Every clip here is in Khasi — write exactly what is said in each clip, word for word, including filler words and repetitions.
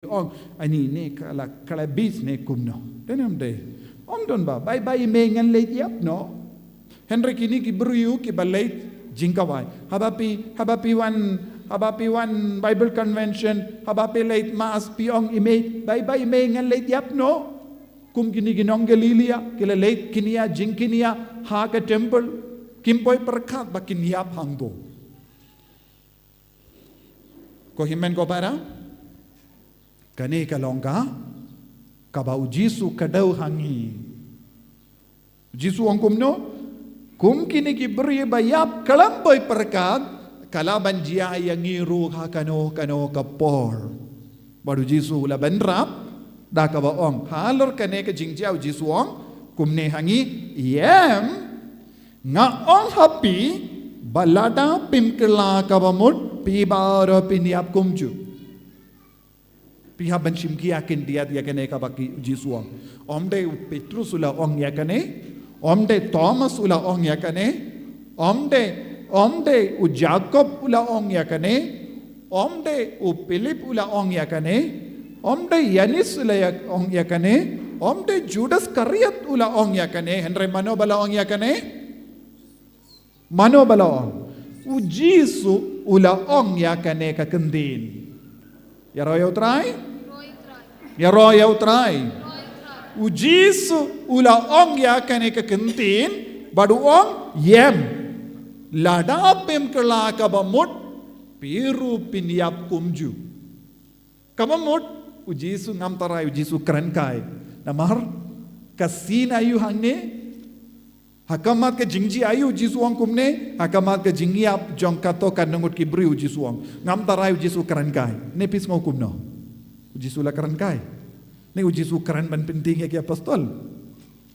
Ong, ani ne ka la khlabis ne kumno. Dei ne ym dei. Ym don ba, bai bai i mei ngan leit ïap noh. Hynrei kine ki briew kiba leit jingkawei. Haba phi, haba phi wan, haba phi wan Bible convention, haba phi leit mass phi ong i mei, bai bai i mei ngan leit ïap noh. Kum kine ki nong Galilea, ki la leit kynja jingkynja ha ka temple. Kim poi pyrkhat ba kin ïap hangto. Ko hynmen ko para, kane ka long ka, kaba u Jisu kdew ha ngi. U Jisu ong kumno, kum kine ki briew ba ïap khlem poi pyrkhat, ka lah ban jia ïa ngi ruh ha kano kano ka por. Bad u Jisu u la bynrap da kaba ong, halor kane ka jingjia u Jisu ong kumne ha ngi, em, nga ong ha phi, ba lada phim kylla kaba mut, phi baroh phin ïap kumjuh. Phi hap ban shim khia khyndiat ïa kane kaba ki Jisu ong. Ym dei u Petrus u la ong ïa kane, ym dei Thomas u la ong ïa kane, ym dei, ym dei u Jakob u la ong ïa kane, ym dei u Philip u la ong ïa kane, ym dei Ïanis u la ïa, ong ïa kane, ym dei Judas Iskariot u la ong ïa kane, hynrei mano ba la ong ïa kane? Mano ba la ong? U Jisu u la ong ïa kane ka ktien. Ïaroh ïa u Trai? Ïaroh ïa u Trai. U Jisu u la ong ïa kane ka ktien, bad u ong, em, lada phim kylla kaba mut, phi ruh phin ïap kumjuh. Kaba mut, u Jisu ngam tharai u Jisu kren kai. Namar, ka sien aïu hangne, ha khmat ka jingjia aïu u Jisu ong kumne, ha khmat ka jingïap jong kato ka nongut ki briew u Jisu ong. Ngam tharai u Jisu kren kai. Ne phi sngew kumno? U Jisu la kren kai. Ne u Jisu kren ban pyntieng ïa ki apostol.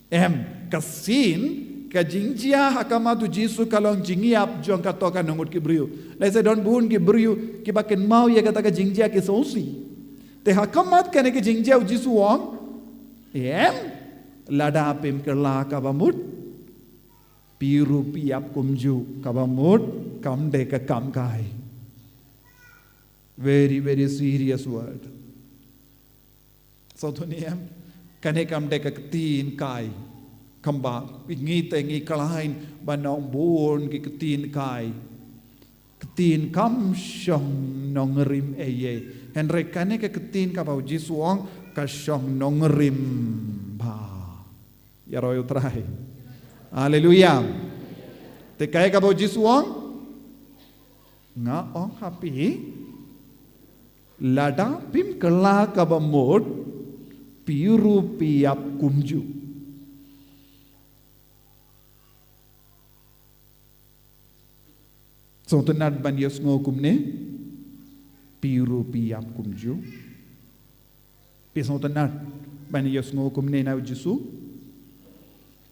Em, ka sien, ka jingjia ha khmat u Jisu ka long jingïap jong kato ka nongut ki briew. Lehse don bun ki briew, kiba kynmaw ïa kata ka jingjia ki sngewsih. Te ha khmat kane ka jingjia u Jisu ong, em, lada phim kylla kaba mut, phi ruh phi ïap kumjuh, kaba mut, kam dei ka kam kai. Very, very serious word. Sngewthuh ne em, kane kam dei ka ktien kai. Kumba, ngi te ngi khlaiñ, ban ong bun ki ktien kai. Ktien kam shong nongrim ei ei. Hynrei kane ka ktien kaba u Jisu ong, ka shong nongrim bha. Ïaroh ïa u Trai. Haleluia. Te kaei kaba u Jisu ong? Nga ong ha phi, lada phim kylla kaba mut, phi ruh phi ïap kumjuh. Sngewtynnat ban ïohsngew kumne, phi ruh phi ïap kumjuh. Phi sngewtynnat ban ïohsngew kumne na u Jisu.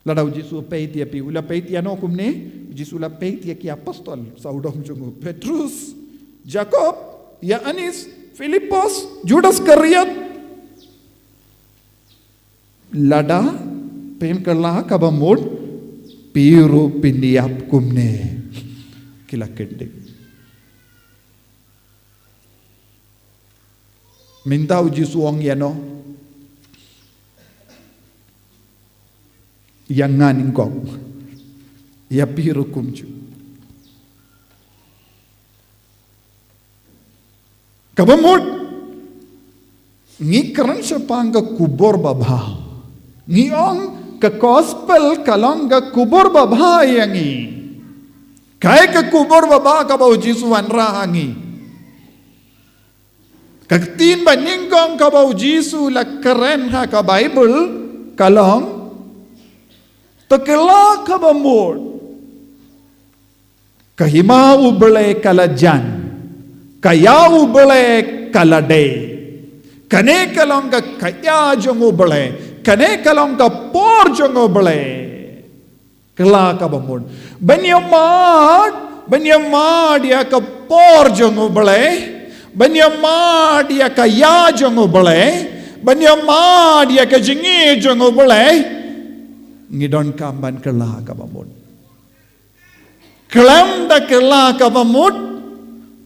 Lada u Jisu u peit ïa phi, u la peit ïano kumne? U Jisu u la peit ïa ki apostol sawdong jong u, Petrus, Jakob, Ïanis, Philippus, Judas Iskariot. Lada phim kylla kaba mut, phi ruh phin ïap kumne. Ki la kyndit. Mynta u Jisu u ong ïano? Ïa nga nyngkong. Ïa phi ruh kumjuh. Kaba mut, ngi kren shaphang ka khubor babha. Ngi ong ka gospel ka long ka khubor babha ïa ngi. Kaei ka khubor babha kaba u Jisu u wanrah ha ngi? Ka ktien banyngkong kaba u Jisu u la kren ha ka Baibl ka long, to kylla kaba mut. Ka hima U Blei ka la jan. Ka ïa U Blei ka la dei. Kane ka long ka, ka ïa jong U Blei. Kane ka long ka por jong U Blei. Kylla kaba mut. Ban ïa mad, ban ïa mad ïa ka por jong U Blei. Ban ïa mad ïa ka ïa jong U Blei. Ban ïa mad ïa ka jingïeit jong U Blei. Ngi donkam ban kylla kaba mut. Khlem da kylla kaba mut,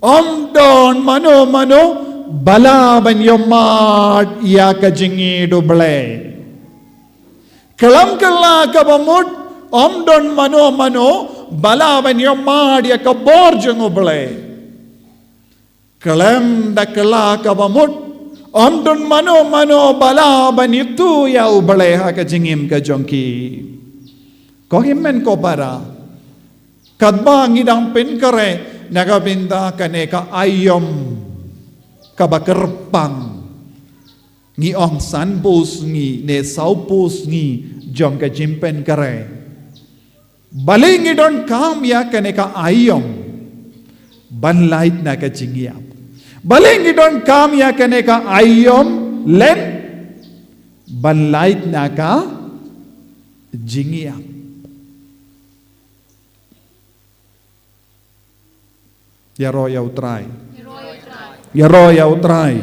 ym don mano mano ba lah ban ïohmad ïa ka jingïeit U Blei. Khlem kylla kaba mut, ym don mano mano ba lah ban ïohmad ïa ka bor jong U Blei. Khlem da kylla kaba mut, ym don mano mano ba lah ban ïathuh ïa U Blei ha ka jingim ka jong ki. Ko hynmen ko para, katba ngi dang pynkhreh na ka bynta kane ka aïom kaba kyrpang, ngi ong sanphew sngi ne sawphew sngi jong ka jingpynkhreh. Balei ngi donkam ïa kane ka aïom? Ban lait na ka jingïap. Balei ngi donkam ïa kane ka aïom? Lane ban lait na ka jingïap. Ïaroh ïa U Trai. Ïaroh ïa U Trai.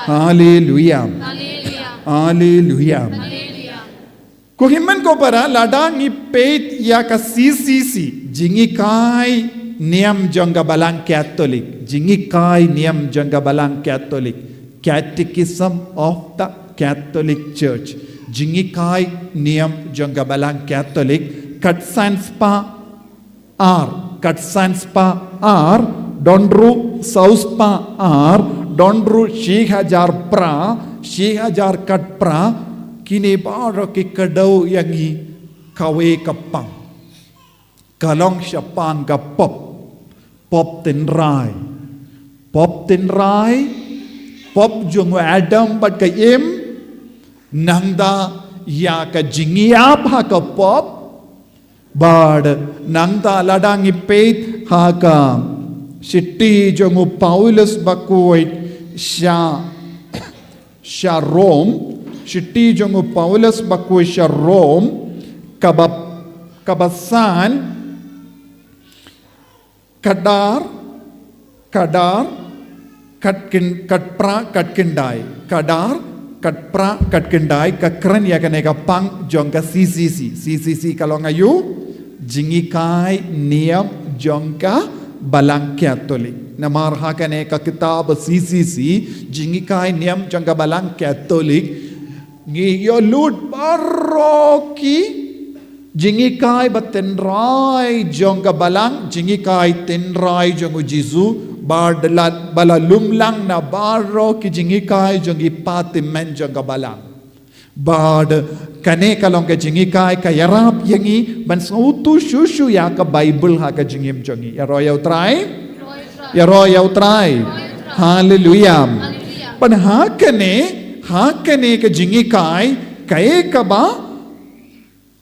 Haleluia. Haleluia. Ko hynmen ko para, lada ngi peit ïa ka C C C, jinghikai niam jong ka Balang Katholik, jinghikai niam jong ka Balang Katholik, Catechism of the Catholic Church, jinghikai niam jong ka Balang Katholik, khatsan spah ar, khatsan spah ar, don ruh saw spah ar, don ruh shi hajar phra, shi hajar khatphra, kine baroh ki kdew ïa ngi kawei ka pang. Ka long shaphang ka pop, pop tynrai, pop tynrai, pop jong u Adam bad ka Im, nangta ïa ka jingïap ha ka pop, bad nangta lada ngi peit ha ka shithi jong u Paulus bakhuid sha, sha Rom, shithi jong u Paulus bakhuid sha Rom, kaba, kaba san, Khadar, khadar, khatkhyn-, khatphra, khatkhyndai. Khadar, khatphra, khatkhyndai, ka kren ïa kane ka pang jong ka C C C. C C C ka long aïu? Jinghikai niam jong ka Balang Katholik. Namar ha kane ka kitab C C C, jinghikai niam jong ka Balang Katholik, ngi ïoh lut baroh ki jinghikai ba tynrai jong ka Balang, jinghikai tynrai jong u Jisu, bad la, ba la lum lang na baroh ki jinghikai jong ki patymmen jong ka Balang. Bad kane ka long ka jinghikai ka ïarap ïa ngi ban sngewthuh shuh shuh ïa ka Baibl ha ka jingim jong ngi. Ïaroh ïa U Trai. Ïaroh ïa U Trai. Haleluia. Bad ha kane, ha kane ka jinghikai, kaei kaba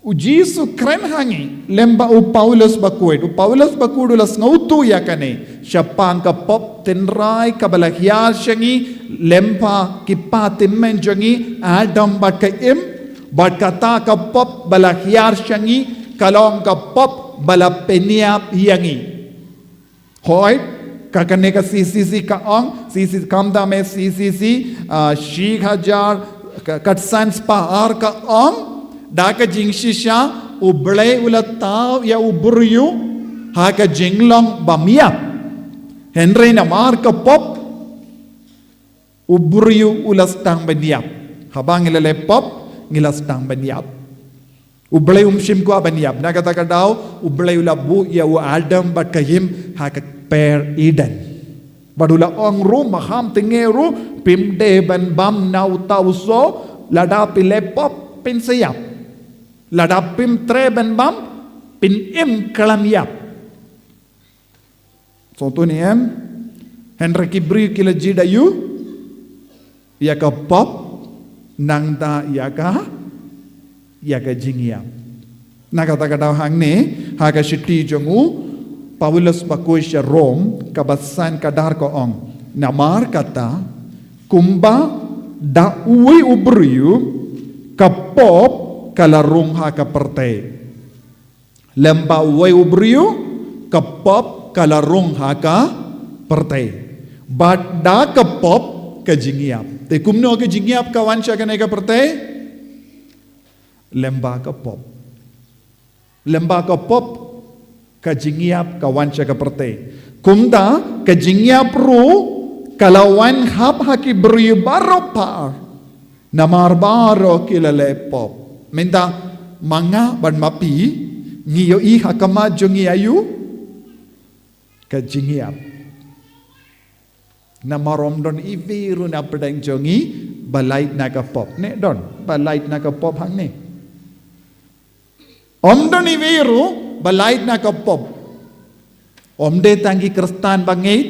u Jisu kren ha ngi lem bad u Paulus bakhuid. U Paulus bakhuid u la sngewthuh ïa kane shaphang ka pop tynrai kaba la hiar sha ngi lem bad ki patymmen jong ngi, Adam bad ka Im, bad kata ka pop ba la hiar sha ngi ka long ka pop ba la pynïap ïa ngi. Hooid, ka kane ka C C C ka ong, C C C, khamtam eh C C C, ah, shi hajar, ka, khatsan spah ar ka ong, da ka jingshisha, U Blei u la thaw ïa u briew ha ka jinglong bym ïap. Hynrei namar ka pop, u briew u la sdang ban ïap. Haba ngi la leh pop, ngi la sdang ban ïap. U Blei um shym kwah ban ïap. Na kata ka daw, U Blei u la buh ïa u Adam bad ka Im ha ka kper Eden. Bad u la ong ruh, maham tynrai ruh, phim dei ban bam na uta u soh, lada phi leh pop phin sa ïap. Lada phim treh ban bam, phin im khlem ïap. Sngewthuh ne em? Hynrei ki briew ki la jied aïu? Ïa ka pop, nangta ïa ka, ïa ka jingïap. Na kata ka daw hangne, ha ka shithi jong u Paulus bakhuid sha Rom, kaba san, khadar ka ong. Namar kata, kumba da uwei u briew, ka pop ka la rung ha ka pyrthei. Lem bad uwei u briew, ka pop ka la rung ha ka pyrthei. Bad da ka pop ka jingïap. Te kumno ka jingïap ka wan sha kane ka pyrthei? Lem bad ka pop. Lem bad ka pop ka jingïap ka wan sha ka pyrthei. Kumta ka jingïap ruh ka la wan hap ha ki briew baroh par, namar baroh ki la leh pop. Mynta ma nga bad ma phi, ngi ïohi ha khmat jong ngi aïu? Ka jingïap. Namar ym don iwei ruh na pdeng jong ngi ba lait na ka pop. Ne don ba lait na ka pop hangne? Ym don iwei ruh ba lait na ka pop. Ym dei tang ki Khristan ba ngeit,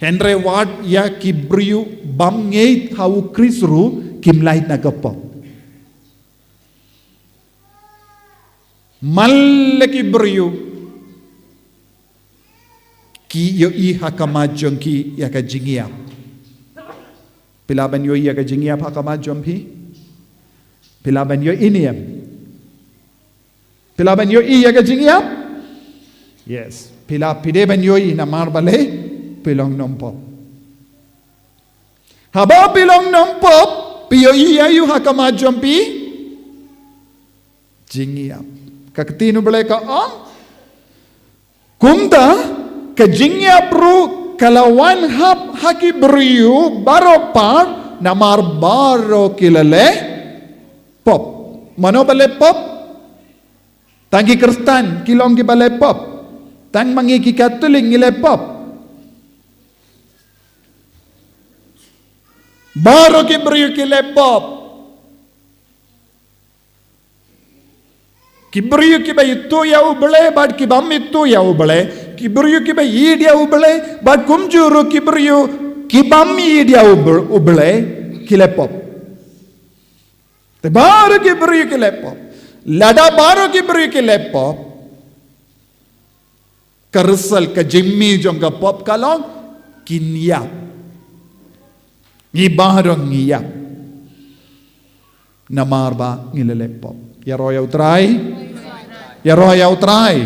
hynrei wat ïa ki briew bym ngeit ha u Khrist ruh kim lait na ka pop. Mala ki briew ki ïohi ha khmat jong ki ïa ka jingïap. Phi lah ban ïohi ïa ka jingïap ha khmat jong phi? Phi lah ban ïohi ne em? Phi lah ban ïohi ïa ka jingïap? Yes. Phi lah, phi dei ban ïohi namar balei? Phi long nongpop. Haba phi long nongpop, phi ïohi aïu ha khmat jong phi? Jingïap. Ka ktien U Blei ka ong, kumta ka jingïap ruh ka la wan hap ha ki briew baroh par, namar baroh ki la leh pop. Mano ba leh pop? Tang ki Khristan ki long kiba leh pop? Tang ma ngi ki Katholik ngi leh pop? Baroh ki briew ki leh pop. Ki briew kiba ithuh ïa U Blei bad kibym ithuh ïa U Blei, ki briew kiba ïeit ïa U Blei bad kumjuh ruh ki briew kibym ïeit ïa U Bl-, U Blei, ki leh pop. Te baroh ki briew ki leh pop. Lada baroh ki briew ki leh pop, ka result, ka jingmih jong ka pop ka long kin ïap. Ngi baroh ngi ïap namar ba ngi la leh pop. Ïaroh ïa U Trai. Ïaroh ïa U Trai.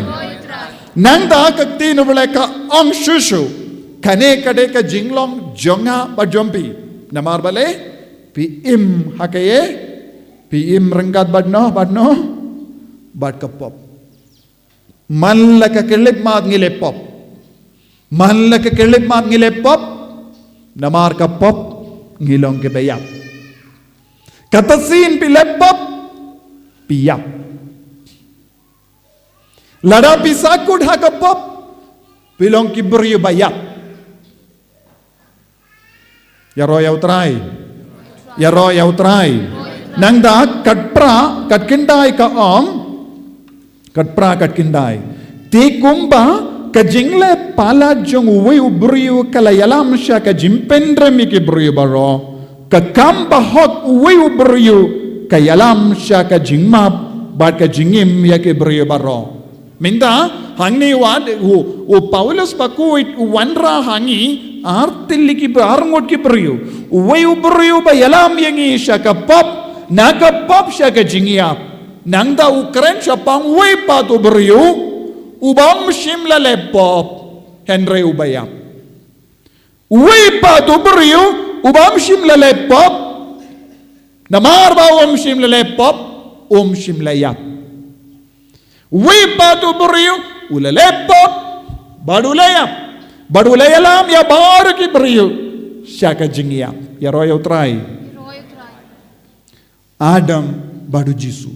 Nangta ka ktien U Blei ka ong shuh shuh, kane ka dei ka jinglong jong nga bad jong phi. Namar balei? Phi im ha kaei? Phi im ryngkat bad no, bad no, bad ka pop. Mala ka khyllipmat ngi leh pop. Mala ka khyllipmat ngi leh pop. Namar ka pop ngi long kiba ïap. Kata sien phi leh pop, phi ïap. Lada phi sahkut ha ka pop, phi long ki briew ba ïap. Ïaroh ïa U Trai. Ïaroh ïa U Trai. Nangta kat phra, kat khyndai ka ong. Kat phra, kat khyndai. Te kumba ka jingleh palat jong uwei u briew ka la ïalam sha ka jingpynrem ïa ki briew baroh, ka kam bahok uwei u briew ka ïalam sha ka jingmap bad ka jingim ïa ki briew baroh. Mynta hangne wat u, u Paulus ba khuid u wanrah ha ngi ar tylli ki br-, ar ngut ki briew. Uwei u briew ba ïalam ïa ngi sha ka pop, na ka pop sha ka jingïap. Nangta u kren shaphang uwei pat u briew u bym shym la leh pop, hynrei u ba ïap. Uwei pat u briew u bym shym la leh pop. Namar ba um shym la leh pop, um shym la ïap. Uwei pat u briew u la leh pop bad u la ïap, bad u la ïalam ïa baroh ki briew sha ka jingïap. Ïaroh ïa U Trai. Adam bad U Jisu.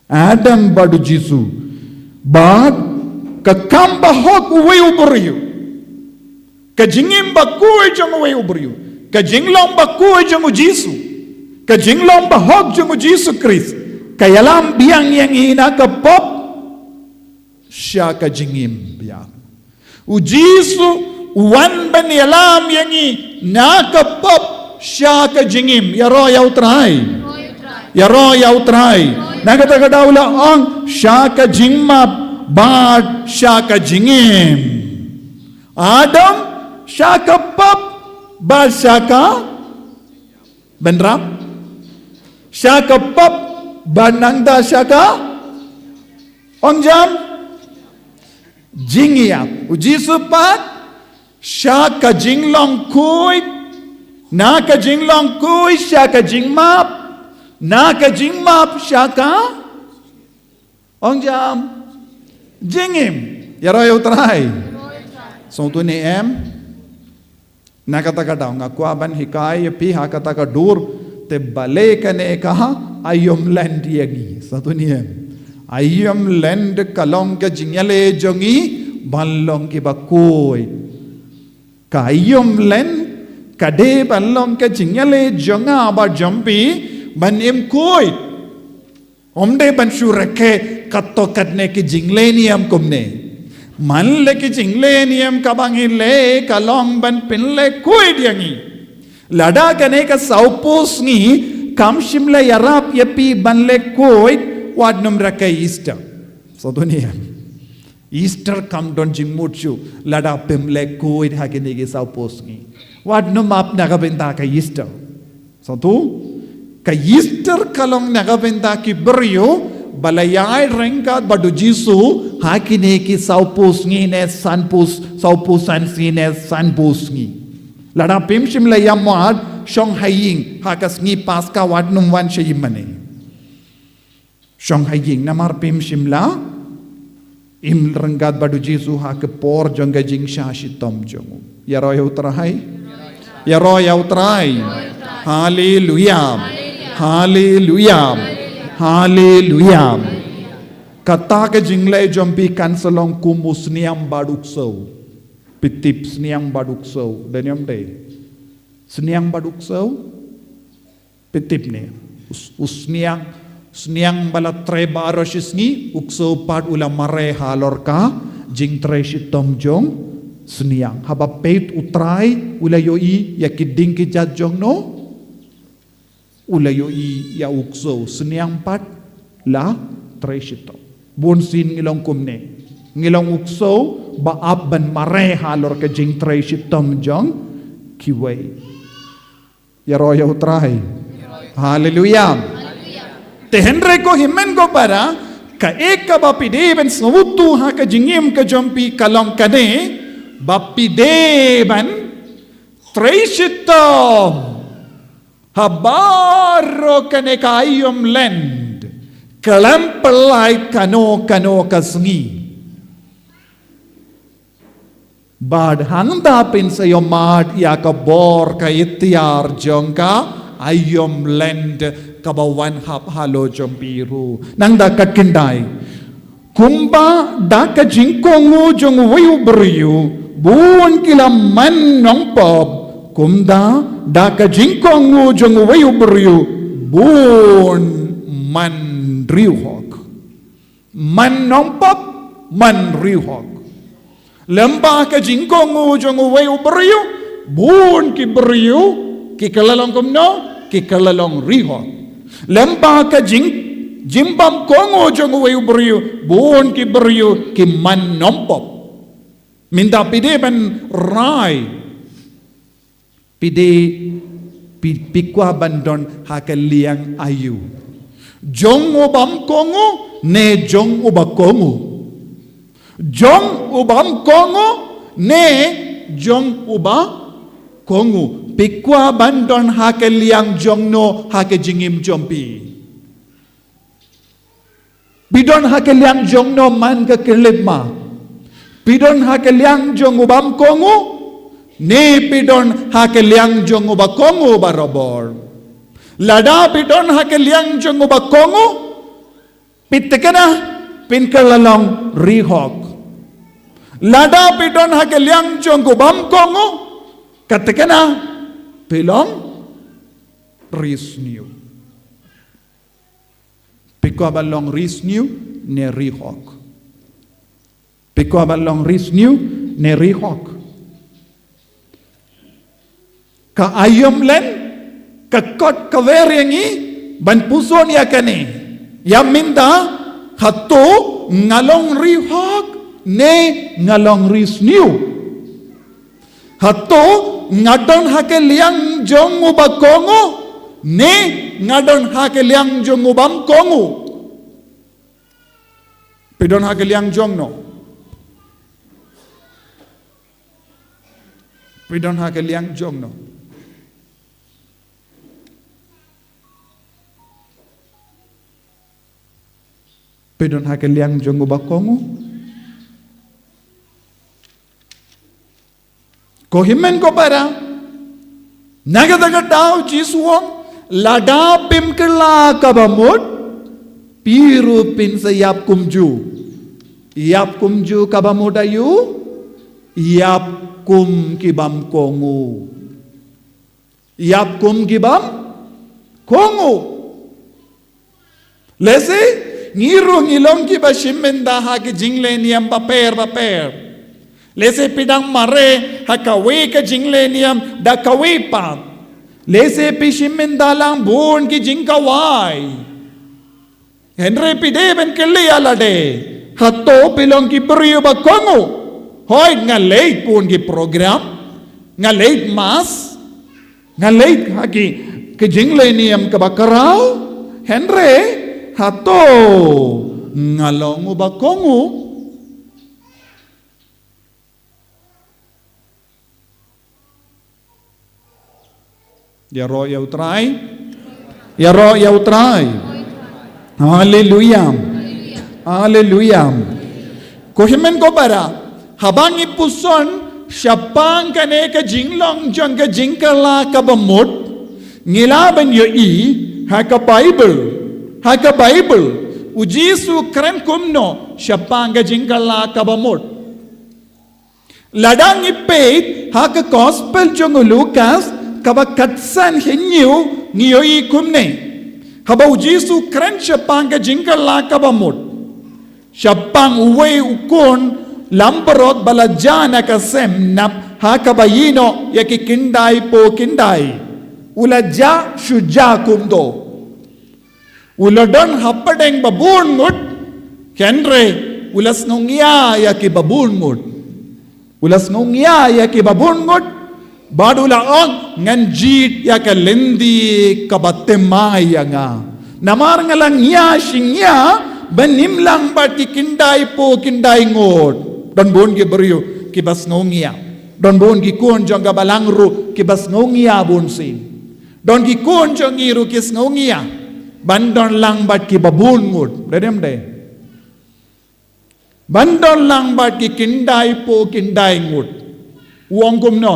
Adam bad U Jisu. Bad ka kam bahok uwei u briew, ka jingim bakhuid jong uwei u briew, ka jinglong bakhuid jong U Jisu, ka jinglong bahok jong U Jisu Khrist, ka ïalam biang ïa ngi na ka pop sha ka jingim biang. U Jisu u wan ban ïalam ïa ngi na ka pop sha ka jingim. Ïaroh ïa U Trai. Ïaroh ïa U Trai. Na kata ka daw la ong sha ka jingmap bad sha ka jingim. Adam sha ka pop bad sha ka bynrap. Sha ka pop bad nangta sha ka, ong jam, jingïap. U Jisu pat sha ka jinglong khuid, na ka jinglong khuid sha ka jingmap, na ka jingmap sha ka, ong jam, jingim. Ïaroh ïa U Trai. Sngewthuh ne em? Na kata ka daw nga kwah ban hikai ïa phi ha kata ka dur, te balei kane ka aïom lent ïa ngi. Sa tu niam. Aïom lent ka long ka jingïaleh jong ngi ban long kiba khuid. Ka aïom lent ka dei ban long ka jingïaleh jong nga bad jong phi ban im khuid. Ym dei ban shu rakhe katto katne ki jingleh niam kumne. Man la ki jingleh niam kaba ngi leh ka long ban pynleh khuid ïa ngi. Lada kane ka sawphew sngi kam shym la ïarap ïa phi ban leh khuid, wat nym rakhe Easter. Sa tu niam. Easter kam don jingmut shuh lada phim leh khuid ha kine ki sawphew sngi. Wat nym ap na ka bynta ka Easter. Sa tu, ka Easter ka long na ka bynta ki briew ba la ïaid ryngkat bad u Jisu ha kine ki sawphew sngi ne sanphew, sawphew san sngi ne sanphew sngi. Lada phim shym la ïamad, shong ha ïing ha ka sngi Paska, wat nym wan sha ïing mane. Shong ha ïing namar phim shym la im ryngkat bad u Jisu ha ka por jong ka jingshah shitom jong u. Ïaroh ïa u Trai. Ïaroh ïa u Trai. Haleluia. Haleluia. Haleluia. Kata ka jingleh jong phi kan sa long kum u sniang bad u ksew. Phi tip sniang bad u ksew. Dei ne ym dei? Sniang bad u ksew. Phi tip ne, u s-, u sniang, sniang ba la trei baroh shi sngi, u ksew pat u la mareh halor ka jingtrei shitom jong sniang. Haba peit u Trai u la ïohi ïa ki dieng ki jait jong no, u la ïohi ïa u ksew, sniang pat la trei shitom. Bun sien ngi long kumne. Ngi long u ksew ba ap ban mareh halor ka jingtrei shitom jong kiwei. Ïaroh ïa u Trai. Haleluia. Te hynrei ko hynmen ko para, kaei kaba phi dei ban sngewthuh ha ka jingim ka jong phi ka long kane, ba phi dei ban trei shitom ha baroh kane ka aïom lent, khlem pynlait kano kano ka sngi. Bad hangta phin sa ïohmad ïa ka bor ka iktiar jong ka aïom lent kaba wan hap halor jong phi ruh. Nangta ka khyndai. Kumba da ka jingkohnguh jong uwei u briew bun ki la man nongpop, kumta da ka jingkohnguh jong uwei u briew bun man riewhok. Man nongpop, man riewhok. Lem bad ka jingkohnguh jong uwei u briew, bun ki briew ki kylla long kumno, ki kylla long riewhok. Lem bad ka jing, jingbymkohnguh jong uwei u briew, bun ki briew ki man nongpop. Mynta phi dei ban rai, phi dei, phi, phi kwah ban don ha ka liang aïu? Jong u bymkohnguh ne jong u ba kohnguh? Jong u bymkohnguh ne jong u ba kohnguh? Phi kwah ban don ha ka liang jong no ha ka jingim jong phi? Phi don ha ka liang jong no man ka khyllipmat? Phi don ha ka liang jong u bymkohnguh ne phi don ha ka liang jong u ba kohnguh barabor? Lada phi don ha ka liang jong u ba kohnguh, phi thikna phin kylla long riewhok. Lada phi don ha ka liang jong u bymkohnguh, ka thikna phi long riewsniew. Phi kwah ban long riewsniew ne riewhok? Phi kwah ban long riewsniew ne riewhok? Ka aïom lent ka kot ka wer ïa ngi ban pyrshang ïa kane. Ïa mynta, hato nga long riewhok ne nga long riewsniew? Hato nga don ha ka liang jong u ba kohnguh ne nga don ha ka liang jong u bymkohnguh? Phi don ha ka liang jong no? Phi don ha ka liang jong no? Phi don ha ka liang jong u ba kohnguh? Ko hynmen ko para, Na kata ka daw Jisu u ong, lada phim kylla kaba mut, phi ruh phin sa ïap kumjuh. Ïap kumjuh kaba mut aïu, ïap kum ki bym kohnguh. Ïap kum ki bym kohnguh. Lehse ngi ruh ngi long kiba shim bynta ha ki jingleh niam bapher bapher. Lehse phi dang mareh ha kawei ka jingleh niam da kawei pat. Lehse phi shim bynta lang bun ki jingkhawai. Hynrei phi dei ban kylli ïa lade, hato phi long ki briew ba kohnguh? Hooid, nga leit bun ki program, nga leit mass, nga leit ha ki, ki jingleh niam kaba khraw, hynrei hato nga long uba kohnguh? Ïaroh ïa U Trai. Ïaroh ïa U Trai. Haleluia. Haleluia. Ko hynmen ko para, haba ngi puson shaphang kane ka jinglong jong ka jingkylla kaba mut, ngi lah ban ïohi ha ka Baibl, ha ka Baibl, U Jisu u kren kumno shaphang ka jingkylla kaba mut. Lada ngi peit ha ka Gospel jong u Lukas, kaba khatsan hynñiew, ngi ïohi kumne. Haba U Jisu u kren shaphang ka jingkylla kaba mut, shaphang uwei u khun langbrot ba la jah na ka sem nap ha kaba ïehnoh ïa ki khyndai poh khyndai. U la jah shu jah kumto. U la don hapdeng ba bun ngut, hynrei u la sngewngia ïa ki ba bun ngut. U la sngewngia ïa ki ba bun ngut, bad u la ong, ngan jied ïa ka lynti kaba thymmai ïa nga. Namar nga la ngia shi ngia ban im lang bad ki khyndai poh khyndai ngut. Don bun ki briew kiba sngewngia. Don bun ki khun jong ka balang ruh kiba sngewngia bun sien. Don ki khun jong ngi ruh ki sngewngia ban don lang bad ki ba bun ngut. Dei ne em dei? Ban don lang bad ki khyndai poh khyndai ngut. U ong kumno?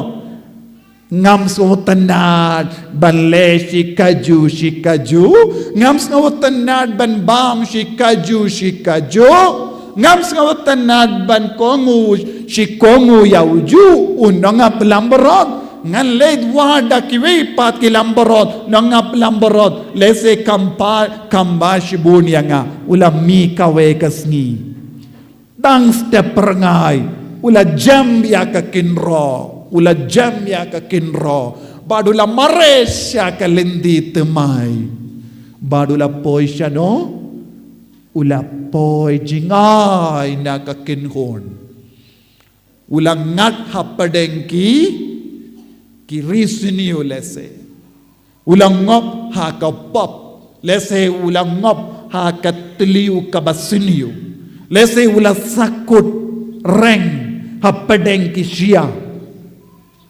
Ngam sngewtynnad ban leh shi kajuh shi kajuh. Ngam sngewtynnad ban bam shi kajuh shi kajuh. Ngam sngewtynnad ban kohnguh shi kohnguh ïa ujuh u nongap langbrot. Ngan leit wad da kiwei pat ki langbrot, nongap langbrot, lehse kham ba, kham ba shibun ïa nga. U la mih kawei ka sngi. Dang step pyrngai, u la jem ïa ka kynroh, u la jem ïa ka kynroh. Bad u la mareh sha ka lynti thymmai. Bad u la poi shano? U la poi jngai na ka kynhun. U la ngat hapdeng ki, ki ri sniew lehse. U la ngop ha ka pop, lehse u la ngop ha ka thliew kaba sniew. Lehse u la sakut reng hapdeng ki shyiap.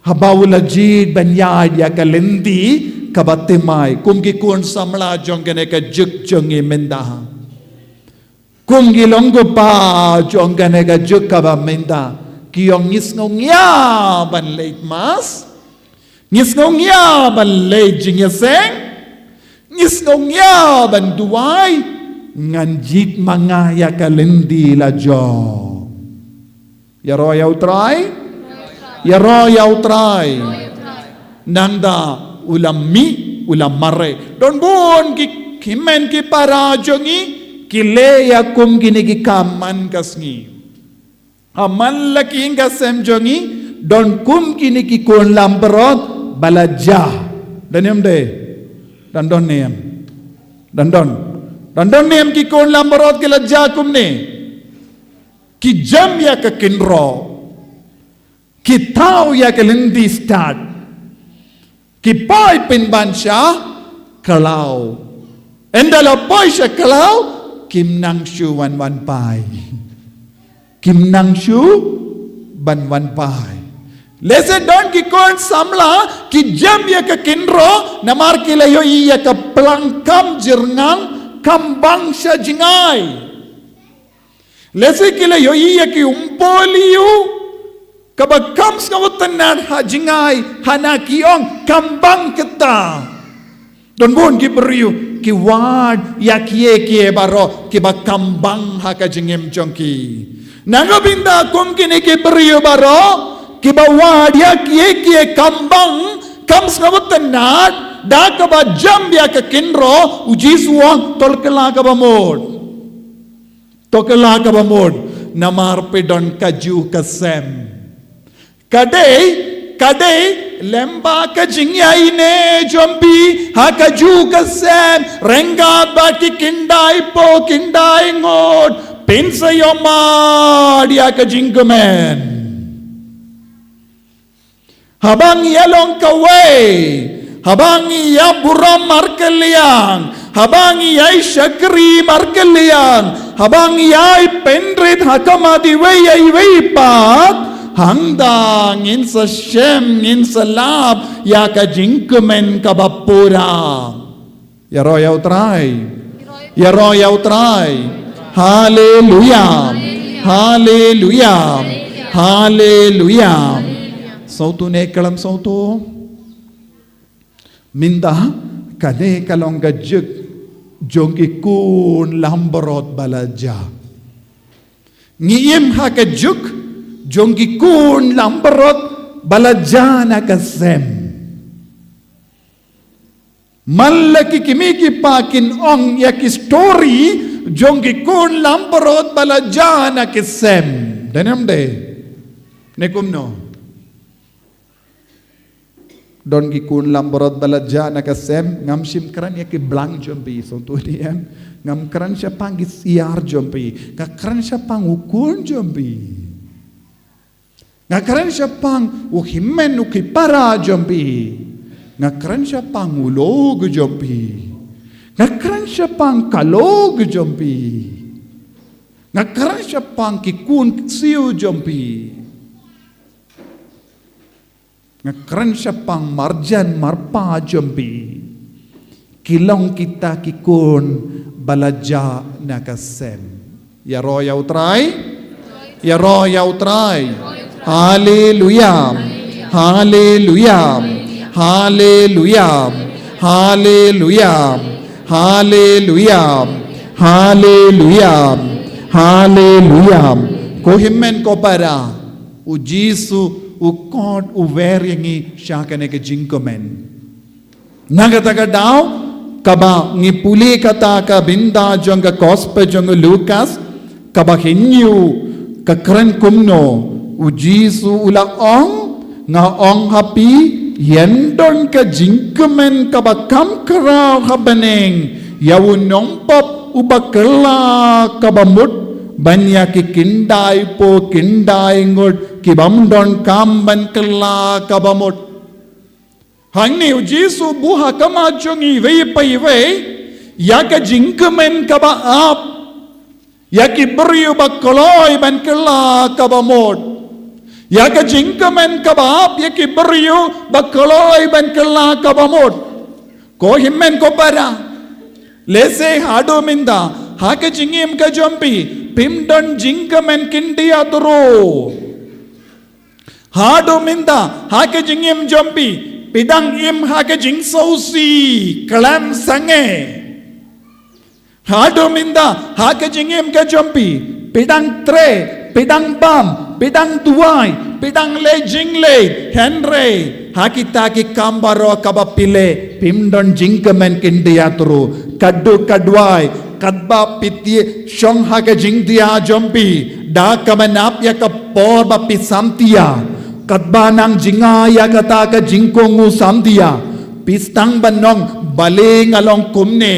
Haba u la jied ban ïaid ïa ka lynti kaba thymmai. Kum ki khun samla jong kane ka juk jong ngi mynta. Kum ki longkpa jong kane ka juk kaba mynta. Ki ong ngi sngewngia ban leit mass. Ngi sngewngia ban leit jingïaseng. Ngi sngewngia ban duwai. Ngan jied ma nga ïa ka lynti la jong. Ïaroh ïa U Trai. Ïaroh ïa U Trai. Nangta u la mih, u la mareh. Don bun ki, ki hynmen ki para jong ngi, ki leh ïa kum kine ki kam man ka sngi. Ha man la ki ïing ka sem jong ngi, don kum kine ki khun langbrot ba la jah. Don ne em dei? Don, don ne em? Don, don. Don, don ne em ki khun langbrot ki la jah kumne? Ki jem ïa ka kynroh. Ki thaw ïa ka lynti stad. Ki poi pynban sha khlaw. Ynda la poi sha khlaw, kim nang shuh wan wan phai. Kim nang shuh ban wan phai. Lehse don ki khun samla, ki jem ïa ka kynroh, namar ki la ïohi ïa ka plang kham jyrngam, kham bang sha jngai. Lehse ki la ïohi ïa ki umpohliew, Kaba kam sngewtynnad ha jngai, hana ki ong kam bang kata. Don bun ki briew ki wad ïa kiei kiei baroh kiba kam bang ha ka jingim jong ki. Na ka bynta kum kine ki briew baroh kiba wad ïa kiei kiei kam bang, kam sngewtynnad, da kaba jam ïa ka kynroh, u Jisu u ong to kylla kaba mut. To kylla kaba mut, namar phi don kajuh ka sem. Ka dei, ka dei lyngba ka jingïaineh jong phi ha kajuh ka sem, ryngkat bad ki khyndai pop khyndai ngut, phin sa ïohmad ïa ka jingkmen. Haba ngi ïalong kawei, haba ngi ïaburom markylliang, haba ngi ïashakri markylliang, haba ngi ïai pynrit ha khmat iwei ïa iwei pat, hangta ngin sa shem, ngin sa lap ïa ka jingkmen kaba pura. Ïaroh ïa U Trai. Ïaroh ïa U Trai. Haleluya. Haleluya. Haleluya. Sawtu ne ka lam sawtu. Mynta kane ka long ka juk jong ki khun langbrot ba la jia. Ngi im ha ka juk jong ki khun langbrot ba la jia na ka sem. Man la ki kmie ki kpa kin ong ïa ki story jong ki khun langbrot ba la jia na ka sem. Dei ne ym dei? Ne kumno? Don ki khun langbrot ba la jia na ka sem, ngam shym kren ïa ki blang jong phi, sawtu ne em. Ngam kren shaphang ki syiar jong phi, nga kren shaphang u khun jong phi. Nga kren shaphang u hynmen u khypara jong phi. Nga kren shaphang u lok jong phi. Nga kren shaphang ka lok jong phi. Nga kren shaphang ki khun ki ksiew jong phi. Nga kren shaphang marjan marpa jong phi. Ki long kita ki khun ba la jia na ka sem. Ïaroh ïa U Trai. Ïaroh ïa U Trai. Haleluya. Haleluya. Haleluya. Haleluya. Haleluya. Haleluya. Haleluya. Ko hynmen ko para, u Jisu u khot u wer ïa ngi sha kane ka jingkmen. Na kata ka daw, kaba ngi pule kata ka bynta jong ka gospel jong u Lukas, kaba hynñiew, ka kren kumno, u Jisu u la ong, nga ong ha phi, ym don ka jingkmen kaba kham khraw ha bneng ïa u nongpop uba kylla kaba mut ban ïa ki khyndai pop khyndai ngut ki bym donkam ban kylla kaba mut. Hangne u Jisu u buh ha khmat jong iwei pa iwei ïa ka jingkmen kaba ap ïa ki briew ba kloi ban kylla kaba mut. Ïa ka jingkmen kaba ap ïa ki briew ba kloi ban kylla kaba mut. Ko hynmen ko para, lehse haduh mynta ha ka jingim ka jong phi phim don jingkmen khyndiat ruh. Haduh mynta ha ka jingim jong phi phi dang im ha ka jingsngewsih khlem sangeh. Haduh mynta ha ka jingim ka jong phi phi dang treh, phi dang bam, phi dang duwai, phi dang leh jingleh, hynrei ha kita ki kam baroh kaba phi leh phim don jingkmen khyndiat ruh. Ka duk ka duwai, katba phi thiah shong ha ka jingthiah jong phi, da kaba nap ïa ka por ba phi samthiah, katba nang jngai ïa kata ka jingkohnguh samthiah, phi sdang ban ong balei nga long kumne.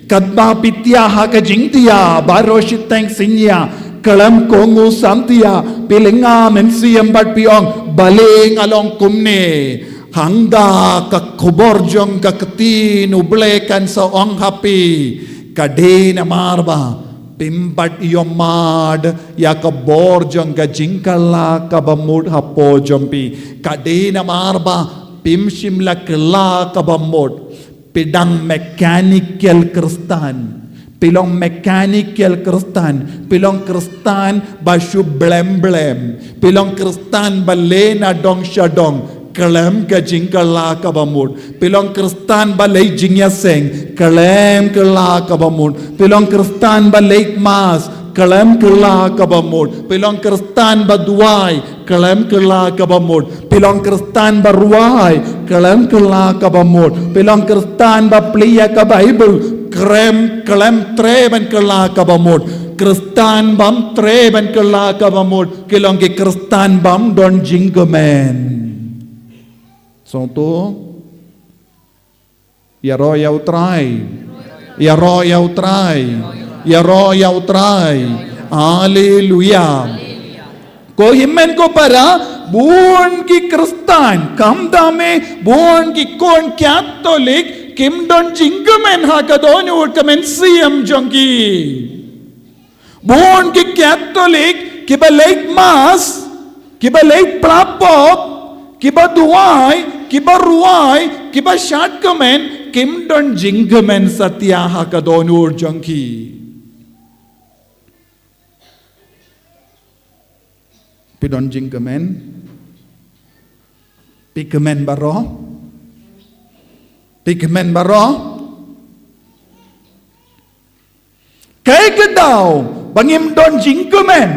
Katba phi thiah ha ka jingthiah baroh shiteng synñia khlem kohnguh samthiah, phi lynga mynsiem bad phi ong balei nga long kumne. Hangta ka khubor jong ka ktien U Blei kan sa ong ha phi, ka dei namar ba phim pat ïohmad ïa ka bor jong ka jingkylla kaba mut hapoh jong phi. Ka dei namar ba phim shym la kylla kaba mut. Phi dang mechanical Khristan. Phi long mechanical Khristan, phi long Khristan ba shu blem blem, phi long Khristan ba leh na dong sha dong, khlem ka jingkylla kaba mut. Phi long Khristan ba leh jingïaseng, khlem kylla kaba mut. Phi long Khristan ba leh Mass, khlem kylla kaba mut. Phi long Khristan ba duwai, khlem kylla kaba mut. Phi long Khristan ba rwai, khlem kylla kaba mut. Phi long Khristan ba plie ïa ka Baibl, khlem, khlem treh ban kylla kaba mut. Khristan bym treh ban kylla kaba mut ki long ki Khristan bym don jingkmen. Sngewthuh. Ïaroh ïa U Trai. Ïaroh ïa U Trai. Ïaroh ïa U Trai. Haleluia. Ko hynmen ko para, bun ki Khristan, khamtam eh bun ki khun Katholik, kim don jingkmen ha ka dohnud ka mynsiem jong ki. Bun ki Katholik, kiba leh Mass, kiba leh pla pop, kiba duwai, kiba rwai, kiba shad kmen, kim don jingkmen satia ha ka dohnud jong ki. Phi don jingkmen? Phi kmen baroh? Phi kmen baroh? Kaei ka daw ba ngim don jingkmen?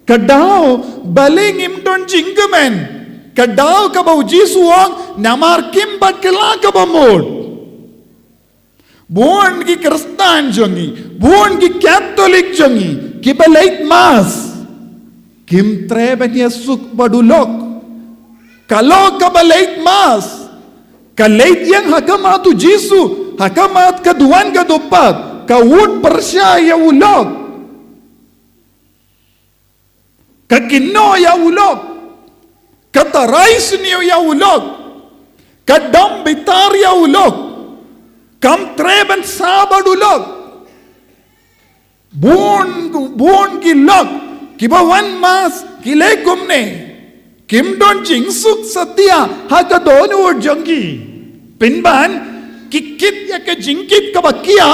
Ka daw balei ngim don jingkmen? Ka daw kaba U Jisu u ong namar kim pat kylla kaba mut. Bun ki Khristan jong ngi, bun ki Katholik jong ngi, kiba leh Mass, kim treh ban ïasuk bad u lok. Ka lok kaba leh Mass, ka leh ïeng ha khmat U Jisu, ha khmat ka duwan ka dupat, ka wut pyrshah ïa u lok. Ka kynnoh ïa u lok. Ka tharai sniew ïa u lok. Ka dam bitar ïa u lok. Kam treh ban sah bad u lok. Bun, bun ki lok kiba wan Mass ki leh kumne. Kim don jingsuk satia ha ka dohnud jong ki. Pynban ki kit ïa ka jingkit kaba khia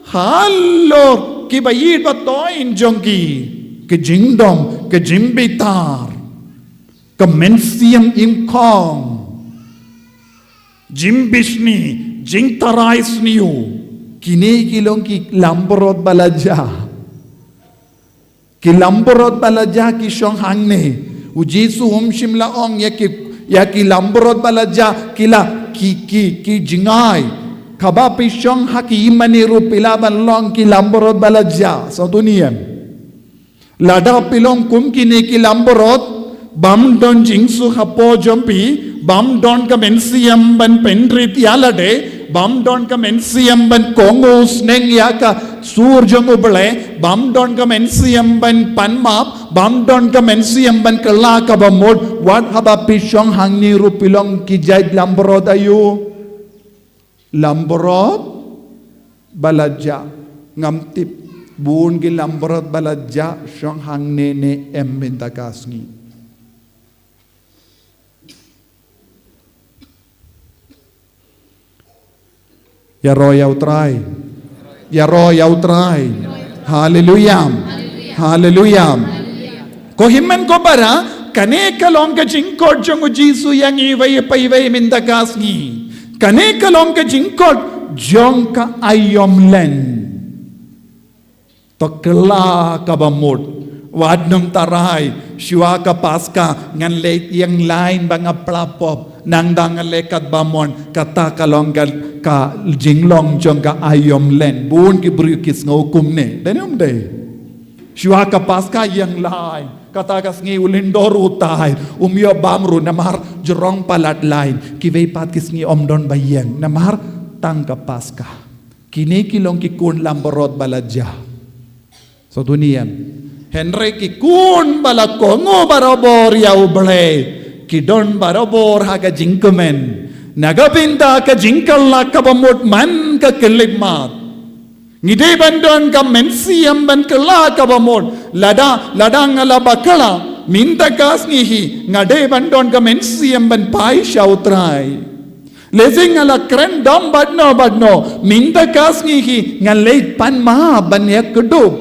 halor kiba ïeit ba thoh jong ki. Ka jingdom, ka jingbitar, ka mynsiem im khong, jingbishni, jingtharai sniew. Kine ki long ki langbrot ba la jia. Ki langbrot ba la jia ki shong hangne. U Jisu um shym la ong ïa ki, ïa ki langbrot ba la jia ki la, ki, ki, ki jngai. Haba phi shong ha ki ïingmane ruh phi lah ban long ki langbrot ba la jia. Sngewthuh ne em? Lada phi long kum kine ki langbrot, bym don jingsuk hapoh jong phi, bym don ka mynsiem ban pynrit ïa lade, bym don ka mynsiem ban kohnguh sneng ïa ka sur jong U Blei, bym don ka mynsiem ban pan map, bym don ka mynsiem ban kylla kaba mut, wat haba phi shong hangne ruh phi long ki jait langbrot aïu. Langbrot ba la jia. Ngam tip bun ki langbrot ba la jia shong hangne ne em mynta ka sngi. Ïaroh ïa U Trai. Ïaroh ïa U Trai. Haleluia. Haleluia. Ko hynmen ko para, kane ka long ka jingkhot jong U Jisu ïa ngi iwei pa iwei mynta ka sngi. Kane ka long ka jingkhot jong ka aïom lynti. To kylla kaba mut. Wat nym tharai shuwa ka Paska ngan leit ïeng lain ba nga pla pop. Nangta ngan leit katba mon, kata ka long ka, ka jinglong jong ka aïom lynti. Bun ki briew ki sngew kumne. Dei ne ym dei? Shuwa ka Paska ïeng lain. Kata ka sngi u lyndur u tai. Um ïoh bam ruh namar jrong palat lain. Kiwei pat ki sngi ym don ba ïeng. Namar tang ka Paska. Kine ki long ki khun langbrot ba la jia. Sngewthuh ne em? Hynrei ki khun ba la kohnguh barabor ïa U Blei ki don barabor ha ka jingkmen. Na ka bynta ka jingkylla kaba mut man ka khyllipmat. Ngi dei ban don ka mynsiem ban kylla kaba mut. Lada, lada nga la bakla mynta ka sngi hi, nga dei ban don ka mynsiem ban phai sha U Trai. Lehse nga la kren dom bad no bad no, mynta ka sngi hi nga leit pan map ban ïa kdup.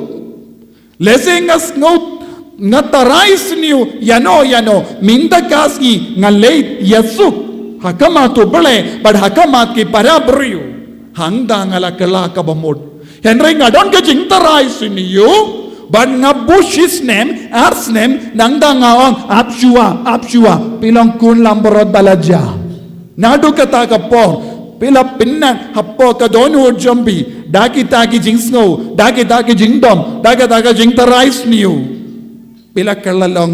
Lehse nga sngew, nga tharai sniew ïano ïano, mynta ka sngi nga leit ïasuk ha khmat U Blei bad ha khmat ki para briew. Hangta nga la kylla kaba mut. Hynrei nga don ka jingtharai sniew bad nga buh shi snem, ar snem, nangta nga ong, ap shuwa, ap shuwa, phi long khun langbrot ba la jam. Naduh kata ka por, phi la pynnang hapoh ka dohnud jong phi da kita ki jingsngew, da kita ki jingdom, da kita ki jingtharai sniew. Phi la kylla long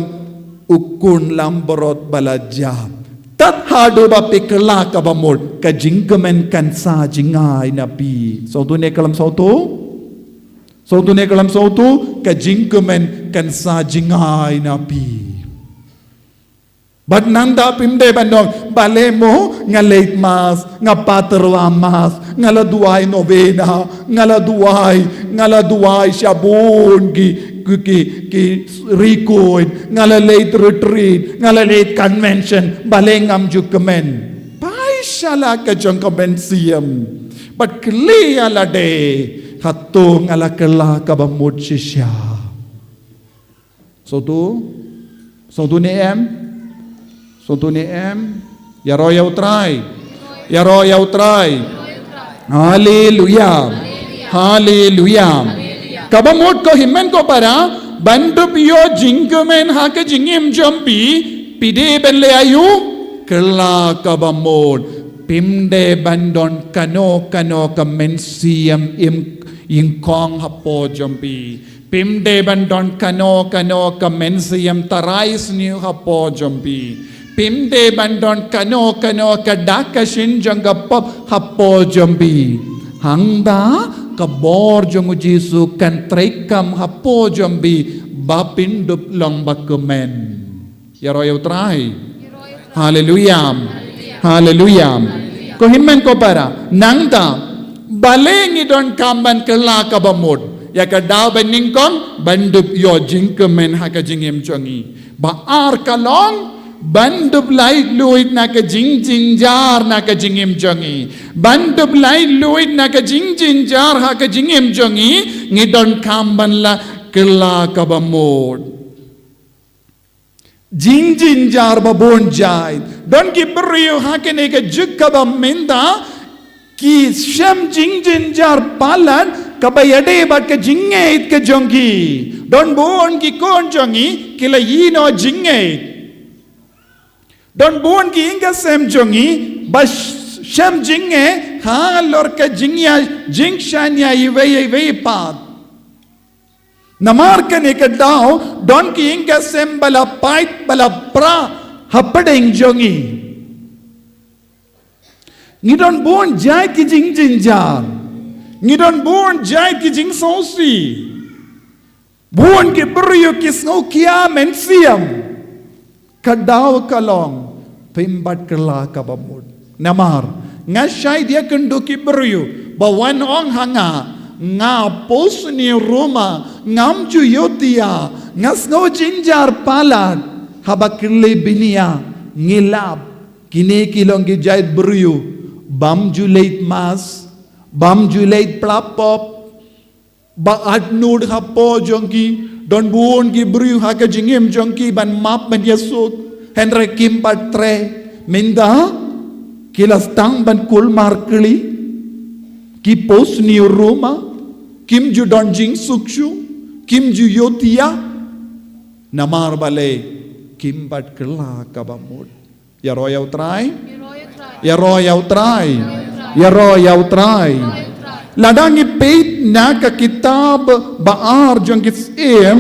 u khun langbrot ba la jam. Tad haduh ba phi kylla kaba mut, ka jingkmen kan sa jngai na phi. Sawdong ne ka lam sawdong? Sawdong ne ka lam sawdong, ka jingkmen kan sa jngai na phi. Bad nangta phim dei ban ong, balei mo nga leit mass, nga pat rwai mass, nga la duwai novena, nga la duwai, nga la duwai sha bun ki, ki, ki, ki rikuid, nga la leit retreat, nga la leit convention, balei ngam ju kmen? Phai sha la ka jong ka mynsiem. Bad kylli ïa lade, hato nga la kylla kaba mut shisha? Sawdong? Sawdong ne em? Sawdong ne em? Ïaroh ïa U Trai. Ïaroh ïa U Trai. Haleluya. Haleluya. Kaba mut ko hynmen ko para, ban dup ïoh jingkmen ha ka jingim jong phi, phi dei ban leh aïu? Kylla kaba mut. Phim dei ban don kano kano ka mynsiem im, ïngkong hapoh jong phi. Phim dei ban don kano kano ka mynsiem tharai sniew hapoh jong phi. Phim dei ban don kano kano ka dak ka shin jong ka pop hapoh jong phi. Hangta ka bor jong U Jisu kan treikam hapoh jong phi ba phin dup long ba kmen. Ïaroh ïa U Trai. Haleluya. Haleluya. Ko hynmen ko para, nangta, balei ngi donkam ban kylla kaba mut? Ïa ka daw ba nyngkong, ban dup ïoh jingkmen ha ka jingim jong ngi. Ba ar ka long, ban dup laitluid na ka jingjynjar na ka jingim jong ngi. Ban dup laitluid na ka jingjynjar ha ka jingim jong ngi, ngi donkam ban la kylla kaba mut. Jingjynjar ba bun jait. Don ki briew ha kane ka juk kaba mynta ki shem jingjynjar palat kaba ïadei bad ka jingngeit ka jong ki. Don bun ki khun jong ngi ki la ïehnoh jingngeit. Don bun ki ïing ki sem jong ngi ba sh-, shem jingngeit halor ka jingïa, jingshaniah iwei ïa iwei pat. Namar kane ka daw, don ki ïing ki sem ba la pait, ba la pra hapdeng jong ngi. Ngi don bun jait ki jingjynjar. Ngi don bun jait ki jingsngewsih. Bun ki briew ki sngew khia mynsiem. Ka daw ka long, phim pat kylla kaba mut. Namar, nga shait ïakynduh ki briew ba wan ong ha nga, nga post ni Roma, ngam ju ïohthiah, nga sngew jynjar palat. Haba kylli bniah, ngi lap, kine ki long ki jait briew bym ju leit mass, bym ju leit pla pop, ba aitnud hapoh jong ki. Don bun ki briew ha ka jingim jong ki ban map ban ïasuk, hynrei kim pat treh. Mynta ki la sdang ban kulmar kli. Ki post ni Roma, kim ju don jingsuk shuh, kim ju ïohthiah. Namar balei? Kim pat kylla kaba mut. Ïaroh ïa U Trai. Ïaroh ïa U Trai. Ïaroh ïa U Trai. Lada ngi peit na ka kitab ba ar jong ki Syiem,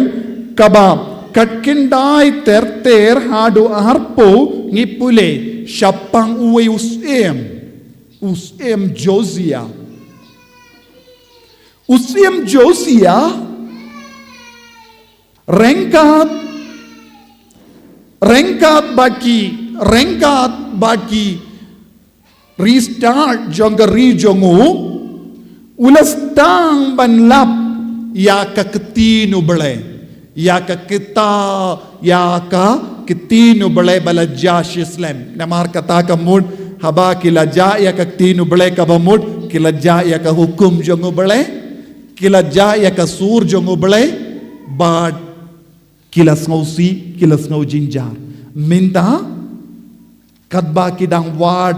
kaba khatkhyndai ter ter haduh arphew, ngi pule shaphang uwei u syiem. U Syiem Josia. U Syiem Josia, ryngkat, ryngkat bad ki, ryngkat bad ki ri stad jong ka ri jong u, u la sdang ban lap ïa ka ktien U Blei, ïa ka kita, ïa ka ktien U Blei ba la jia shisyllem. Namar kata ka mut Haba ki la jah ïa ka ktien U Blei kaba mut, ki la jah ïa ka hukum jong U Blei, ki la jah ïa ka sur jong U Blei, bad ki la sngewsih, ki la sngew jynjar. Mynta, katba ki dang wad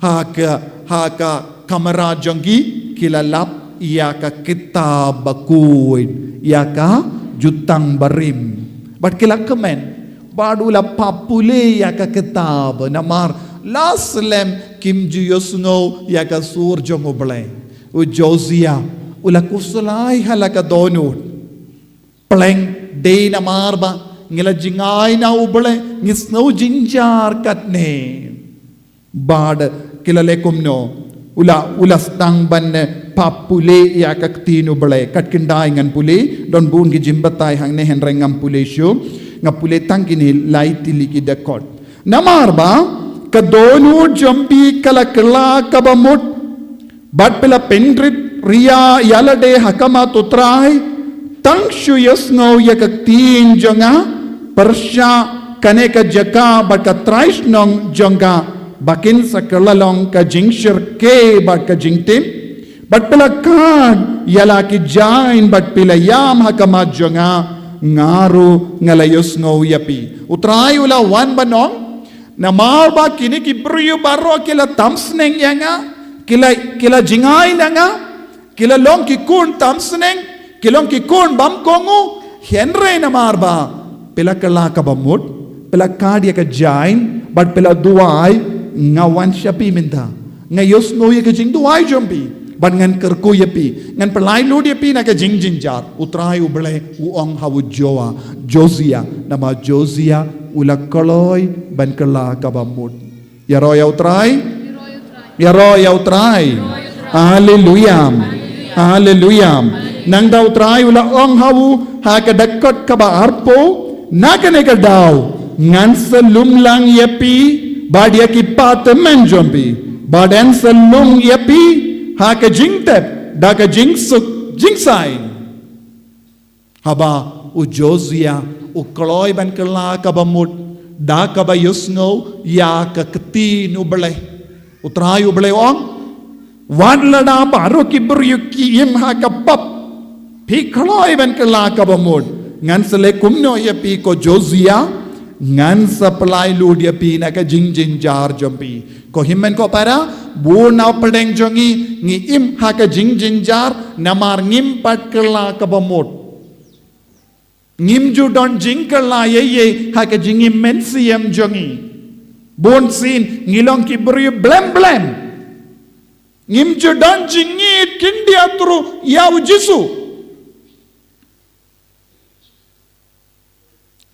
ha ka, ha ka kamra jong ki, ki la lap ïa ka kitab bakhuid, ïa ka Jutang Barim. Bad ki la kmen, bad u la pule ïa ka kitab, namar la slem kim ju ïohsngew ïa ka sur jong U Blei. U Josia u la khuslai ha la ka dohnud. Pleng, dei namar ba ngi la jngai na U Blei, ngi sngew jynjar katne. Bad ki la leh kumno? U la, u la sdang ban, eh, pule ïa ka ktien U Blei. Kat khyndai ngan pule, don bun ki jingbatai hangne hynrei ngam pule shuh, nga pule tang kine lai tylli ki dkhot. Namar ba ka dohnud jong phi ka la kylla kaba mut, bad phi la pynrit ria ïa lade ha khmat U Trai, tang shu ïohsngew ïa ka ktien jong nga, pyrshah kane ka jaka bad ka trai shnong jong nga, ba kin sa kylla long ka jingshyrkhei bad ka jingtip. Bad phi la khad ïa la ki jaiñ bad phi la ïam ha khmat jong nga, nga ruh nga la ïohsngew ïa phi. U Trai u la wan ban ong, namar ba kine ki briew baroh ki la tam sneng ïa nga, ki la, ki la jngai na nga, ki la long ki khun tam sneng, ki long ki khun bym kohnguh, hynrei namar ba phi la kylla kaba mut, phi la khad ïa ka jaiñ, bad phi la duwai, nga wan sha phi mynta. Nga ïohsngew ïa ka jingduwai jong phi, bad ngan kyrkhu ïa phi, ngan pynlait lut ïa phi na ka jingjynjar. U Trai U Blei u ong ha u Joa, Josia, namar Josia u la kloi ban kylla kaba mut. Ïaroh ïa U Trai. Ïaroh ïa U Trai. Haleluya. Haleluya. Nangta U Trai u la ong ha u ha ka dkhot kaba arphew, na kane ka daw ngan sa lum lang ïa phi bad ïa ki kpa tymmen jong phi, bad yn sa lung ïa phi ha ka jingtep da ka jingsuk jingsaiñ. Haba u Josia u kloi ban kylla kaba mut da kaba ïohsngew ïa ka ktien U Blei. U Trai U Blei u ong, wat lada baroh ki briew ki im ha ka pap, phi kloi ban kylla kaba mut, ngan sa leh kumno ïa phi ko Josia? Ngan sa pynlait lut ïa phi na ka jingjynjar jong phi. Ko hynmen ko para, bun na pdeng jong ngi ngi im ha ka jingjynjar namar ngim pat kylla kaba mut. Ngim ju don jingkylla ei ei ha ka jingim mynsiem jong ngi. Bun sien ngi long ki briew blem blem. Ngim ju don jingïeit khyndiat ruh ïa u Jisu.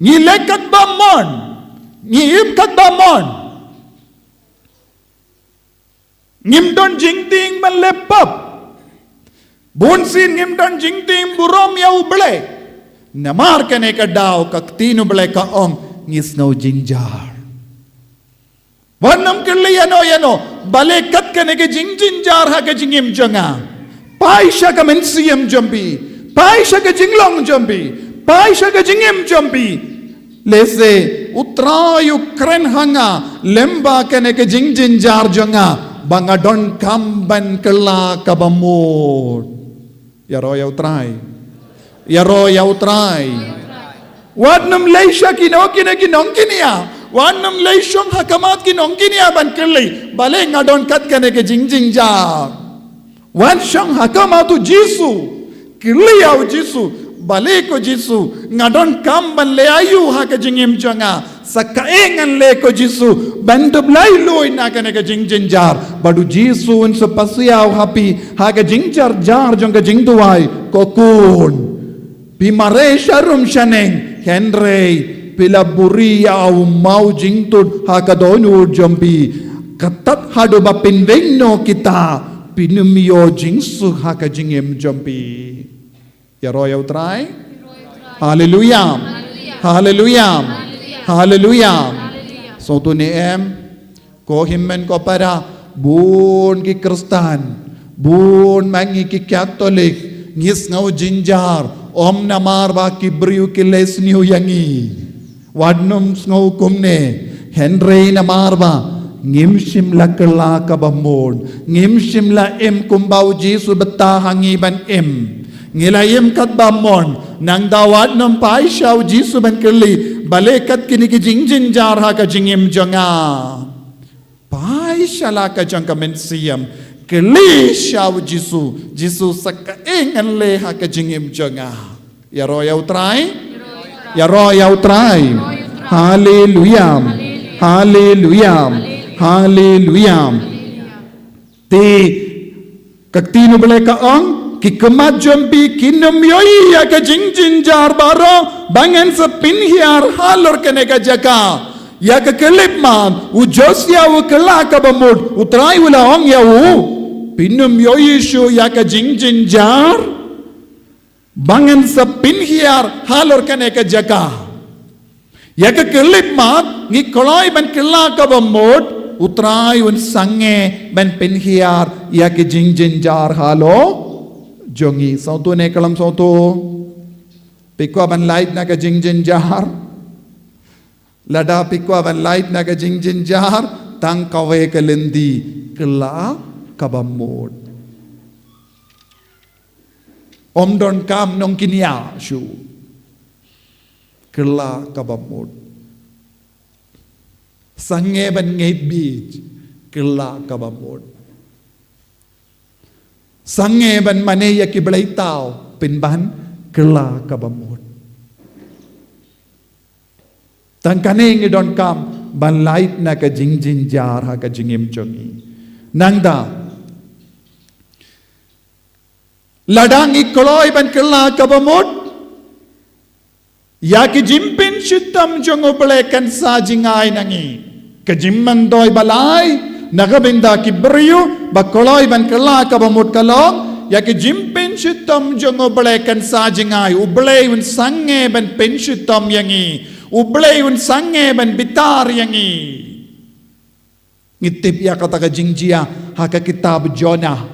Ngi leh katba mon, ngi im katba mon. Ngim don jingtieng ban leh pap. Bun sien ngim don jingtieng burom ïa U Blei. Namar kane ka daw ka ktien U Blei ka ong ngi sngew jynjar. Wat nym kylli ïano ïano, balei kat kane ka jingjynjar ha ka jingim jong nga. Phai sha ka mynsiem jong phi, phai sha ka jinglong jong phi, phai sha ka jingim jong phi. Lehse U Trai u kren ha nga lyngba kane ka jingjynjar jong nga ba nga donkam ban kylla kaba mut. Ïaroh ïa U Trai. Ïaroh ïa U Trai. Wat nym leit sha kino kino ki nongkñia. Wat nym leit shong ha khmat ki nongkñia ban kylli, balei nga don kat kane ka jingjynjar. Wan shong ha khmat U Jisu. Kylli ïa U Jisu, balei ko Jisu, nga donkam ban leh aïu ha ka jingim jong nga. Sa kaei ngan leh ko Jisu ban dup laitluid na kane ka jingjynjar. Bad U Jisu un sa pasiaw ha phi ha ka jingjynjar jong ka jingduwai, ko khun. Phi mareh sharum shaneng, hynrei phi la buhrieh ïa u maw jingtut ha ka dohnud jong phi. Katba haduh ba phin weng noh kita, phin ym ïoh jingsuk ha ka jingim jong phi. Ïaroh ïa U Trai. Haleluya. Haleluya. Haleluya. Sngewthuh ne em? Ko hynmen ko para, bun ki Khristan, bun ma ngi ki Katholik, ngi sngew jynjar, ym namar ba ki briew ki leh sniew ïa ngi. Wat nym sngew kumne, hynrei namar ba Ngim shym la kylla kaba mut. Ngim shym la im kumba u Jisu bynta ha ngi ban im. Ngi la im katba mon. Nang da wat nym phai sha u Jisu ban kylli. Balei kat kine ki jingjynjar ha ka jingim jong nga. Phai sha la ka jong ka mynsiem. Kylli sha u Jisu. Jisu sa kaei ngan leh ha ka jingim jong nga. Ïaroh ïa u Trai. Ïaroh ïa u Trai. Haleluya. Haleluya. Haleluya. Te ka ktien u Blei ka ong, ki khmat jong phi kin ym ïohi ïa ka jingjynjar baroh ba ngan sa pynhiar halor kane ka jaka. Ïa ka khyllipmat, u Josia u kylla kaba mut, u Trai u la ong ïa u, phin ym ïohi shuh ïa ka jingjynjar ba ngan sa pynhiar halor kane ka jaka. Ïa ka khyllipmat, ngi kloi ban kylla kaba mut, u Trai un sangeh ban pynhiar ïa ka jingjynjar halor jong ngi. Sawtu ne khlem sawtu. Phi kwah ban lait na ka jingjynjar. Lada phi kwah ban lait na ka jingjynjar, tang kawei ka lynti, kylla kaba mut. Ym donkam nongkynnoh shuh. Kylla kaba mut. Sangeh ban ngeit bit. Kylla kaba mut. Sangeh ban mane ïa ki blei thaw. Pynban kylla kaba mut. Tang kane ngi donkam ban lait na ka jingjynjar ha ka jingim jong ngi. Nangta. Lada ngi kloi ban kylla kaba mut. Ïa ki jingpynshitom jong u Blei kan sa jngai na ngi. Ka jingmyntoi ba lai, na ka bynta ki briew, ba kloi ban kylla kaba mut ka long, ïa ki jingpynshitom jong u Blei kan sa jngai, u Blei un sangeh ban pynshitom ïa ngi, u Blei un sangeh ban bitar ïa ngi. Ngi tip ïa kata ka jingjia, ha ka kitab Jonah.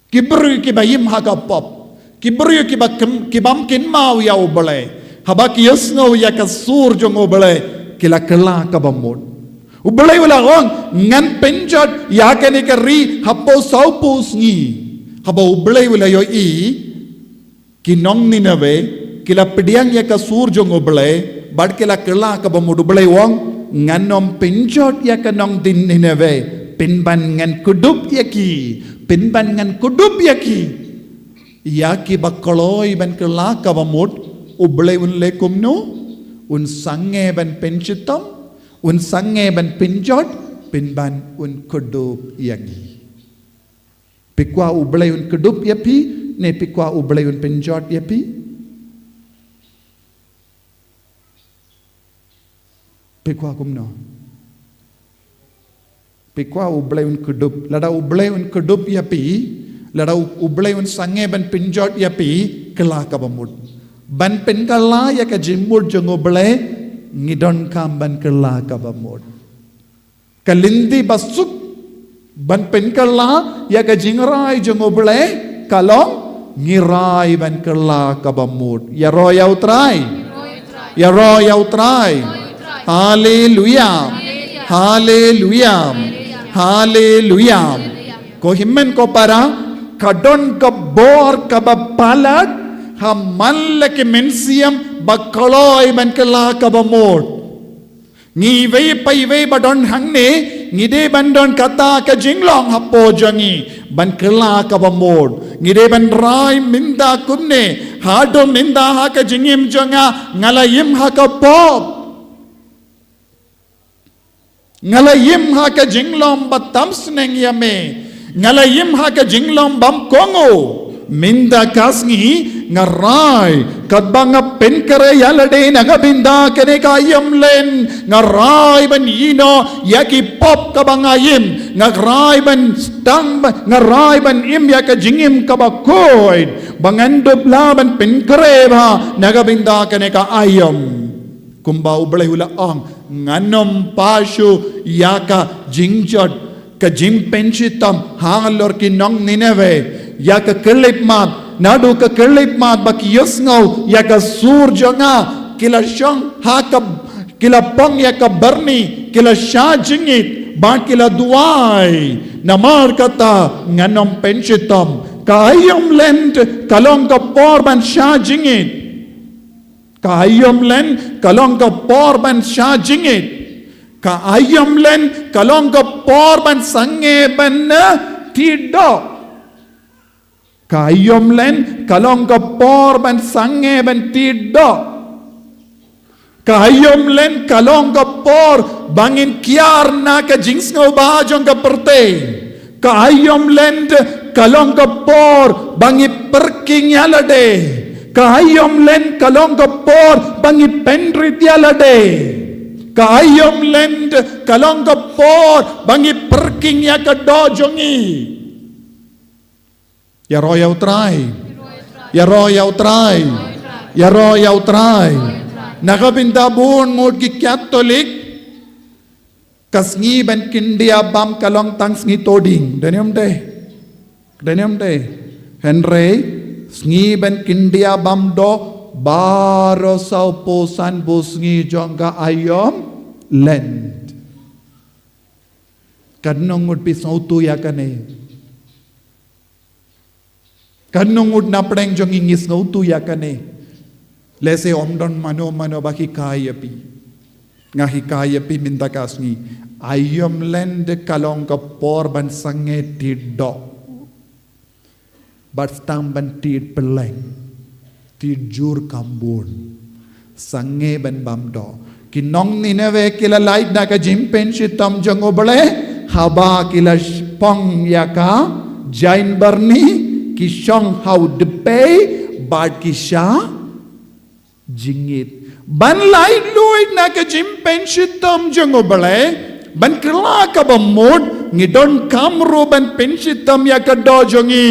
Ki briew kiba im ha ka pop. Ki briew kiba kem-, kibym kynmaw ïa u Blei. Haba ki ïohsngew ïa ka sur jong u Blei. Ki la kylla kaba mut. U Blei u la ong, ngan pynjot ïa kane ka ri hapoh sawphew sngi. Haba u Blei u la ïohi. Ki nong Nineveh, ki la pdiang ïa ka sur jong u Blei, bad ki la kylla kaba mut u Blei u ong, ngan ym pynjot ïa ka nong Nineveh, pynban ngan kdup ïa ki, pynban ngan kdup ïa ki. Ïa kiba kloi ban kylla kaba mut, u Blei un leh kumno, un sangeh ban pynshitom, un sangeh ban pynjot, pynban un kdup ïa ki. Phi kwah u Blei un kdup ïa phi, ne phi kwah u Blei un pynjot ïa phi? Phi kwah kumno? Phi kwah u Blei un kdup, lada u Blei un kdup ïa phi, lada u, u Blei un sangeh ban pynjot ïa phi, kylla kaba mut. Ban pynkylla ïa ka jingmut jong u Blei, ngi donkam ban kylla kaba mut. Ka lynti ba suk ban pynkylla ïa ka jingrai jong u Blei ka long ngi rai ban kylla kaba mut. Ïaroh ïa u Trai. Ïaroh ïa u Trai. Haleluya. Haleluya. Haleluya. Ko hynmen ko para, ka don ka bor kaba palat ha man la ki mynsiem ba kloi ban kylla kaba mut. Ngi iwei pa iwei ba don hangne, ngi dei ban don kata ka jinglong hapoh jong ngi, ban kylla kaba mut. Ngi dei ban rai mynta kumne, haduh mynta ha ka jingim jong nga, nga la im ha ka pop. Nga la im ha ka jinglong ba tam sneng ïa me. Nga la im ha ka jinglong bym kohnguh. Mynta ka sngi nga rai katba nga pynkhreh ïa lade na ka bynta kane ka aïom lehn, nga rai ban ïehnoh ïa ki pop kaba nga im. Nga rai ban sdang ba, nga rai ban im ïa ka jingim kaba khuid ba ngan dup lah ban pynkhreh bha na ka bynta kane ka aïom. Kumba u Blei u la ong, ngan ym pah shuh ïa ka jingjot, ka jingpynshitom halor ki nong Nineveh, ïa ka khyllipmat, naduh ka khyllipmat ba ki ïohsngew ïa ka sur jong nga, ki la shong ha ka, ki la pang ïa ka byrni, ki la shah jingit, Bad ki la duwai, namar kata ngan ym pynshitom. Ka aïom lent ka long ka por ban shah jingit. Ka aïom lent ka long ka por ban shah jingit. Ka aïom lent ka long ka por ban sangeh ban, eh, tied doh. Ka aïom lent ka long ka por ban sangeh ban tied doh. Ka aïom lent ka long ka por ba ngin kiar na ka jingsngewbha jong ka pyrthei. Ka aïom lent ka long ka por ba ngi pyrkhing ïa lade. Ka aïom lent ka long ka por ba ngi pynrit ïa lade. Ka aïom lent ka long ka por ba ngi pyrkhing ïa ka doh jong ngi. Ïaroh ïa U Trai. Ïaroh ïa U Trai. Ïaroh ïa U Trai. Na ka bynta bun ngut ki Katholik, ka sngi ban kyndiah bam ka long tang sngi Thohdieng. Dei ne ym dei? Dei ne ym dei? Hynrei sngi ban kyndiah bam doh baroh sawphew san bnai sngi jong ka aïom lent. Katno ngut phi sngewthuh ïa kane? Katno ngut na pdeng jong ngi ngi sngewthuh ïa kane? Lehse ym don mano mano ba hikai ïa phi. Nga hikai ïa phi mynta ka sngi. Aïom lent ka long ka por ban sangeh tied doh. Bad sdang ban tied pylleng. Tied jur kam bun. Sangeh ban bam doh. Ki nong Nineveh ki la lait na ka jingpynshitom jong U Blei haba ki la sh-, pong ïa ka jaiñbyrni, ki shong ha u dpei bad ki shah jingit. Ban laitluid na ka jingpynshitom jong U Blei, ban kylla kaba mut, ngi donkam ruh ban pynshitom ïa ka doh jong ngi.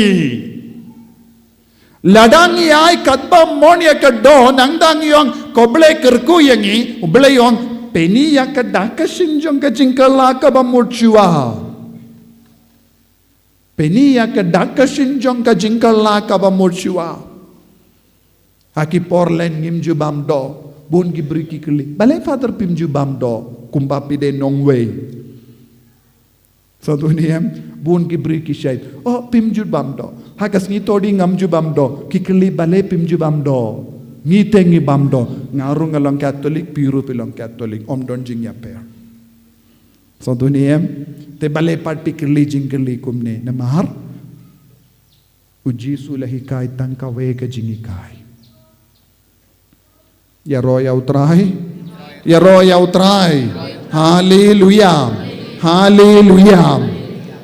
Lada ngi ai katba mon ïa ka doh, nang dang ïong ko Blei kyrkhu ïa ngi, U Blei ong pyni ïa ka dak ka shin jong ka jingkylla kaba mut shuwa. Pyni ïa ka dak ka shin jong ka jingkylla kaba mut shuwa. Ha ki por lent ngim ju bam doh, bun ki briew ki kylli. Balei Father phim ju bam doh, kumba phi dei nongwei. Sa tu ni em, bun ki briew ki shait. Oh, phim ju bam doh. Ha ka sngi Thohdieng ngam ju bam doh. Ki kylli balei phim ju bam doh. Ngi te ngi bam doh. Nga ruh nga long Katholik, phi ruh phi long Katholik. Ym don jingïapher. Sa tu ni em, te balei pat phi kylli jingkylli kumne. Namar U Jisu la hikai tang kawei ka jinghikai. Ïaroh ïa U Trai. Ïaroh ïa U Trai. Haleluia. Haleluia.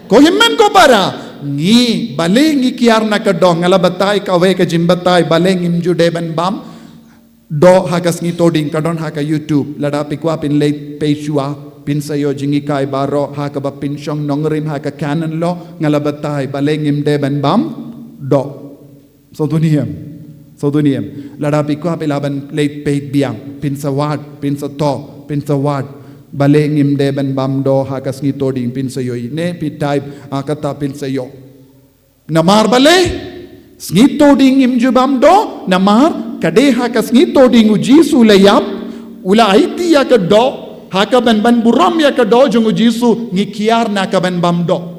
Ko hynmen ko para, ngi, balei ngi kiar na ka doh, nga la batai kawei ka jingbatai, balei ngim ju dei ban bam doh ha ka sngi Thohdieng, ka don ha ka YouTube. Lada phi kwah phin leit peit shuwa, phin sa ïoh jinghikai baroh ha kaba pynshong nongrim ha ka canon law, nga la batai balei ngim dei ban bam doh. Sa tu ni em. Sa tu ni em. Lada phi kwah phi lah ban leit peit biang, phin sa wad, phin sa thoh, phin sa wad. Balei ngim dei ban bam doh ha ka sngi Thohdieng, phin sa ïohi. Ne phi type, ah, kata phin sa ïoh. Namar balei? Sngi Thohdieng ngim ju bam doh, namar ka dei ha ka sngi Thohdieng U Jisu u la ïap, u la aiti ïa ka doh, ha kaban ban burom ïa ka doh jong U Jisu, ngi kiar na kaban bam doh.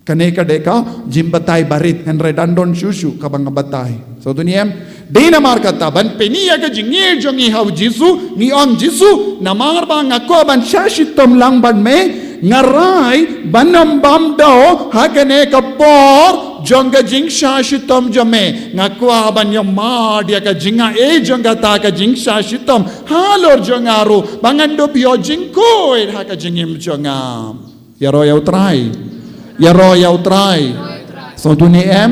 Kane ka dei ka jingbatai barit, hynrei dang don shuh shuh kaba nga batai. Sa tu ni em, dei namar kata ban pyni ïa ka jingïeit jong ngi ha U Jisu, ngi ong Jisu, namar ba nga kwah ban shah shitom lang bad me, nga rai ban ym bam doh ha kane ka por jong ka jingshah shitom jong me. Nga kwah ban ïa mad ïa ka jingaiei jong kata ka jingshah shitom halor jong nga ruh, ba ngan dup ïoh jingkhuid ha ka jingim jong nga. Ïaroh ïa U Trai. Ïaroh ïa U Trai. Sa tu ni em,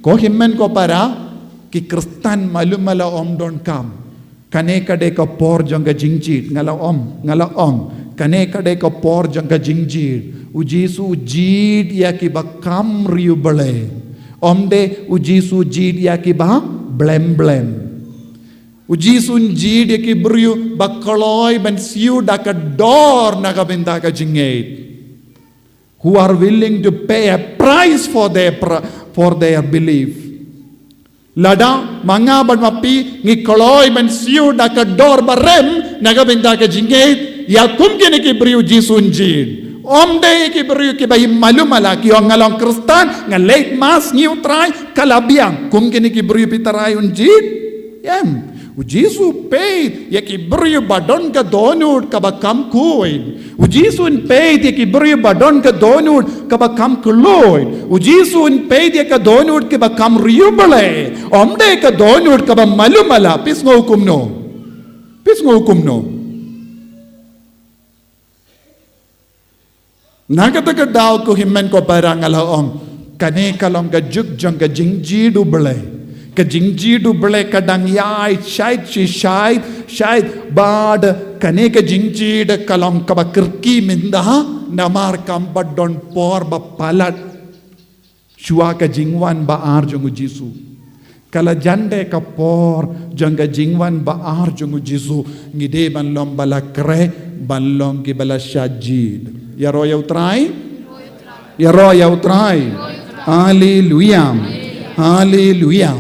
ko hynmen ko para, ki Khristan malu mala ym donkam. Kane ka dei ka por jong ka jingjied, nga la ong, nga la ong. Kane ka dei ka por jong ka jingjied. U Jisu u jied ïa kiba kam riewblei. Ym dei U Jisu u jied ïa kiba blem blem. U Jisu un jied ïa ki briew ba kloi ban siew da ka dor na ka bynta ka jingngeit. Who are willing to pay a price for their pr-, for their belief. Lada ma nga bad ma phi ngi kloi ban siew da ka dor ba rem na ka bynta ka jingngeit, ïa kum kine ki briew u Jisu un jied. Ym dei ïa ki briew kiba i malu mala ki ong nga long Khristan, nga leit mass, sngi U Trai ka la biang. Kum kine ki briew phi tharai un jied? Em. U Jisu u peit ïa ki briew ba don ka dohnud kaba kham khuid. U Jisu un peit ïa ki briew ba don ka dohnud kaba kham khlaiñ. U Jisu un peit ïa ka dohnud kaba kham riewblei. Ym dei ka dohnud kaba malu mala. Phi sngew kumno? Phi sngew kumno? Na kata ka daw ko hynmen ko para, nga la ong, kane ka long ka juk jong ka jingjied U Blei. Ka jingjied U Blei ka dang ïaid shaid shi shaid, shaid bad kane ka jingjied ka long kaba kyrkieh mynta, namar kam pat don por ba palat shuwa ka jingwan ba ar jong U Jisu. Ka la jan dei ka por jong ka jingwan ba ar jong U Jisu, ngi dei ban long ba la khreh, ban long kiba la shah jied. Ïaroh ïa U Trai? Ïaroh ïa U Trai. Haleluia. Haleluia.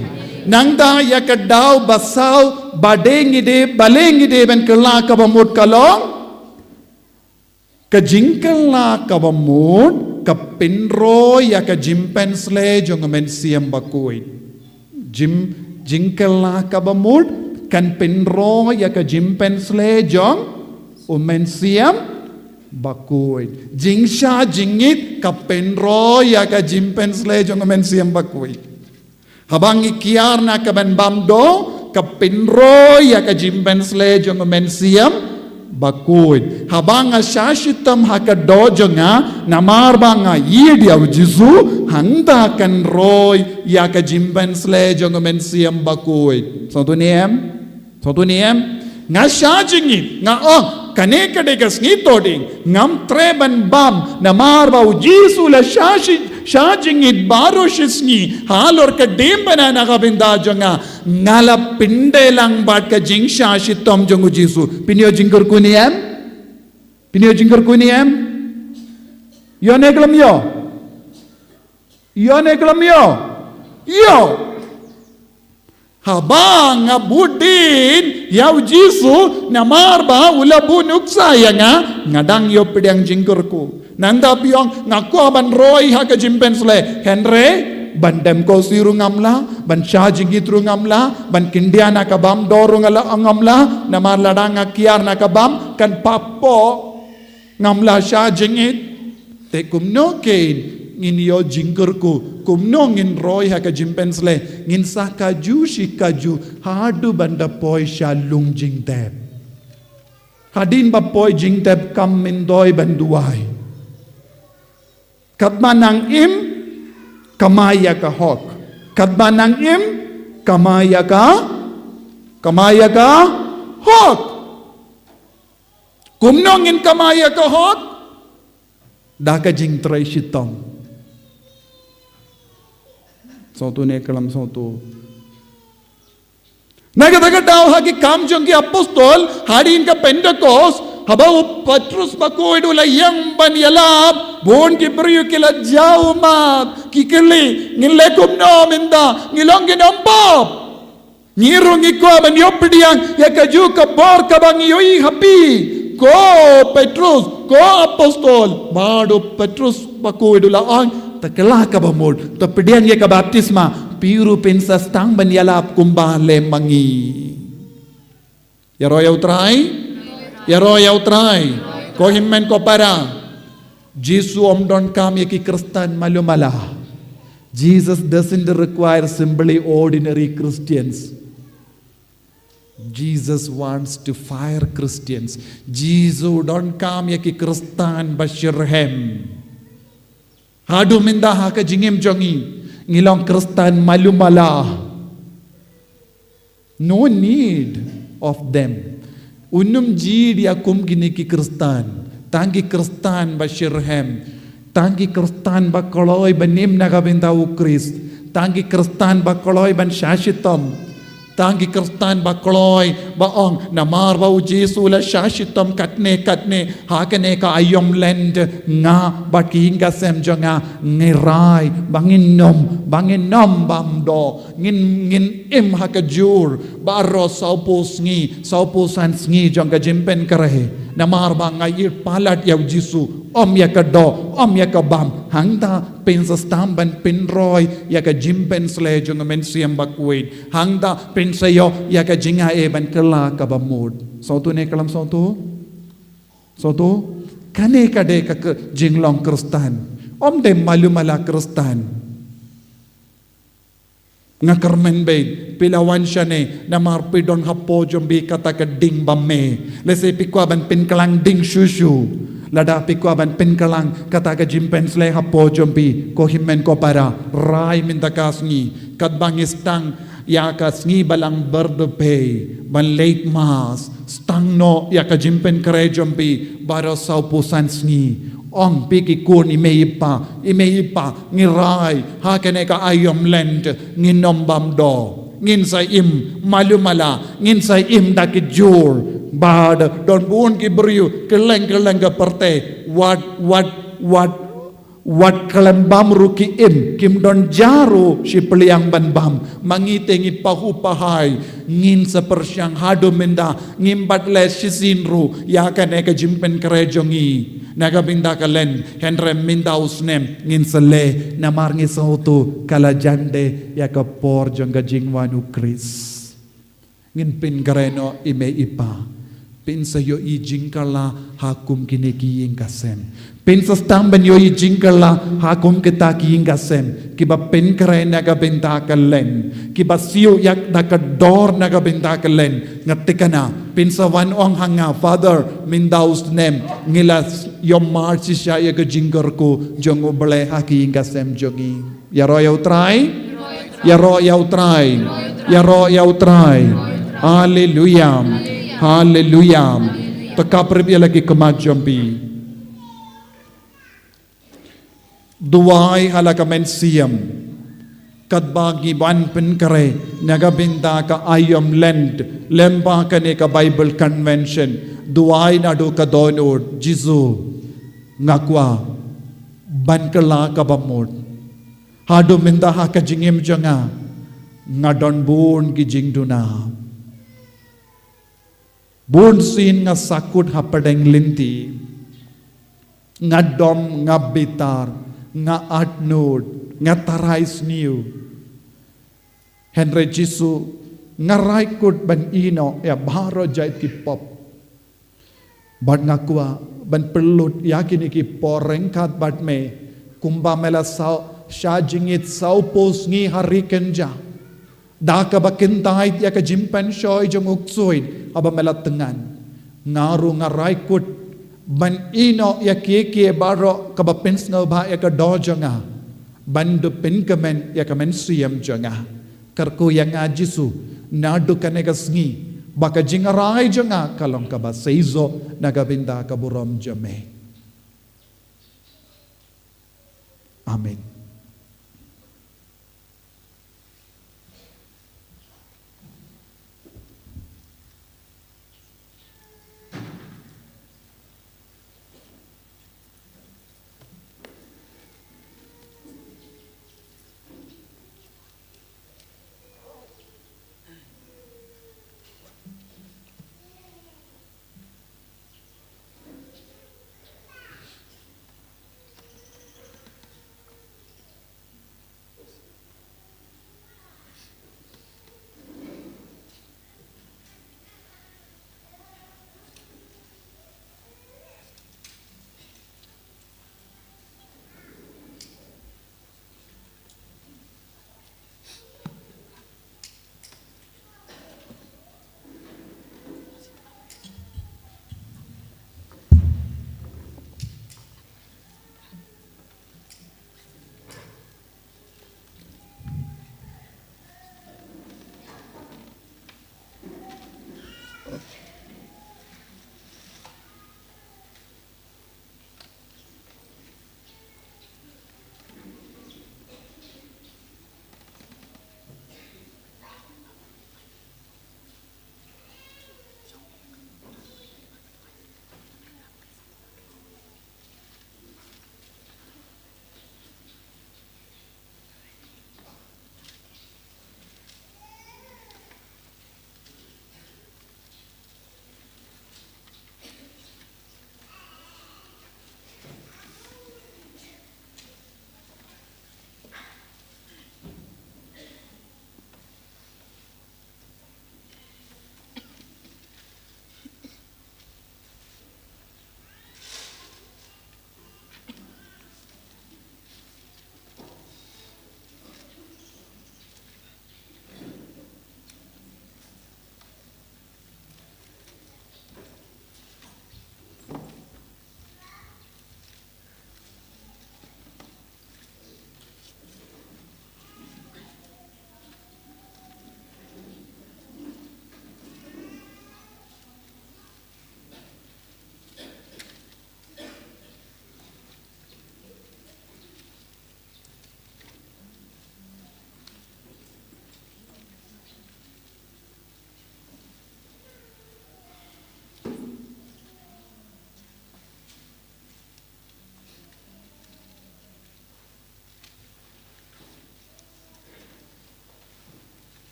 Nangta ïa ka daw ba saw, ba dei ngi dei, balei ngi dei ban kylla kaba mut ka long? Ka jingkylla kaba mut ka pynroi ïa ka jingpynshlei jong U Mynsiem Bakhuid. Jing, jingkylla kaba mut kan pynroi ïa ka jingpynshlei jong U Mynsiem Bakhuid. Jingshah jingit ka pynroi ïa ka jingpynshlei jong U Mynsiem Bakhuid. Haba ngi kiar na ka ban bam doh, ka pynroi ïa ka jingpynshlei jong U Mynsiem Bakhuid. Haba nga shah shitom ha ka doh jong nga, namar ba nga ïeit ïa U Jisu, hangta kan roi ïa ka jingpynshlei jong U Mynsiem Bakhuid. Sngewthuh ne em? Sngewthuh ne em? Nga shah jingit, nga ong, kane ka dei ka sngi Thohdieng, ngam treh ban bam, namar ba U Jisu u la shah shi, shah jingit baroh shi sngi halor ka diengphna na ka bynta jong nga, nga la pyndei lang bad ka jingshah shitom jong U Jisu. Phin ïoh jingkyrkhu ne em? Phin ïoh jingkyrkhu ne em? Ïoh ne khlem ïoh? Ïoh ne khlem ïoh? Ïoh. Haba nga bud dien ïa U Jisu namar ba u la buh nuksa ïa nga, nga dang ïoh pdiang jingkyrkhu. Nangta phi ong nga kwah ban roi ha ka jingpynshlei, hynrei ban dem khohsiew ruh ngam lah, ban shah jingit ruh ngam lah, ban kyndiah na ka bam doh ruh nga lah, ngam lah, namar lada nga kiar na ka bam kan papoh. Ngam lah shah jingit. Te kumno kein ngin ïoh jingkyrkhu? Kumno ngin roi ha ka jingpynshlei? Ngin sah kajuh shi kajuh haduh ban da poi sha lum jingtep. Hadien ba poi jingtep kam myntoi ban duwai. Katba nang im, kamai ïa ka hok. Katba nang im, kamai ïa ka, kamai ïa ka hok. Kumno ngin kamai ïa ka hok? Da ka jingtrei shitom. Sngewthuh ne khlem sngewthuh? Na kata ka daw ha Ki Kam jong ki Apostol, hadien ka Pentekost, haba u Petrus bakhuid u la ïeng ban ïalap, bun ki briew ki la jaw ummat, ki kylli, ngin leh kumno mynta, ngi long ki nongpop. Ngi ruh ngi kwah ban ïoh pdiang ïa kajuh ka bor kaba ngi ïohi ha phi, ko Petrus, ko apostol. Bad u Petrus bakhuid u la ong, to kylla kaba mut, to pdiang ïa ka baptisma, phi ruh phin sa sdang ban ïalap kumba leh ma ngi. Ïaroh ïa U Trai? Ïaroh ïa U Trai. Ko hynmen ko para, Jisu um donkam ïa ki Khristan malu mala. Jesus doesn't require simply ordinary Christians. Jesus wants to fire Christians. Jisu u donkam ïa ki Khristan ba shitrhem. Haduh mynta ha ka jingim jong ngi, ngi long Khristan malu mala. No need of them. Un ym jied ïa kum kine ki Khristan. Tang ki Khristan ba shitrhem. Tang ki Khristan ba kloi ban im na ka bynta U Khrist. Tang ki Khristan ba kloi ban shah shitom. Tang ki Khristan ba kloi ba ong, namar ba U Jisu u la shah shitom katne katne ha kane ka aïom lent, nga bad ki ïing ki sem jong nga ngi rai ba ngin ym, ba ngin ym bam doh. Ngin, ngin im ha ka jur baroh sawphew sngi, sawphew san sngi jong ka jingpynkhreh. Namar ba nga ïohi palat ïa u Jisu, ym ïa ka doh, ym ïa ka bam. Hangta pynsa sdang ban pynroi ïa ka jingpynshlei jong u Mynsiem Bakhuid. Hangta pynsa ïoh ïa ka jingaiei ban kylla kaba mut. Sngewthuh ne khlem sngewthuh? Sngewthuh? Kane ka dei ka, ka jinglong Khristan. Ym dei malu mala Khristan. Nga kyrmen beit, phi la wan shane namar phi don hapoh jong phi kata ka ding bam me. Lehse phi kwah ban pynkhlaiñ ding shuh shuh. Lada phi kwah ban pynkhlaiñ kata ka jingpynshlei hapoh jong phi, ko hynmen ko para, rai mynta ka sngi. Katba ngi sdang ïa ka sngi Balang Byrduh Bei ban leit Mass, sdang noh ïa ka jingpynkhreh jong phi baroh sawphew san sngi. Ong phi ki khun, i mei i pa, i mei i pa, ngi rai ha kane ka aïom Lent ngin ym bam doh. Ngin sa im malu mala, ngin sa im da ki jhur. Bad don bun ki briew kylleng kylleng ka pyrthei, wat wat wat wat khlem bam ruh ki im, kim don ja ruh shi pliang ban bam. Ma ngi te ngi pahuh pahai, ngin sa pyrshang haduh mynta, ngim pat leh shisien ruh ïa kane ka jingpynkhreh jong ngi na ka bynta ka Lent, hynrei mynta u snem ngin sa leh namar ngi sngewthuh ka la jan de ïa ka por jong ka jingwan u Khrist. Ngin pynkhreh noh, i mei i pa. Pynsa ïohi jingkylla ha kum kine ki ïing ki sem. Pynsa sdang ban ïohi jingkylla ha kum kita ki ïing ki sem kiba pynkhreh na ka bynta ka Lent, kiba siew ïa da ka dor na ka bynta ka Lent. Nga thikna, pynsa wan ong ha nga, Father, mynta u snem ngi la ïohmad shisha ïa ka jingkyrkhu jong U Blei ha ki ïing ki sem jong ngi. Ïaroh ïa U Trai. Ïaroh ïa U Trai. Ïaroh ïa U Trai. Haleluia. Haleluia. To khapkhop ïa la ki khmat jong phi. Duwai ha la ka mynsiem. Katba ngi wan pynkhreh na ka bynta ka aïom Lent lyngba kane ka Bible Convention, duwai naduh ka dohnud, Jisu, nga kwah ban kylla kaba mut. Haduh mynta ha ka jingim jong nga, nga don bun ki jingduna. Bun sien nga sahkut hapdeng lynti. Nga dom, nga bitar, nga atnud, nga tharai sniew. Hynrei Jisu, nga rai kut ban ïehnoh ïa baroh jait ki pop. Bad nga kwah ban pynlut ïa kine ki por ryngkat bad me, kumba me la shah jingit sawphew sngi ha ri kynja. Da kaba kyntait ïa ka jingpynshoi jong u Ksuid haba me la thngan. Nga ruh nga rai kut ban ïehnoh ïa kiei kiei baroh kaba pynsngewbha ïa ka doh jong nga, ban dup pynkmen ïa ka mynsiem jong nga. Kyrkhu ïa nga Jisu, naduh kane ka sngi, ba ka jingrai jong nga ka long kaba seisoh na ka bynta ka burom jong me. Amen.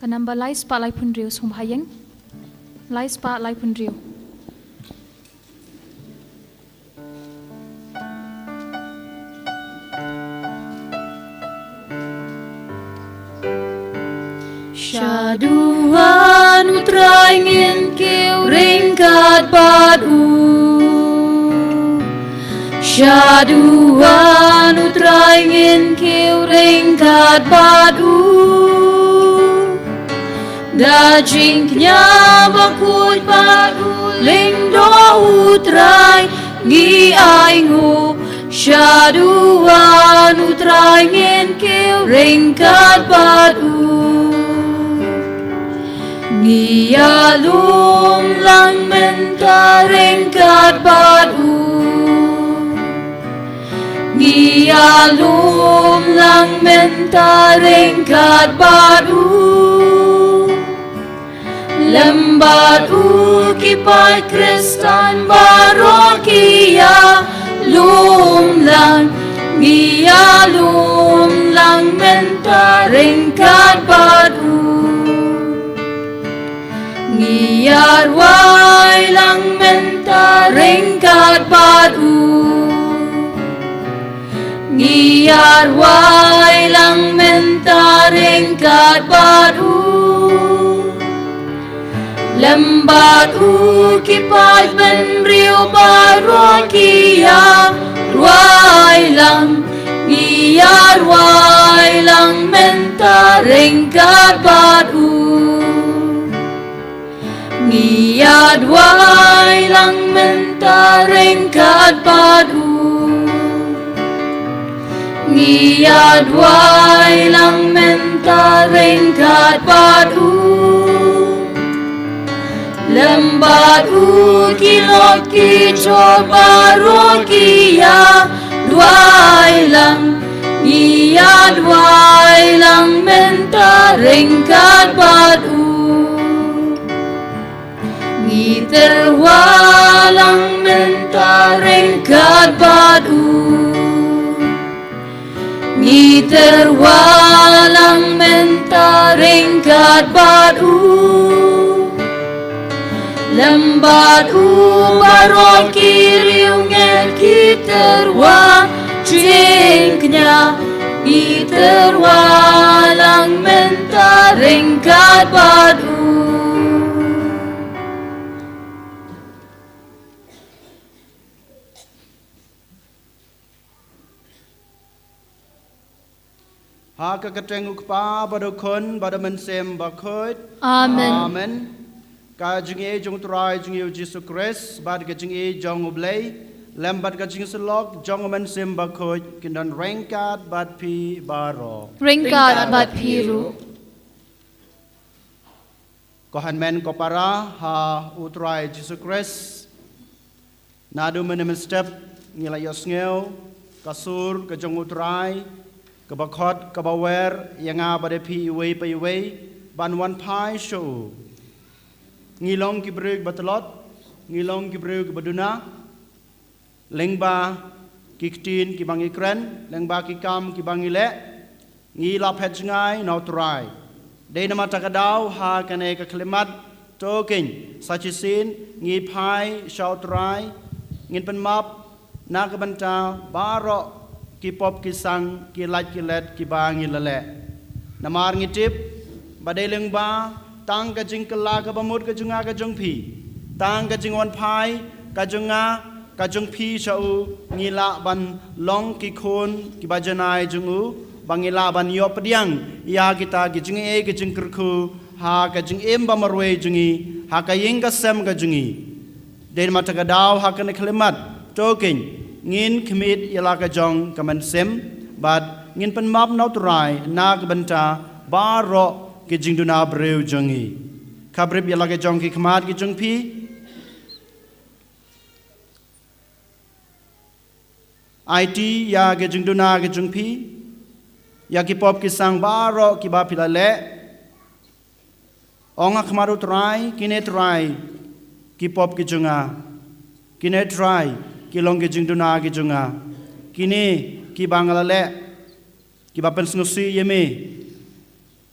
Ka namba lai spah laiphew hynriew, sngewbha ïeng. Lai spah laiphew hynriew. Shaduh U Trai ngin kiew ryngkat bad u. Shaduh U Trai ngin kiew ryngkat bad u. Da jingkñia bakhuid bad u lyngdoh U Trai ngi ai nguh. Shaduh U Trai ngin kiew ryngkat bad u. Ngi ïalum lang mynta ryngkat bad u. Ngi ïalum lang mynta ryngkat bad u. Lem bad u ki paid Khristan baroh ki ïalum lang. Ngi ïalum lang mynta ryngkat bad u. Ngi ïarwai lang mynta ryngkat bad u. Ngi ïarwai lang mynta ryngkat bad u. Lem bad u ki paid bynriew baroh ki ïarwai lang. Ngi ïarwai lang mynta ryngkat bad u. Ngi ïarwai lang mynta ryngkat bad u. Ngi ïarwai lang mynta ryngkat bad u. Lem bad u ki lok ki jor baroh ki ïarwai lang. Ngi ïarwai lang mynta ryngkat bad u. Ngi tyrwa lang mynta ryngkat bad u. Ngi tyrwa lang mynta ryngkat bad u. Lem bad u baroh ki riewngeit ki tyrwa jingkñia. Ngi tyrwa lang mynta ryngkat bad u. Ha ka kyrteng U Kpa bad U Khun bad U Mynsiem Bakhuid. Amen. Amen. Ka jingïeit jong U Trai jong ngi U Jisu Khrist bad ka jingïeit jong U Blei lem bad ka jingsyllok jong U Mynsiem Bakhuid kin don ryngkat bad phi baroh. Ryngkat bad phi ruh. Ko hynmen ko para ha U Trai Jisu Khrist. Naduh mynne mynstep ngi la ïohsngew ka sur ka jong U Trai, kaba khot kaba wer ïa nga bad ïa phi iwei pa iwei ban wan phai sha u. Ngi long ki briew kiba tlot, ngi long ki briew kiba duna, lyngba ki ktien kiba ngi kren, lyngba ki kam kiba ngi leh, ngi la phet jngai na U Trai. Dei namar kata ka daw ha kane ka khyllipmat, to keiñ sa shisien ngi phai sha U Trai, ngin pynmap na ka bynta baroh ki pop ki sang, ki lait ki let kiba ngi la leh. Namar ngi tip ba dei lyngba tang ka jingkylla kaba mut ka jong nga ka jong phi, tang ka jingwan phai ka jong nga ka jong phi sha u, ngi lah ban long ki khun kiba janai jong u, ba ngi lah ban ïoh pdiang ïa kita ki jingaiei ki jingkyrkhu ha ka jingim ba marwei jong ngi, ha ka ïing ka sem ka jong ngi. Dei namar kata ka daw ha kane ka khyllipmat, to keiñ ngin khmih ïa la ka jong ka mynsiem bad ngin pynmap na U Trai na ka bynta baroh ki jingduna briew jong ngi. Khabrip ïa la ka jong ki khmat ki jong phi. Aiti ïa ki jingduna ki jong phi, ïa ki pop ki sang baroh kiba phi la leh. Ong ha khmat U Trai, kine Trai ki pop ki jong nga. Kine Trai ki long ki jingduna ki jong nga. Kine kiba nga la leh, kiba pynsngewsih ïa me.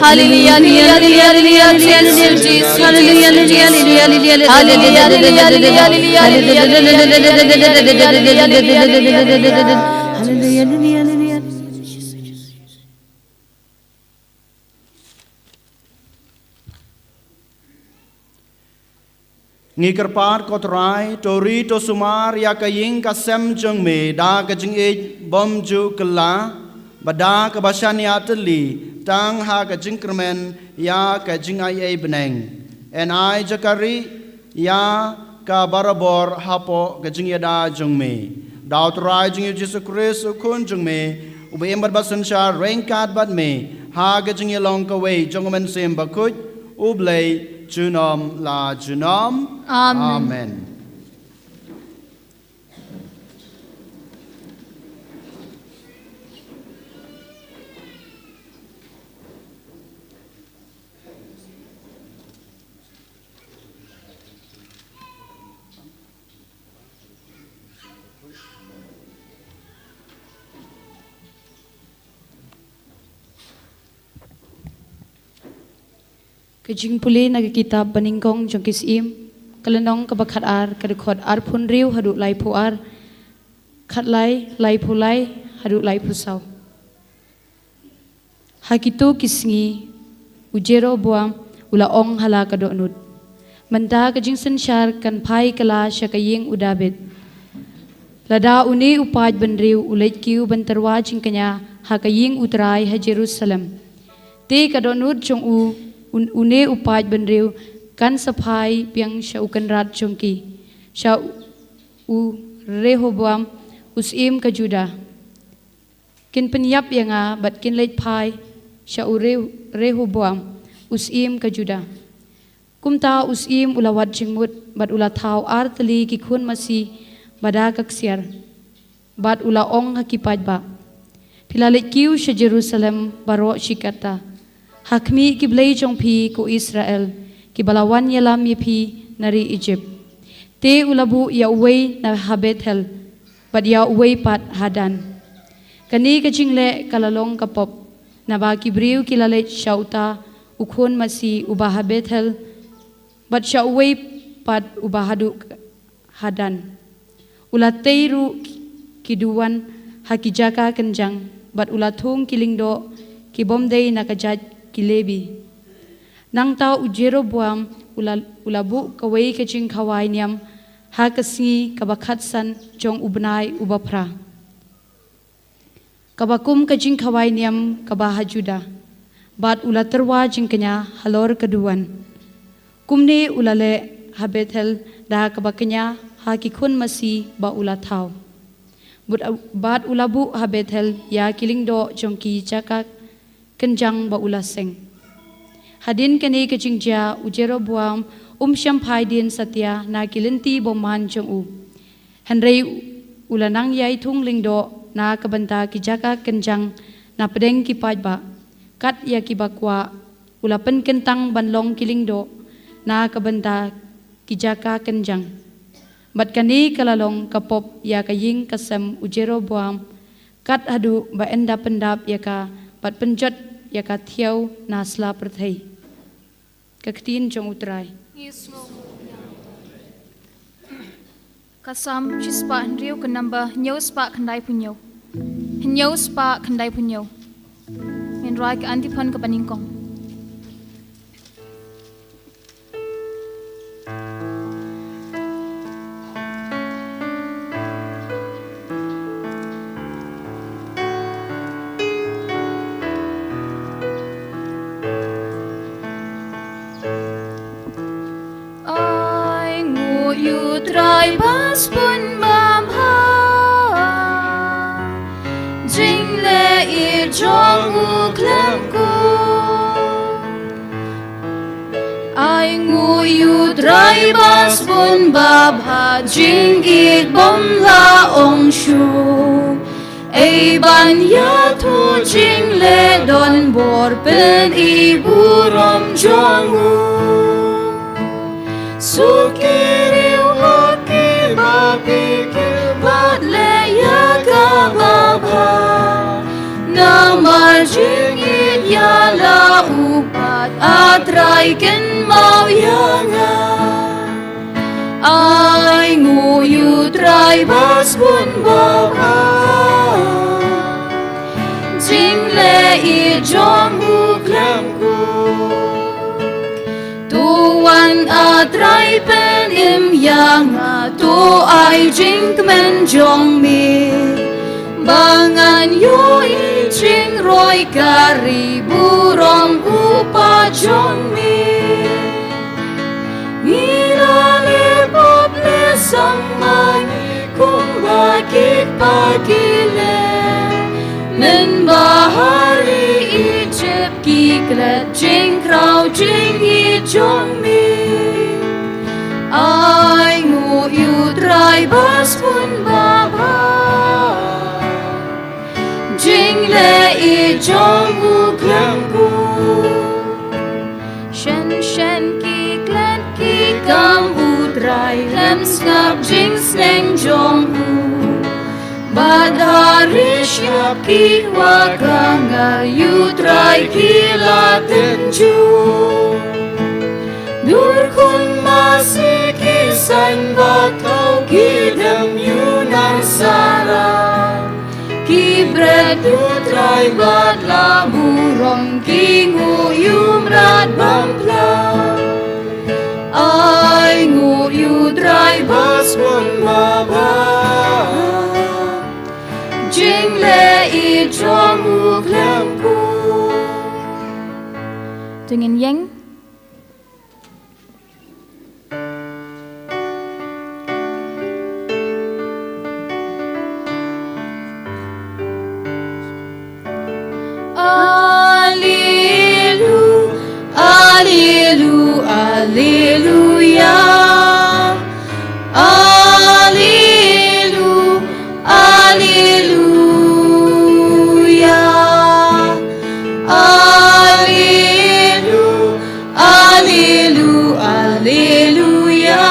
Hallelujah, hallelujah, hallelujah, hallelujah, hallelujah, Jesus. Hallelujah, hallelujah, hallelujah, hallelujah, hallelujah, hallelujah, hallelujah, hallelujah. Ngi kyrpad, ko Trai, to ri to sumar ïa ka ïing ka sem jong me da ka jingïeit bymjukla, bad da kaba shaniah tylli tang ha ka jingkyrmen ïa ka jingai ei bneng. Yn ai jaka ri ïa ka barabor hapoh ka jingïada jong me. Da u Trai jong ngi Jisu Khrist u Khun jong me, uba im bad ba synshar ryngkat bad me ha ka jingïalong kawei jong u Mynsiem Bakhuid, U Blei junom la junom. Amen. Amen. Ka jingpule na ka kitab Banyngkong jong ki Syiem, ka lynnong kaba khatar, ka dkhot arphew hynriew haduh laiphew ar, khatlai, laiphew lai haduh laiphew saw. Ha kito ki sngi u Jeroboam u la ong ha la ka dohnud, mynta ka jingsynshar kan phai kylla sha ka ïing u Dabid. Lada une u paid bynriew u leit kiew ban tyrwa jingkñia ha ka ïing u Trai ha Jerusalem, te ka dohnud jong u, un-, une u paid bynriew kan sa phai biang sha u kynrad jong ki, sha u Rehoboam u syiem ka Judah. Kin pynïap ïa nga bad kin leit phai sha u Re-, Rehoboam u syiem ka Judah. Kumta u syiem u la wad jingmut bad u la thaw ar tylli ki khun masi ba da ka ksiar, bad u la ong ha ki paidbah, phi la leit kiew sha Jerusalem baroh shi katta, ha khmih ki blei jong phi ko Israel, kiba la wan ïalam ïa phi na ri Ijipt. Te u la buh ïa uwei na ha Bethel, bad ïa uwei pat ha Dan. Kane ka jingleh ka la long ka pop, naba ki briew ki la leit sha uta u khun masi uba ha Bethel, bad sha uwei pat uba haduh ha Dan. U la tei ruh ki duwan ha ki jaka kynjang, bad u la thung ki lyngdoh ki bym dei na ka jait ki Lebi. Nangta u Jeroboam u la, u la buh kawei ka jingkhawai niam ha ka sngi kaba khatsan jong u bnai uba phra, kaba kum ka jingkhawai niam kaba ha Judah, bad u la tyrwa jingkñia halor ka duwan. Kumne u la leh ha Bethel da kaba kñia ha ki khun masi ba u la thaw. Bad, bad u la buh ha Bethel ïa ki lyngdoh jong ki jaka kynjang ba u la seng. Hadien kane ka jingjia u Jeroboam um shym phai dien satia na ki lynti bymman jong u. Hynrei u la nang ïai thung lyngdoh na ka bynta ki jaka kynjang na pdeng ki paidbah, kat ïa kiba kwah u la pynkyntang ban long ki lyngdoh na ka bynta ki jaka kynjang. Bad kane ka la long ka pop ïa ka ïing ka sem u Jeroboam, kat haduh ba yn da pyndap ïa ka bad pynjot ïa ka thiaw na sla pyrthei. Ka ktien jong u Trai. Ka Salm shispah hynriew, ka number hynñiew spah khyndai phew hynñiew. Hynñiew spah khyndai phew hynñiew. Ngin rwai ka antiphon kaba nyngkong. Ai nguh ïa u Trai ba sbun ba bha, jingleh ïeit jong u khlem kut. Ai nguh ïa u Trai ba sbun ba bha, jingïeit bym lah ong shuh. Ei ban ïathuh jingleh donbor, pyni burom jong u. Suk ki riew ha kiba pyrkhat bad leh ïa kaba bha. Namar jingïeit ïa la u Ai kynmaw ïa nga. Ai nguh ïa U Trai ba sbun ba bha. Jingleh ïeit jong u khlem kut. To wan, A Trai, pynim ïa nga, to ai jingkmen jong me. Ba ngan ïohi jingroi ka ri burom u Kpa jong me. Ngi la leh pop leh sang ma ngi kumba ki kpa ki leh. Mynba ha ri Egypt ki klet jingkraw jingïeit jong me. Ai nguh ïa U Trai ba sbun ba bha. Jingleh ïeit jong u khlem kut. Shen shen ki klet ki kam U Trai, khlem sngap jingsneng jong u. Bad ha ri shyiap ki wah khangar ïa U Trai ki la tynjuh. Dur khun masi ki saiñ bathong ki dem ïa u nar sarai. Ki bret ïa U Trai bad la burom, ki nguh ïa u mrad bym pla. Ai nguh ïa U Trai ba sbun ba bha. Jingleh ïeit jong u khlem kut. To ngin ïeng. Alelu, alelu, aleluya. Alelu, aleluya. Alelu, alelu, aleluya.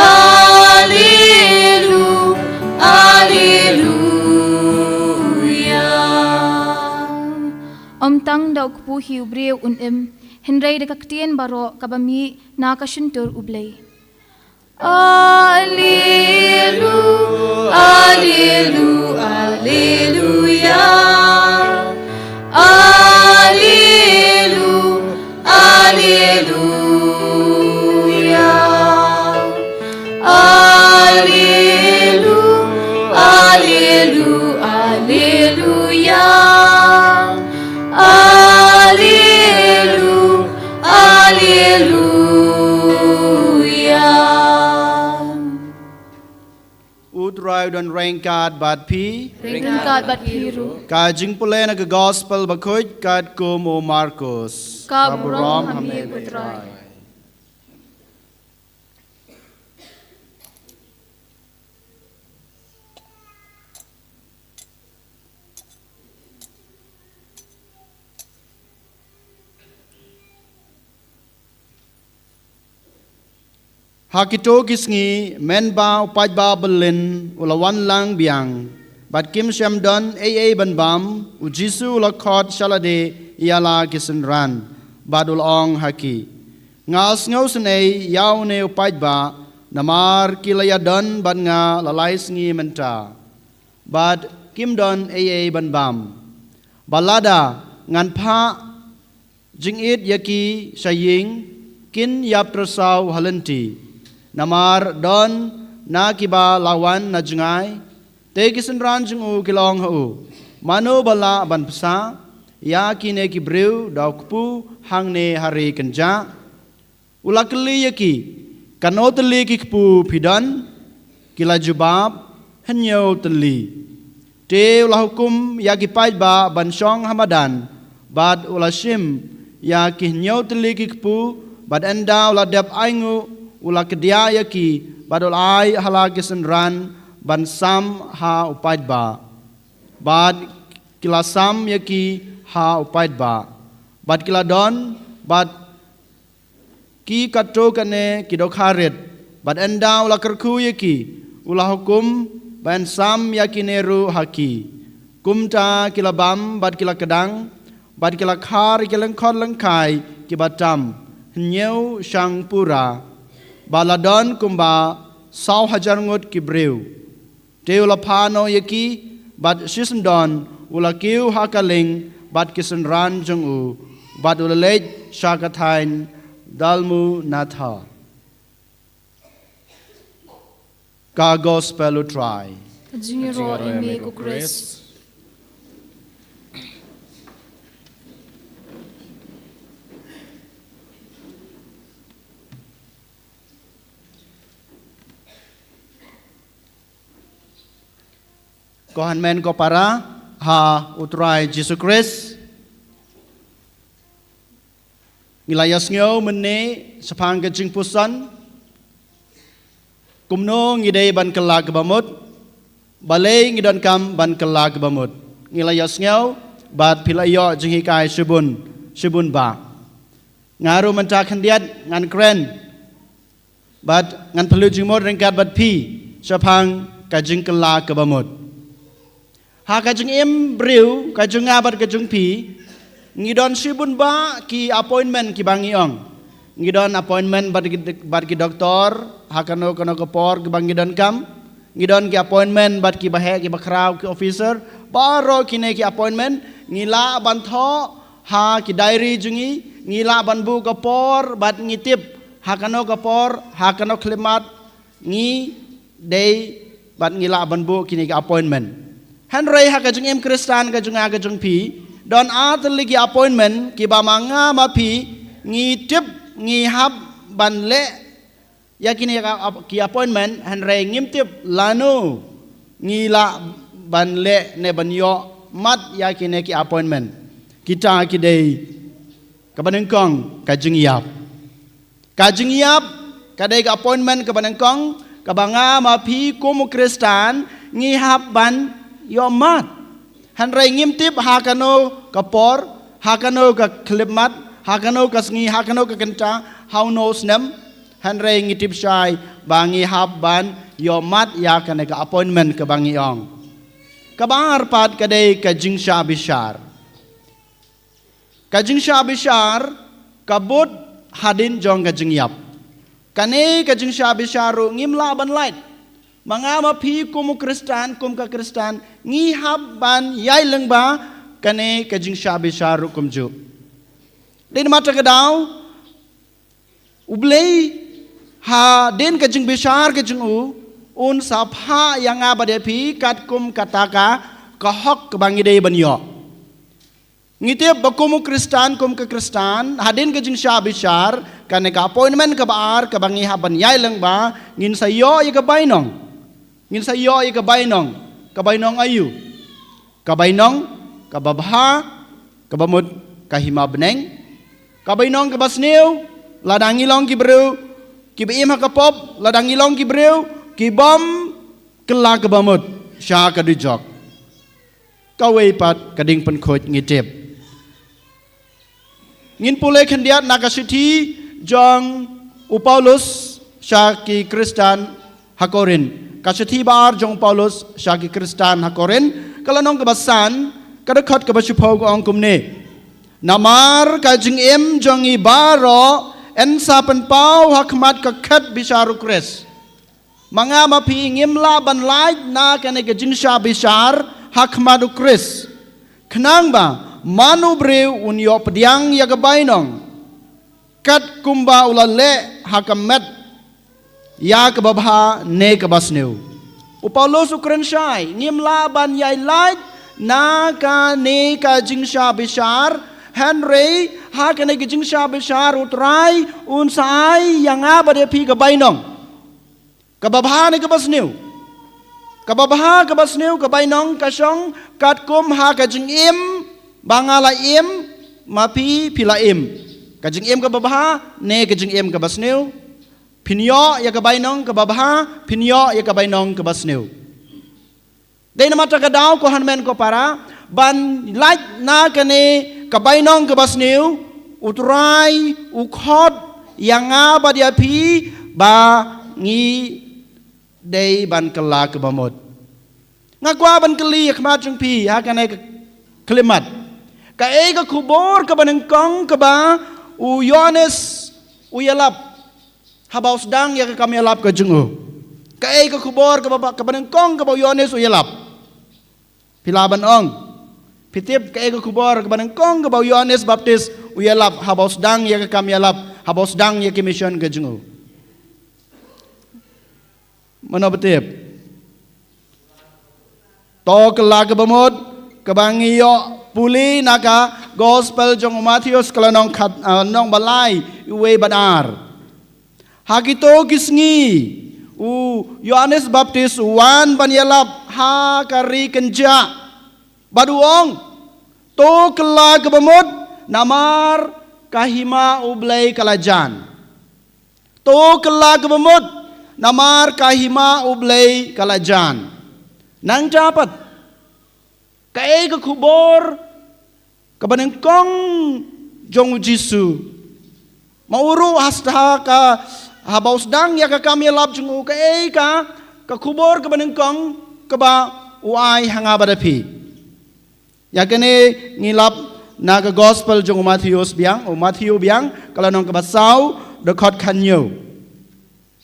Alelu, aleluya. Ym tang da u kpu hi u briew un im, hynrei da ka ktien baroh kaba mih na ka shyntur U Blei. Alelu, alelu, aleluya. Alelu, aleluya. Alelu, alelu, aleluya. Alelu, aleluya. U Trai u don ryngkat bad phi. Ryngkat bad phi ruh. Ka jingpule na ka Gospel Bakhuid katkum u Markus. Ka burom ha me, U Trai. Ha kito ki sngi, mynba u paidbah Berlin u la wan lang biang, bad kim shym don ei ei ban bam, u Jisu u la khot sha lade ïa la ki synran, bad u la ong ha ki, nga sngew isynei ïa une u paidbah, namar ki la ïadon bad nga la lai sngi mynta, bad kim don ei ei ban bam. Bad lada ngan phah jingit ïa ki sha ïing, kin ïap tyrsaw ha lynti, namar don na kiba la wan na jngai. Te ki synran jong u ki la ong ha u, mano ba lah ban pynshah ïa kine ki briew da u kpu hangne ha ri kynjah? U la kylli ïa ki, katno tylli ki kpu phi don? Ki la jubab, hynñiew tylli. Te u la hukum ïa ki paidbah ban shong ha madan, bad u la shim ïa ki hynñiew tylli ki kpu, bad ynda u la dep ainguh, u la kdiah ïa ki, bad u la ai ha la ki synran ban sam ha u paidbah. Bad ki la sam ïa ki ha u paidbah. Bad ki la don bad ki katto katne ki dohkha rit, bad ynda u la kyrkhu ïa ki, u la hukum ban sam ïa kine ruh ha ki. Kumta ki la bam bad ki la kdang, bad ki la khar ïa ki lyngkhot lyngkhai kiba tam, hynñiew shang pura, ba la don kumba saw hajar ngut ki briew. Te u la phah noh ïa ki, bad shisyndon u la kiew ha ka lieng bad ki synran jong u, bad u la leit sha ka thaiñ Dalmanutha. Ka Gospel u Trai. Ka jingïaroh ïa me ko Khrist. Ko hynmen ko para ha u Trai Jisu Khrist. Ngi la ïasngew mynne shaphang ka jingpuson. Kumno ngi dei ban kylla kaba mut. Balei ngi donkam ban kylla kaba mut. Ngi la ïasngew bad phi la ïoh jinghikai shibun, shibun bah. Nga ruh mynta khyndiat ngan kren bad ngan pynlut jingmut ryngkat bad phi shaphang ka jingkylla kaba mut. Ha ka jingim briew, ka jong nga bad ka jong phi, ngi don shibun bah ki appointment kiba ngi ong. Ngi don appointment bad ki, bad ki doktor, ha kano kano ka por kiba ngi donkam. Ngi don ki appointment bad kiba heh kiba khraw ki officer. Baroh kine ki appointment ngi lah ban thoh ha ki diary jong ngi, ngi lah ban buh ka por bad ngi tip ha kano ka por, ha kano khyllipmat ngi dei bad ngi lah ban buh kine ki appointment. Hynrei ha ka jingim Khristan ka jong nga ka jong phi, don ar tylli ki appointment kiba ma nga ma phi ngi tip ngi hap ban leh ïa kine ki ap-, ki appointment, hynrei ngim tip lano ngi lah ban leh ne ban ïoh mat ïa kine ki appointment. Kita ki dei kaba nyngkong ka jingïap. Ka jingïap ka dei ka appointment kaba nyngkong kaba nga ma phi kum u Khristan ngi hap ban ïoh mat. Hynrei ngim tip ha kano ka por, ha kano ka khyllipmat, ha kano ka sngi, ha kano ka kynta, ha uno u snem. Hynrei ngi tip shai ba ngi hap ban ïoh mat ïa kane ka appointment kaba ngi ong. Kaba ar pat ka dei ka jingshah bishar. Ka jingshah bishar ka bud hadien jong ka jingïap. Kane ka jingshah bishar ruh ngim lah ban lait. Ma nga ma phi kum u Khristan, kum ka Khristan, ngi hap ban ïai lyngba kane ka jingshah bishar ruh kumjuh. Dei namar kata ka daw, U Blei hadien ka jingbishar ka jong u, un sa phah ïa nga bad ïa phi katkum kata ka, ka hok kaba ngi dei ban ïoh. Ngi tip ba kum u Khristan, kum ka Khristan, hadien ka jingshah bishar, kane ka appointment kaba ar, kaba ngi hap ban ïai lyngba, ngin sa ïoh ïa ka bainong. Ngin sa ïoh ïa ka bainong, ka bainong aïu. Ka bainong kaba bha, kaba mut ka hima bneng. Ka bainong kaba sniew, lada ngi long ki briew kiba im ha ka pop, lada ngi long ki briew ki bym kylla kaba mut sha ka dujok. Kawei pat ka ding pynkhuid ngi tip. Ngin pule khyndiat na ka shithi jong u Paulus sha ki Khristan ha Korinth. Ka shithi ba ar jong u Paulus sha ki Khristan ha Korinth, ka lynnong kaba san, ka dkhot kaba shiphew ka ong kumne. Namar ka jingim jong ngi baroh yn sa pynpaw ha khmat ka khet bishar u Khrist. Ma nga ma phi ngim lah ban lait na kane ka jingshah bishar ha khmat u Khrist. Khnang ba man u briew un ïoh pdiang ïa ka bainong, kat kumba u la leh ha ka met, ïa kaba bha ne kaba sniew. U Paulus u kren shai, ngim lah ban ïai lait na kane ka jingshah bishar, hynrei ha kane ka jingshah bishar u Trai un sa ai ïa nga bad ïa phi ka bainong. Kaba bha ne kaba sniew. Kaba bha kaba sniew ka bainong ka shong katkum ha ka jingim ba nga la im, ma phi phi la im. Ka jingim kaba bha ne ka jingim kaba sniew. Phin ïoh ïa ka bainong kaba bha, phin ïoh ïa ka bainong kaba sniew. Dei namar kata ka daw ko hynmen ko para, ban lait na kane ka bainong kaba sniew, u Trai u khot ïa nga bad ïa phi ba ngi dei ban kylla kaba mut. Nga kwah ban kylli ïa khmat jong phi ha kane ka khyllipmat. Kaei ka khubor kaba nyngkong kaba U Ïoannis u ïalap haba u sdang ïa ka kam ïalap ka jong u. Kaei ka khubor kaba, kaba nyngkong kaba u Ïoannis u ïalap? Phi lah ban ong. Phi tip kaei ka khubor kaba nyngkong kaba u Ïoannis Baptis u ïalap haba u sdang ïa ka kam ïalap, haba u sdang ïa ka mission ka jong u? Mano ba tip? To kylla kaba mut, kaba ngi ïoh pule na ka gospel jong u Mathaios ka lynnong khat, ah, lynnong ba lai, uwei bad ar. Ha kito ki sngi u Ïoannis Baptis u wan ban ïalap ha ka ri kynjah. Bad u ong, to kylla kaba mut, namar ka hima U Blei ka la jan. To kylla kaba mut, namar ka hima U Blei ka la jan. Nangta pat, kaei ka khubor kaba nyngkong jong u Jisu? Ma u ruh hasta ka, haba u sdang ïa ka kam ïalap jong u, kaei ka, ka khubor kaba nyngkong kaba u ai ha nga bad ha phi? Ïa kane ngi lap na ka gospel jong u Mathaios biang, u Mathaios biang, ka lynnong kaba saw, dkhot khathynñiew.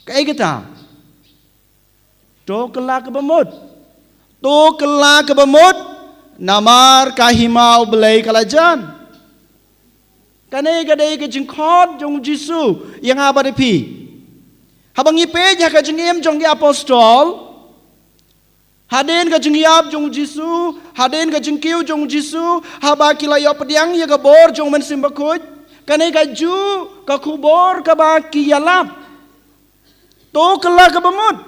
Kaei kata? To kylla kaba mut. To kylla kaba mut, namar ka hima U Blei ka la jan. Kane ka dei ka jingkhot jong u Jisu ïa nga bad ïa phi. Haba ngi peit ïa ka jingim jong ki apostol, hadien ka jingïap jong u Jisu, hadien ka jingkiew jong u Jisu, haba ki la ïoh pdiang ïa ka bor jong u Mynsiem Bakhuid, kane ka juh ka khubor kaba ki ïalap. To kylla kaba mut,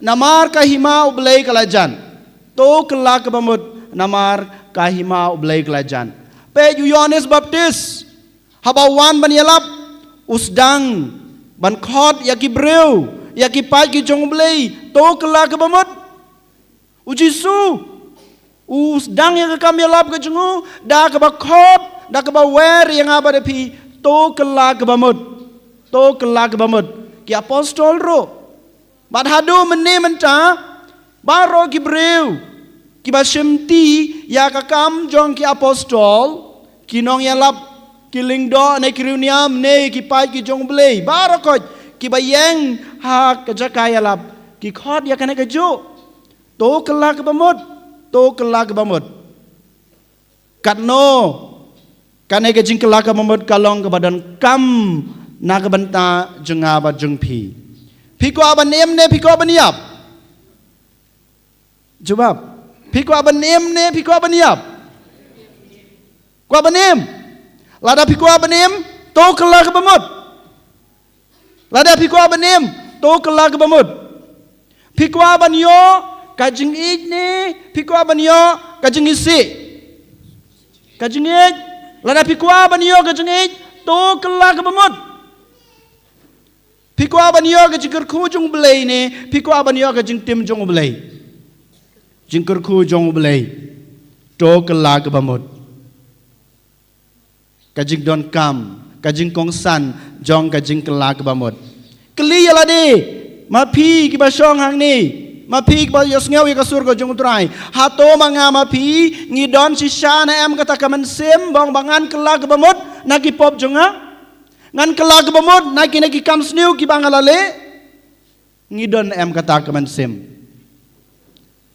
namar ka hima U Blei ka la jan. To kylla kaba mut, namar ka hima U Blei ka la jan. Peit u Ïoannis Baptis, haba u wan ban ïalap, u sdang ban khot ïa ki briew, ïa ki paid ki jong U Blei, to kylla kaba mut. U Jisu u sdang ïa ka kam ïalap ka jong u da kaba khot, da kaba wer ïa nga bad ïa phi, to kylla kaba mut. To kylla kaba mut. Ki apostol ruh, bad haduh mynne mynta, baroh ki briew kiba shimti ïa ka kam jong ki apostol, ki nongïalap, ki lyngdoh ne ki riewniam ne ki paid ki jong U Blei, baroh koit kiba ïeng ha ka jaka ïalap, ki khot ïa kane ka juh. To kylla kaba mut. To kylla kaba mut. Katno kane ka jingkylla kaba mut ka long kaba donkam na ka bynta jong nga bad jong phi? Phi kwah ban im ne phi kwah ban ïap? Jubab. Phi kwah ban im ne phi kwah ban ïap? Kwah ban im. Lada phi kwah ban im, to kylla kaba mut. Lada phi kwah ban im, to kylla kaba mut. Phi kwah ban ïoh ka jingïeit ne phi kwah ban ïoh ka jingisih? Ka jingïeit. Lada phi kwah ban ïoh ka jingïeit, to kylla kaba mut. Phi kwah ban ïoh ka jingkyrkhu jong U Blei ne phi kwah ban ïoh ka jingtim jong U Blei? Jingkyrkhu jong U Blei. To kylla kaba mut. Ka jingdonkam, ka jingkongsan jong ka jingkylla kaba mut. Kylli ïa lade, ma phi kiba shong hangne, ma phi kiba ïohsngew ïa ka sur ka jong U Trai, hato ma nga ma phi ngi don shisha ne em kata ka mynsiem ba ong ba ngan kylla kaba mut na ki pop jong nga? Ngan kylla kaba mut na kine ki kam sniew kiba nga la leh? Ngi don em kata ka mynsiem?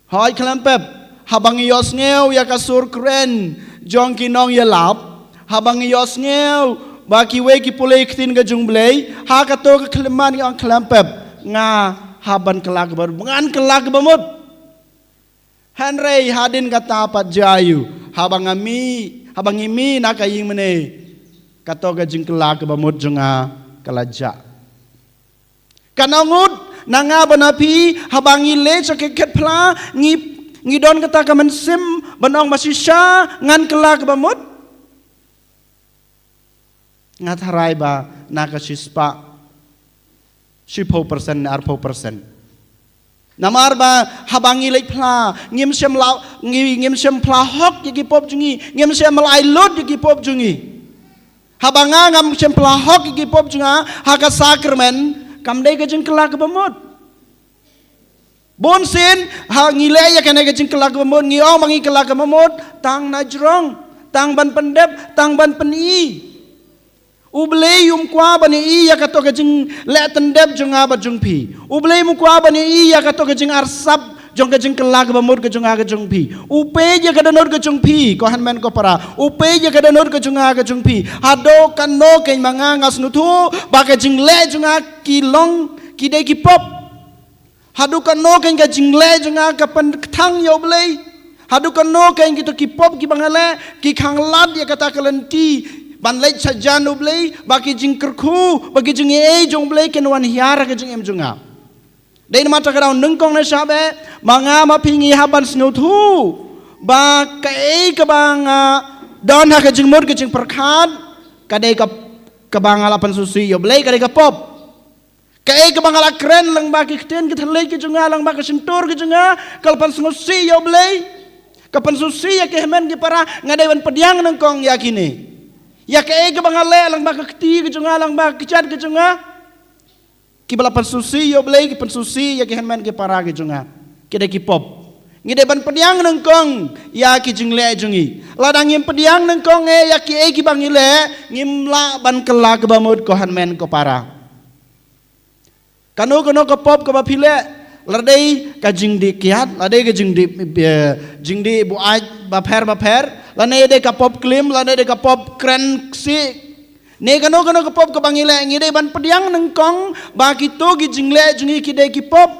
Hooid khlem pep, haba ngi ïohsngew ïa ka sur kren jong ki nongïalap, haba ngi ïohsngew ba kiwei ki pule ïa ka ktien ka jong U Blei, ha kato ka khyllipmat ngi ong khlem pep, nga hap ban kylla kaba mut, ngan kylla kaba mut. Hynrei hadien kata pat jia aïu, haba nga mih, haba ngi mih na ka ïingmane, kato ka jingkylla kaba mut jong nga ka la jah. Katno ngut na nga bad na phi, haba ngi leit sha ki khetphla, ngi, ngi don kata ka mynsiem ban ong ba shisha ngan kylla kaba mut? Nga tharai ba na ka shispah, shiphew percent ne arphew percent. Namar ba haba ngi leit phla, ngim shym la, ngi, ngim shym phla hok ïa ki pop jong ngi, ngim shym la ai lut ïa ki pop jong ngi. Haba nga ngam shym phla hok ïa ki pop jong nga ha ka sakramen, kam dei ka jingkylla kaba mut. Bun sien ha ngi leh ïa kane ka jingkylla kaba mut, ngi ong ba ngi kylla kaba mut tang na jrong, tang ban pyndep, tang ban pyni. U Blei um kwah ban ïohi ïa kato ka jingleh tyndep jong nga bad jong phi. U Blei um kwah ban ïohi ïa kato ka jingarsap jong ka jingkylla kaba mut ka jong nga ka jong phi. U peit ïa ka dohnud ka jong phi, ko hynmen ko para. U peit ïa ka dohnud ka jong nga ka jong phi. Haduh katno kein ma nga nga sngewthuh ba ka jingleh jong nga ki long, ki dei ki pop. Haduh katno kein ka jingleh jong nga ka pynkthang ïa U Blei. Haduh katno kein kito ki pop kiba nga leh ki khanglad ïa kata ka lynti ban leit sha jan U Blei, ba ki jingkyrkhu, ba ki jingaiei jong U Blei kin wan hiar ha ka jingim jong nga. Dei namar kata ka daw nyngkong ne shaba, ma nga ma phi ngi hap ban sngewthuh ba kaei kaba nga don ha ka jingmut ka jingpyrkhat, ka dei ka, kaba nga la pynsngewsih ïa U Blei, ka dei ka pop. Kaei kaba nga la kren lyngba ki ktien ki thylliej ki jong nga, lyngba ka shyntur ki jong nga, ka la pynsngewsih ïa U Blei, ka pynsngewsih ïa ki hynmen ki para. Nga dei ban pdiang nyngkong ïa kine. Ïa kaei kaba nga leh lyngba ka kti ki jong nga, lyngba ka kjat ki jong nga, kiba la pynsngewsih ïa U Blei, ki pynsngewsih ïa ki hynmen ki para ki jong nga, ki dei ki pop. Ngi dei ban pdiang nyngkong ïa ki jingleh jong ngi. Lada ngim pdiang nyngkong eh ïa kiei kiba ngi leh, ngim lah ban kylla kaba mut, ko hynmen ko para. Kano kano ka pop kaba phi leh, la dei ka jingdih kiad, la dei ka jingdih, eh, jingdih buaid bapher bapher, lane dei ka pop klim, lane dei ka pop kren ksih, ne kano kano ka pop kaba ngi leh, ngi dei ban pdiang nyngkong ba kito ki jingleh jong ngi ki dei ki pop,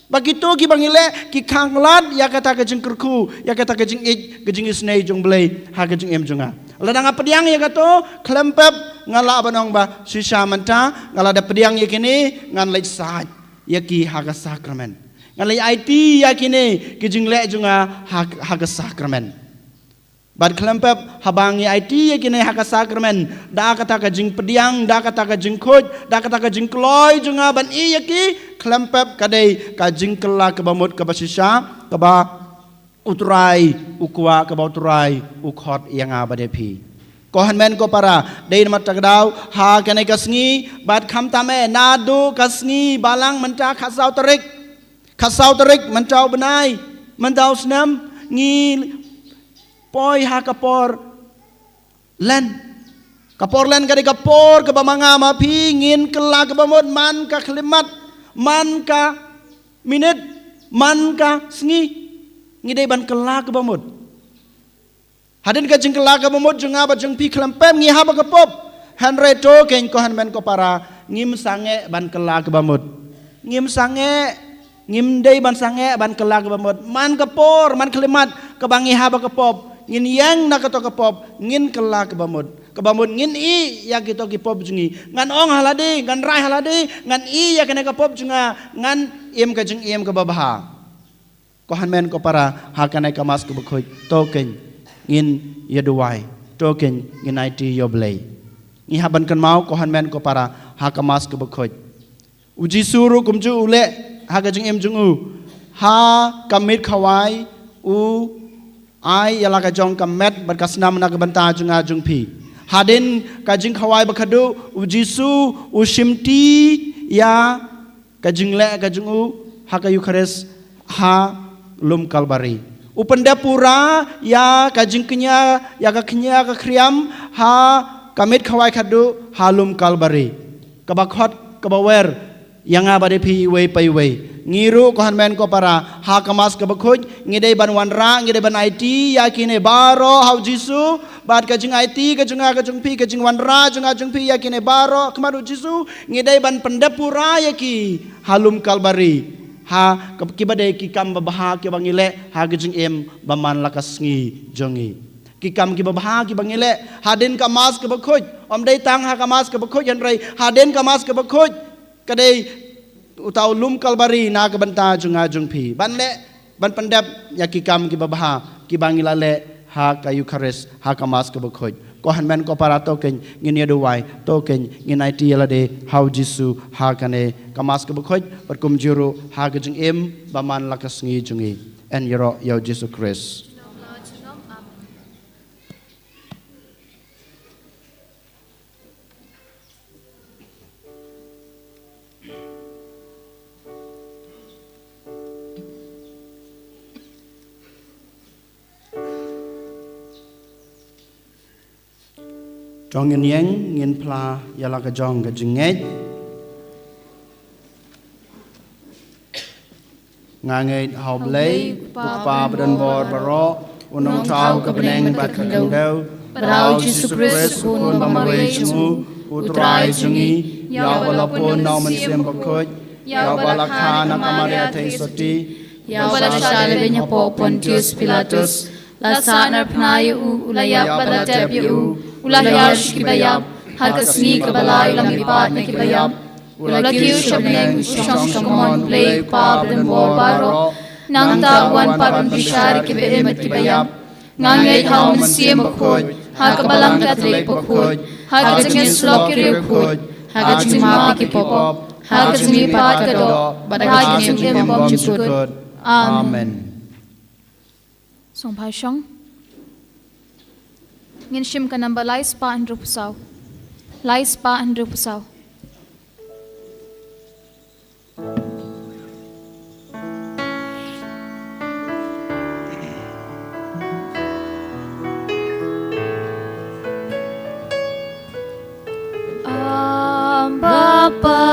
ba kito kiba ngi leh ki khanglad ïa kata ka jingkyrkhu, ïa kata ka jingïeit, ka jingisynei jong U Blei ha ka jingim jong nga. Lada nga pdiang ïa kato, khlem pep nga lah ban ong ba shisha mynta nga la da pdiang ïa kine, ngan leit sait ïa ki ha ka sakramen. Ngan leit aiti ïa kine ki jingleh jong nga ha, ha ka sakramen. Bad khlem pep, haba ngi aiti ïa kine ha ka sakramen da kata ka jingpdiang, da kata ka jingkhuid, da kata ka jingkloi jong nga ban ïeh ïa ki, khlem pep ka dei ka jingkylla kaba mut kaba shisha kaba U Trai u kwah, kaba U Trai u khot ïa nga bad ïa phi. Ko hynmen ko para, dei namar kata ka daw ha kane ka sngi, bad khamtam eh naduh ka sngi balang mynta khatsaw tarik, khatsaw tarik mynta u bnai, mynta u snem, ngi poi ha ka por Lent. Ka por Lent ka dei ka por kaba ma nga ma phi ngin kylla kaba mut, man ka khyllipmat, man ka minit, man ka sngi, ngi dei ban kylla kaba mut. Hadien ka jingkylla kaba mut jong nga bad jong phi, khlem pep ngi hap ha ka pop. Hynrei to kein ko hynmen ko para, ngim sangeh ban kylla kaba mut. Ngim sangeh, ngim dei ban sangeh ban kylla kaba mut. Man ka por, man ka khyllipmat kaba ngi hap ha ka pop, ngin ïeng na kato ka pop, ngin kylla kaba mut. Kaba mut ngin ïeh ïa kito ki pop jong ngi. Ngan ong ha lade, ngan rai ha lade, ngan ïeh ïa kane ka pop jong nga, ngan im ka jingim kaba bha. Ko hynmen ko para, ha kane ka Mass kaba khuid, to kein ngin ïa duwai, to kein ngin aiti ïa U Blei. Ngi hap ban kynmaw ko hynmen ko para, ha ka Mass kaba khuid, U Jisu ruh kumjuh u leh ha ka jingim jong u, ha ka miet khawai u ai ïa la ka jong ka met bad ka snam na ka bynta jong nga jong phi. Hadien ka jingkhawai ba khatduh, U Jisu u shimti ïa ka jingleh ka jong u ha ka Eukharist ha lum Kalbari. U pyndep pura ïa ka jingkñia, ïa ka kñia ka khriam ha ka miet khawai khatduh ha lum Kalbari. Kaba khot, kaba wer ïa nga bad ïa phi iwei pa iwei. Ngi ruh ko hynmen ko para, ha ka Mass kaba khuid, ngi dei ban wanrah, ngi dei ban aiti ïa kine baroh ha U Jisu, bad ka jingaiti ka jong nga ka jong phi, ka jingwanrah jong nga jong phi ïa kine baroh ha khmat U Jisu, ngi dei ban pyndep pura ïa ki ha lum Kalbari. Ha, ka, kiba dei ki kam babha kiba ngi leh ha ka jingim ba man la ka sngi jong ngi. Ki kam kiba bha kiba ngi leh hadien ka Mass kaba khuid, ym dei tang ha ka Mass kaba khuid hynrei hadien ka Mass kaba khuid, ka dei uta u lum Kalbari na ka bynta jong nga jong phi. Ban leh, ban pyndep ïa ki kam kiba bha kiba ngi la leh ha ka Eukharist, ha ka Mass kaba khuid. Ko hynmen ko para, to kein ngin ïa duwai, to kein ngin aiti ïa lade ha U Jisu ha kane ka Mass kaba khuid, bad kumjuh ruh ha ka jingim ba man la ka sngi jong ngi. Yn ïaroh ïa U Jisu Khrist. To ngin ïeng, ngin phla ïa la ka jong ka jingngeit. Nga ngeit ha U Blei, U Kpa badonbor baroh, U Nongthaw ka bneng bad ka khyndew, bad ha U Jisu Khrist, U Khun ba marwei jong U, U Trai jong ngi, ïa uba la pun na U Mynsiem Bakhuid, ïa uba la kha na ka Maria Theisotti, ïa uba la shah lehbeiñ hapoh Pontius Pilatus, la sahnarphna ïa U, U la ïap bad la tep ïa U, U la hiar sha kiba ïap, ha ka sngi kaba lai U la mihpat na kiba ïap, U la kiew sha bneng, U shong sha ka mon U Blei U Kpa badonbor baroh. Nangta U wan pat ban bishar ïa kiba im bad kiba ïap. Nga ngeit ha U Mynsiem Bakhuid, ha ka Balang Katholik bakhuid, ha ka jingïasyllok ki riewkhuid, ha ka jingmap ïa ki pop, ha ka jingmihpat ka doh, bad ha ka jingim bymjukut. Amen. Sngewbha shong. Ngin shim ka number lai spah hynriewphew saw. Lai spah hynriewphew saw. Abba Pa,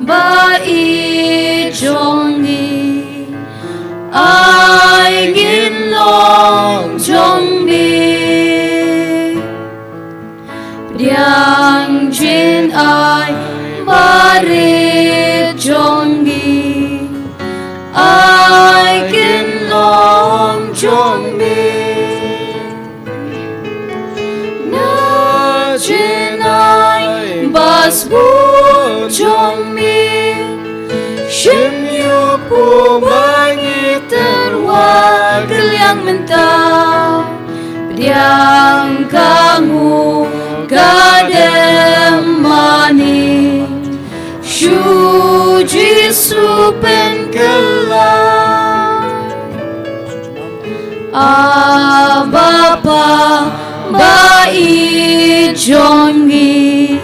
ba-ïeit jong ngi, ai ngin long jong me. Pdiang jingai barit jong ngi, ai ngin long jong me. Na jingai ba sbun jong me, shim ïa u ba ngi tyrwa kylliang mynta. Pdiang ka nguh ka dem mane, sha U Jisu pynkylla. Abba Pa, ba-ïeit jong ngi,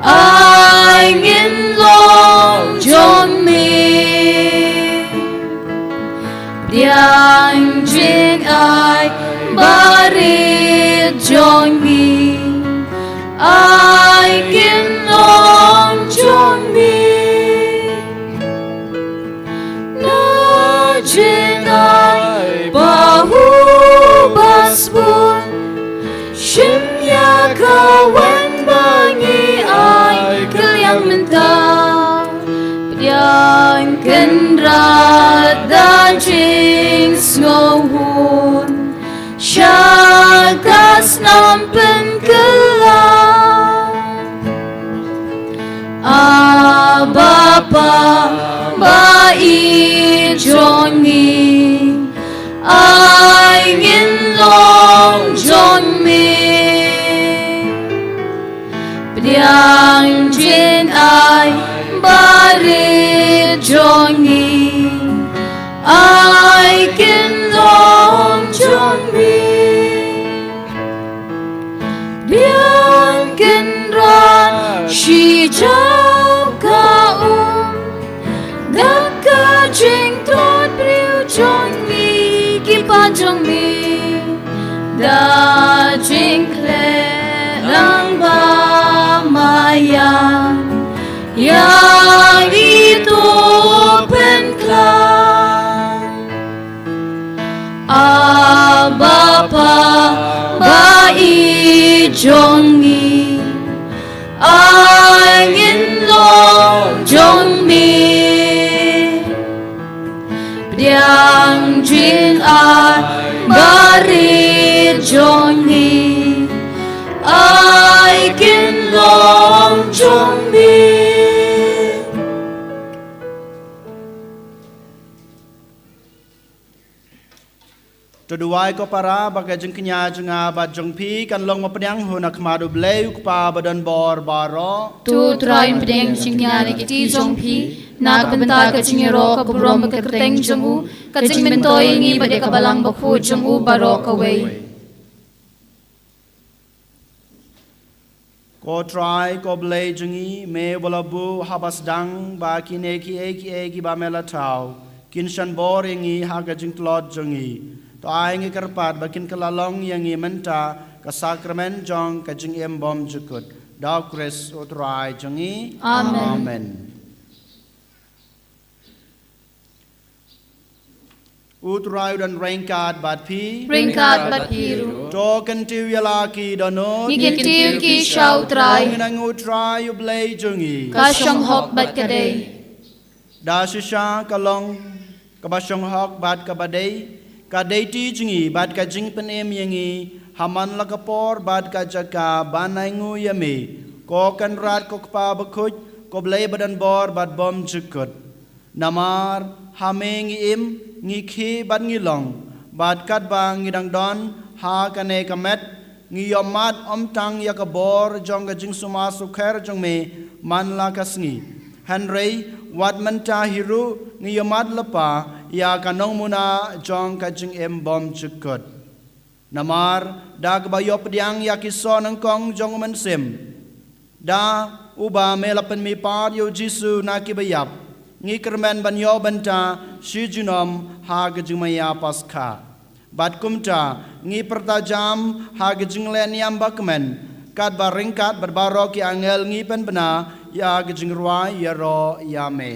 ai ngin long jong me. Pdiang jingai barit jong ngi, ai ngin long jong me. Na jingai ba hu ba sbun, shim ïa ka waiñ ba ngi ai kylliang mynta. Pdiang Kynrad da jingsngewhun, sha ka snam pynkylla. Abba Pa, ba-ïeit jong ngi, ai ngin long jong me. Pdiang jingai barit jong ngi, ai ngin long jong me. Pdiang Kynrad shi jaw ka um, da ka jingtlot briew jong ngi ki paid jong me, da jingkhleh lang ba maïan, ïa ngi to pynkylla. Abba Pa, ba-ïeit jong ngi, ai ngin long jong me. Pdiang jingai barit jong ngi, ai ngin long jong me. To duwai ko para ba ka jingkñia jong nga bad jong phi kan long mapdiang hun na khmat U Blei U Kpa badonbor baroh. To U Trai un pdiang jingkñia na ki kti jong phi, na ka bynta ka jingïaroh ka burom bad ka kyrteng jong u, ka jingmyntoi ïa ngi bad ïa ka balang bakhuid jong u baroh kawei. Ko Trai, ko Blei jong ngi, me ba la buh haba sdang ba kine kiei kiei kiba me la thaw kin shon bor ïa ngi ha ka jingtlot jong ngi. To ai ngi kyrpad ba kin kylla long ïa ngi mynta Ka sakramen jong ka jingim bymjukut. Da u Khrist u Trai jong ngi. Amen. Amen. U Trai u don ryngkat bad phi. Ryngkat bad phi ruh. To kyntiew ïa la ki dohnud. Ngi kyntiew ki sha u Trai. To ngin ong ïa u Trai u Blei jong ngi. Ka shong hok bad ka dei. Da shisha ka long kaba shong hok bad kaba dei, ka dei ti jong ngi bad ka jingpynim ïa ngi, ha man la ka por bad ka jaka ban ai nguh ïa me, ko Kynrad ko Kpa bakhuid, ko Blei ba don bor bad bymjukut. Namar ha me ngi im, ngi khih bad ngi long, bad katba ngi dang don ha kane ka met, ngi ïohmad ym tang ïa ka bor jong ka jingsumar sukher jong me man la ka sngi, hynrei wat mynta hi ruh ngi ïohmad lypa ïa ka nongmuna jong ka jingim bymjukut. Namar da kaba ïoh pdiang ïa ki soh nyngkong jong u Mynsiem, da uba me la pynmih pat ïa u Jisu na kiba ïap, ngi kyrmen ban ïoh bynta shi junom ha ka jingmaïa Paskha. Bad kumta ngi pyrta jam ha ka jingleh niam ba kmen, katba ryngkat bad baroh ki angel ngi pynbna ïa ka jingrwai ïaroh ïa me.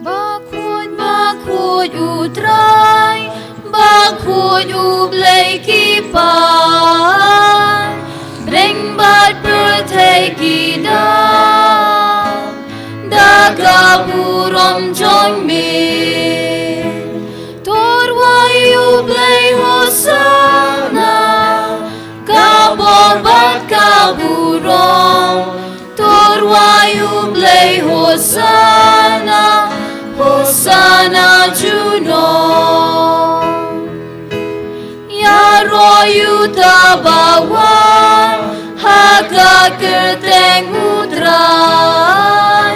Bakhuid, bakhuid u Trai, bakhuid u Blei ki paid. Bneng bad pyrthei ki dap da ka burom jong me. To rwai u Blei Hosanna, ka bor bad ka burom. To rwai u Blei Hosanna, Hosanna junom. Ïaroh uta ba wan ha ka kyrteng u Trai.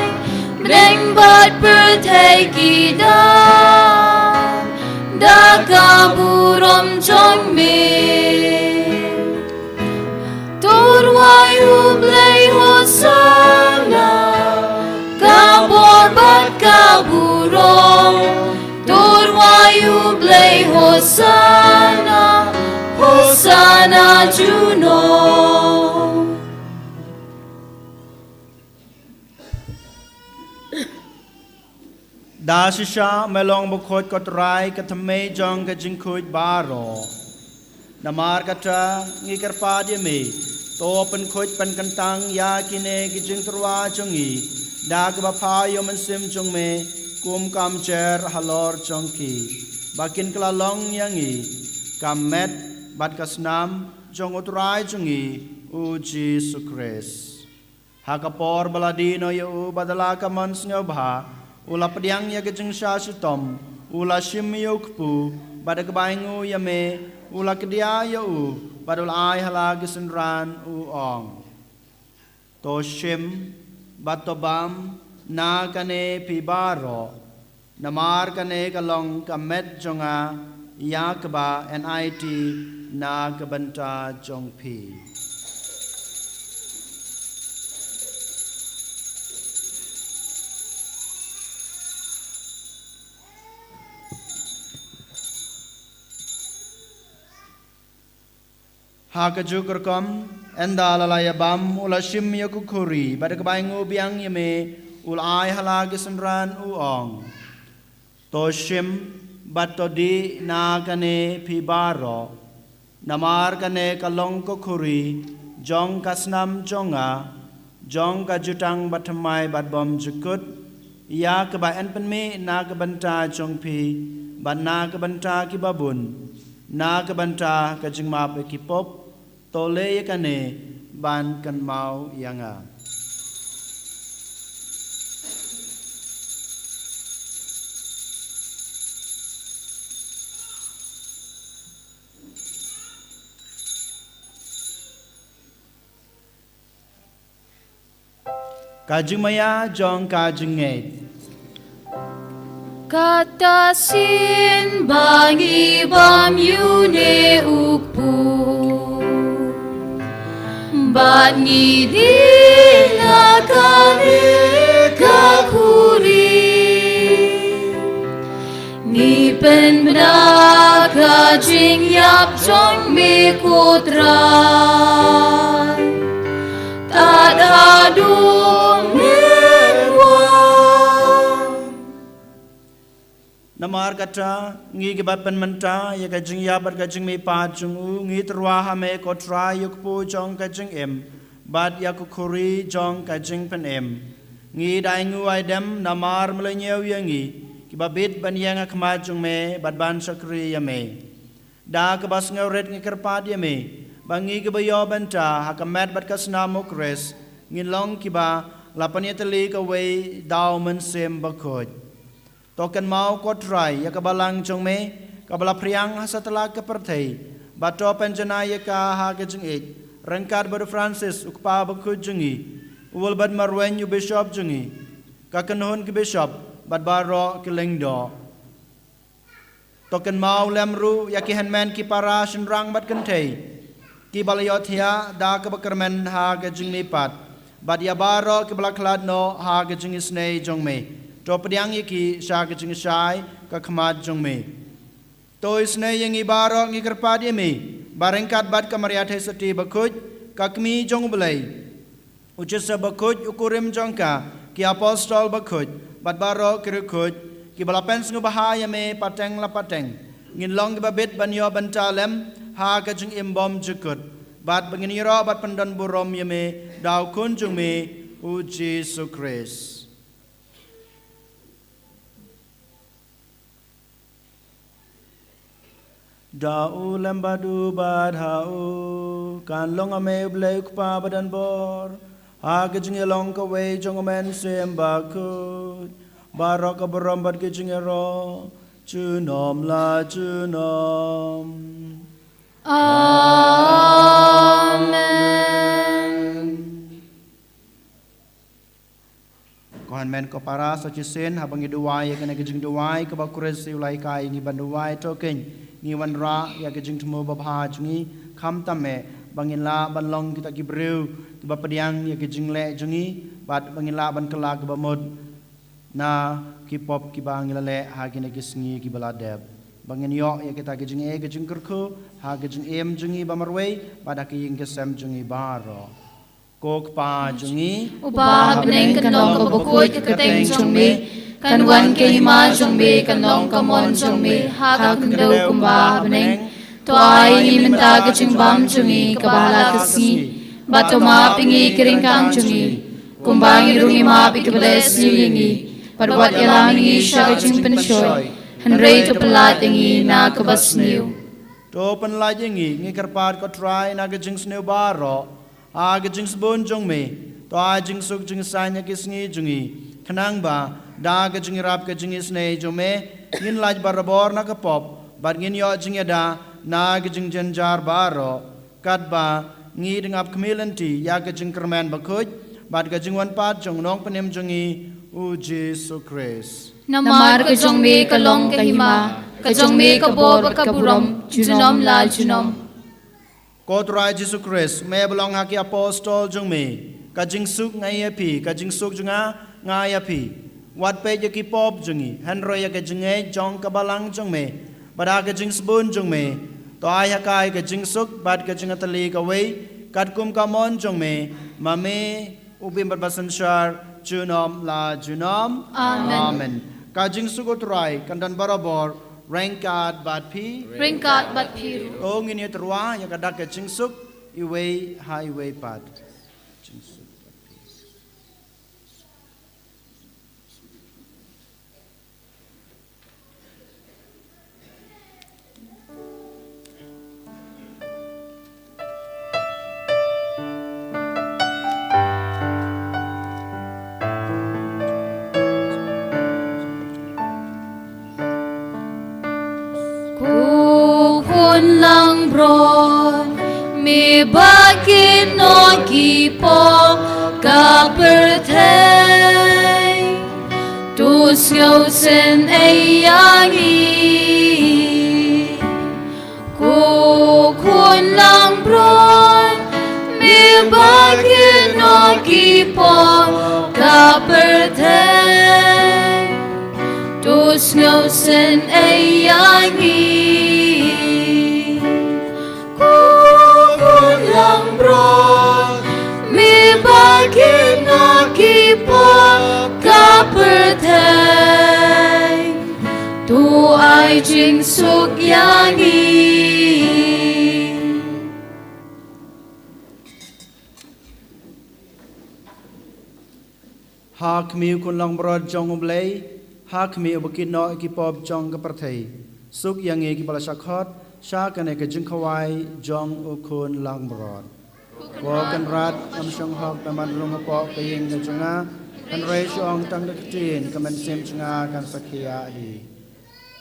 Bneng bad pyrthei ki dap da ka burom jong me. To rwai u Blei Hosanna, ka bor bad ka burom. To rwai u Blei Hosanna, Hosanna junom. Da shisha me long bakhuid ko Trai, ka thymmei jong ka jingkhuid baroh. Namar kata ngi kyrpad ïa me, to pynkhuid pynkyntang ïa kine ki jingtyrwa jong ngi da kaba phah ïa u Mynsiem jong me, kum ka umjer halor jong ki, ba kin kylla long ïa ngi ka met bad ka snam jong u Trai jong ngi u Jisu Khrist. Ha ka por ba la die noh ïa u bad da la ka mon sngewbha, u la pdiang ïa ka jingshah shitom, u la shim ïa u kpu bad da kaba ainguh ïa me u la kdiah ïa u bad u la ai ha la ki synran, u ong: To shim bad to bam na kane phi baroh. Namar kane ka long ka met jong nga, ïa kaba yn aiti na ka bynta jong phi. Ha kajuh ka rukom, ynda la la ïa bam, u la shim ïa ka khuri bad da kaba ainguh biang ïa me, u la ai ha la ki synran, u ong: To shim bad to dih na kane phi baroh. Namar kane ka long ka khuri jong ka snam jong nga, jong ka jutang bathymmai bad bymjukut, ïa kaba yn pynmih na ka bynta jong phi bad na ka bynta kiba bun, na ka bynta ka jingmap ïa ki pop. To leh ïa kane ban kynmaw ïa nga. Ka jingmaïa jong ka jingngeit. Kata sien ba ngi bam ïa une u kpu bad ngi dih na kane ka khuri. Ïap jong me ko Trai, tad haduh ngan wan. Namar kata, ngi kiba pynmynta ïa ka jingïap bad ka jingmihpat jong u, ngi tyrwa ha me ko Trai ïa u kpu jong ka jingim bad ïa ka khuri jong ka jingpynim. Ngi da ainguh aidem namar me la ñiew ïa ngi kiba bit ban ïeng ha khmat jong me bad ban shakri ïa me. Da kaba sngewrit ngi kyrpad ïa me ba ngi kiba ïoh bynta ha ka met bad ka snam u Khrist ngin long kiba la pynïatylli kawei da u Mynsiem Bakhuid. To kynmaw ko Trai ïa ka balang jong me kaba la phriang ha satlak ka pyrthei, bad to pynjanai ïa ka ha ka jingïeit ryngkat bad u Francis u kpa bakhuid jong ngi, u Wilbert Marwein u bishop jong ngi, ka kynhun ki bishop bad baroh ki lyngdoh. To kynmaw lem ruh ïa ki hynmen ki para shynrang bad kynthei kiba la ïohthiah da kaba kyrmen ha ka jingmihpat, bad ïa baroh kiba la khlad noh ha ka jingisynei jong me. To pdiang ïa ki sha ka jingshai ka khmat jong me. To isynei ïa ngi baroh, ngi kyrpad ïa me ba ryngkat bad ka Maria Theisotti bakhuid, ka kmie jong u Blei, u Joseph bakhuid u kurim jong ka, ki apostol bakhuid bad baroh ki riewkhuid kiba la pynsngewbha ïa me pateng la pateng, ngin long kiba bit ban ïoh bynta lem ha ka jingim bymjukut, bad ba ngin ïaroh bad pyndonburom ïa me da u Khun jong me u Jisu Khrist. Da u lem bad u bad ha u, kan long ha me u Blei u Kpa badonbor, ha ka jingïalong kawei jong u Mynsiem Bakhuid, baroh ka burom bad ka jingïaroh junom la junom. Amen. Ko hynmen ko para, sa shisien haba ngi duwai ïa kane ka jingduwai kaba u Khrist u la hikai ïa ngi ban duwai, to kein ngi wanrah ïa ka jingthmu babha jong ngi, khamtam eh ba ngin lah ban long kita ki briew kiba pdiang ïa ka jingleh jong ngi, bad ba ngin lah ban kylla kaba mut na ki pop kiba ngi la leh ha kine ki sngi kiba la dep, ba ngin ïoh ïa kita ki jingeh ka jingkyrkhu ha ka jingim jong ngi ba marwei bad ha ka ïing ka sem jong ngi baroh. Ko Kpa jong ngi uba ha bneng, kan long kaba khuid ka kyrteng jong me, kan wan ka hima jong me, kan long ka mon jong me ha ka khyndew kumba ha bneng. To ai ïa ngi mynta ka jingbam jong ngi kaba ha la ka sngi, bad to map ïa ngi ki ryngkang jong ngi, kumba ngi ruh ngi map ïa kiba leh sniew ïa ngi, bad wat ïalam ïa ngi sha ka jingpynshoi, hynrei to pyllait ïa ngi na kaba sniew. To pyllait ïa ngi, ngi kyrpad ko Trai, na ka jingsniew baroh, ha ka jingsbun jong me, to ai jingsuk jingsaiñ ha ki sngi jong ngi, khnang ba da ka jingïarap ka jingisynei jong me, ngin lait barabor na ka pop, bad ngin ïoh jingïada na ka jingjynjar baroh, katba ngi dang ap khmih lynti ïa ka jingkyrmen bakhuid bad ka jingwan pat jong u Nongpynim jong ngi, u Jisu Khrist. Namar ka jong me ka long ka hima, ka jong me ka bor bad ka burom, junom la junom. Ko Trai Jisu Khrist, me ba long ha ki apostol jong me: Ka jingsuk nga ai ïa phi, ka jingsuk jong nga nga ai ïa phi. Wat peit ïa ki pop jong ngi, hynrei ïa ka jingngeit jong ka balang jong me, bad ha ka jingsbun jong me, to ai ha ka ïa ka jingsuk bad ka jingatylli kawei, katkum ka mon jong me, ma me u bym bad basynshar junom la junom. Amen. Amen. Ka jingsuk u Trai kan don barabor ryngkat bad phi. Ryngkat bad phi ruh. To ngin ïa tyrwa ïa ka dak ka jingsuk iwei ha iwei pat. Jingsuk bad phi. Ko Khun langbrot, me ba kit noh ki pop ka pyrthei, to sngewsynei ïa ngi. Ko Khun langbrot, me ba kit noh ki pop ka pyrthei, to sngewsynei ïa ngi. Ro, me ba kynnoh ki pop ka pyrthei, to ai jingsuk ïa ngi. Ha khmih u Khun langbrot jong U Blei, ha khmih uba kynnoh ïa ki pop jong ka pyrthei, suk ïa ngi kiba la shah khot sha kane ka jingkhawai jong u Khun langbrot. Ko Kynrad, ngam shong hok ba men rung hapoh ka ïing ka jong nga, hynrei shu ong tang da ka ktien, ka mynsiem jong nga kan sa khia hi.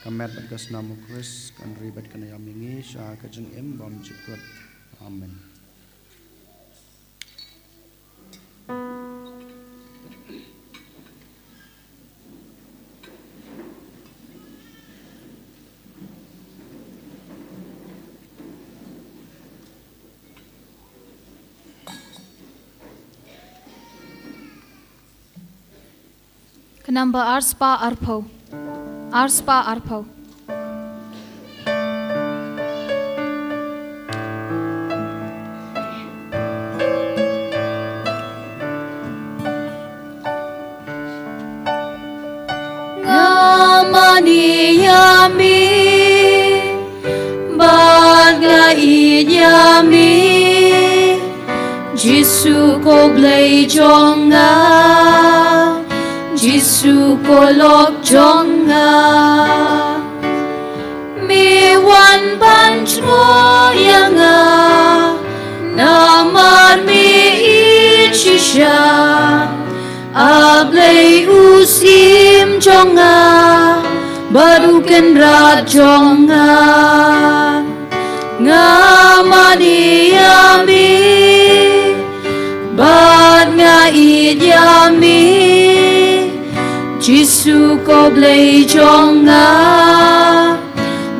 Ka met bad ka snam U Khrist kan ri bad kan ïam ïa ngi sha ka jingim bymjukut. Amen. Ka namba arspah arphew. Arspah arphew. Nga mane ïa me, bad nga ïeit ïa me, Jisu ko Blei jong nga, Jisu ko lok jong nga. Me wan ban jngoh ïa nga, namar me ïeit shisha. A Blei u syiem jong nga, bad u Kynrad jong nga. Nga mane ïa me, bad nga ïeit ïa me, Jisu ko Blei jong nga,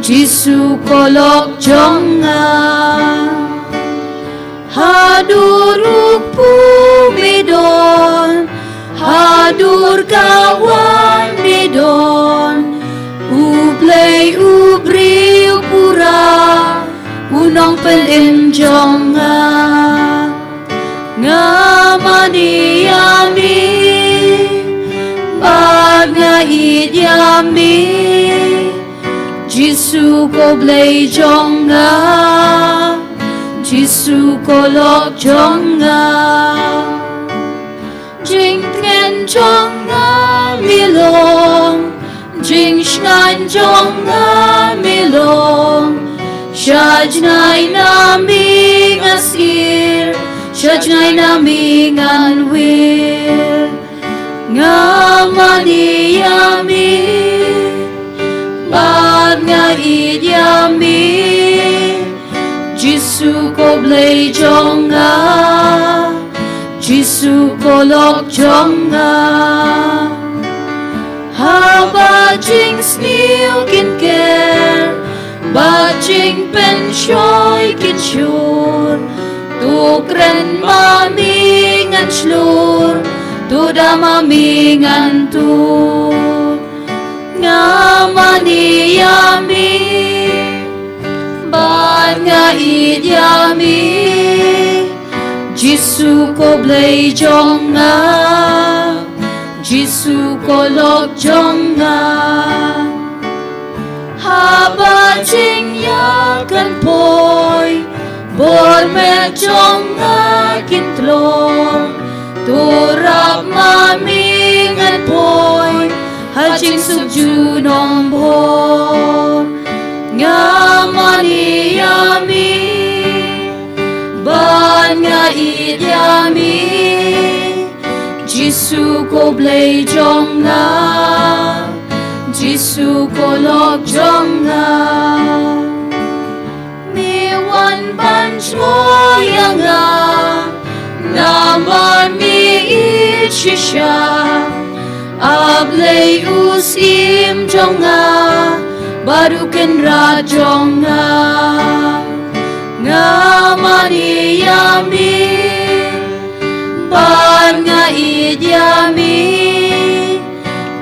Jisu ko lok jong nga. Haduh ruh kpu me don, haduh ka wan me don, U Blei u briew pura, u nongpynim jong nga. Nga mane ïa me, bad nga ïeit ïa me, Jisu ko Blei jong nga, Jisu ko lok jong nga. Jingtngen jong nga me long, jingshngaiñ jong nga me long. Sha jngai na me ngan sir, sha jngai na me ngan wir. Nga mane ïa me, bad nga ïeit ïa me, Jisu ko Blei jong nga, Jisu ko lok jong nga. Haba jingsniew kin ker, bad jingpynshoi kin shur, to kren ma me ngan shlur, to da ma me ngan tur. Nga mane ïa me, bad nga ïeit ïa me, Jisu ko Blei jong nga, Jisu ko lok jong nga. Haba jingïakhun poi, bor met jong nga kin tlor, to rap ma me ngan poi ha jingsuk junom bor. Nga mane ïa me, bad nga ïeit ïa me, Jisu ko Blei jong nga, Jisu ko lok jong nga. Me wan ban jngoh ïa nga, namar me ïeit shisha. A Blei u syiem jong nga, bad u Kynrad jong nga. Nga mane ïa me, bad nga ïeit ïa me,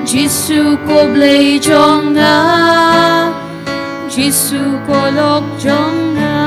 Jisu ko Blei jong nga, Jisu ko lok jong nga.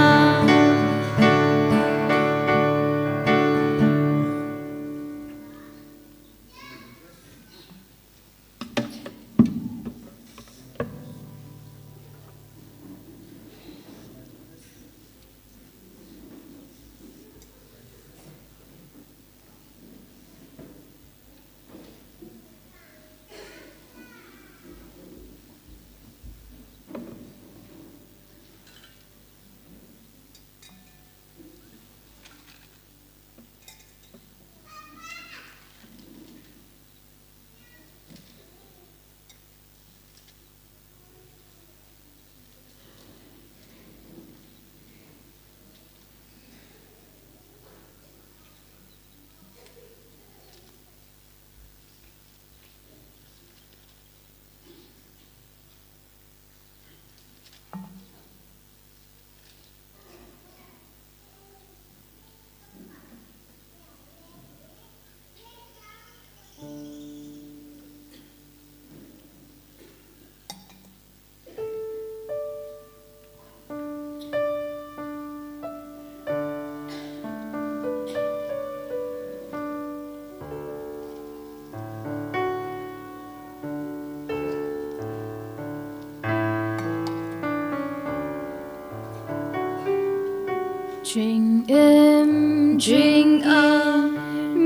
Jingim jingim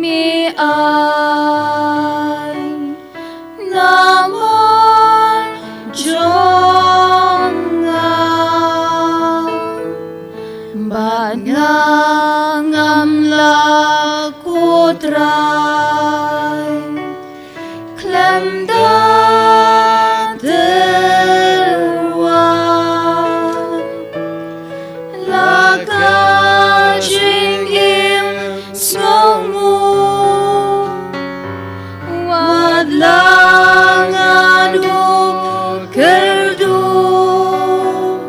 me ai namar jong nga, bad nga ngam lah, ko Trai, khlem da tyrwa. La ka jingim sngewnguh, wat la nga duh kyrduh,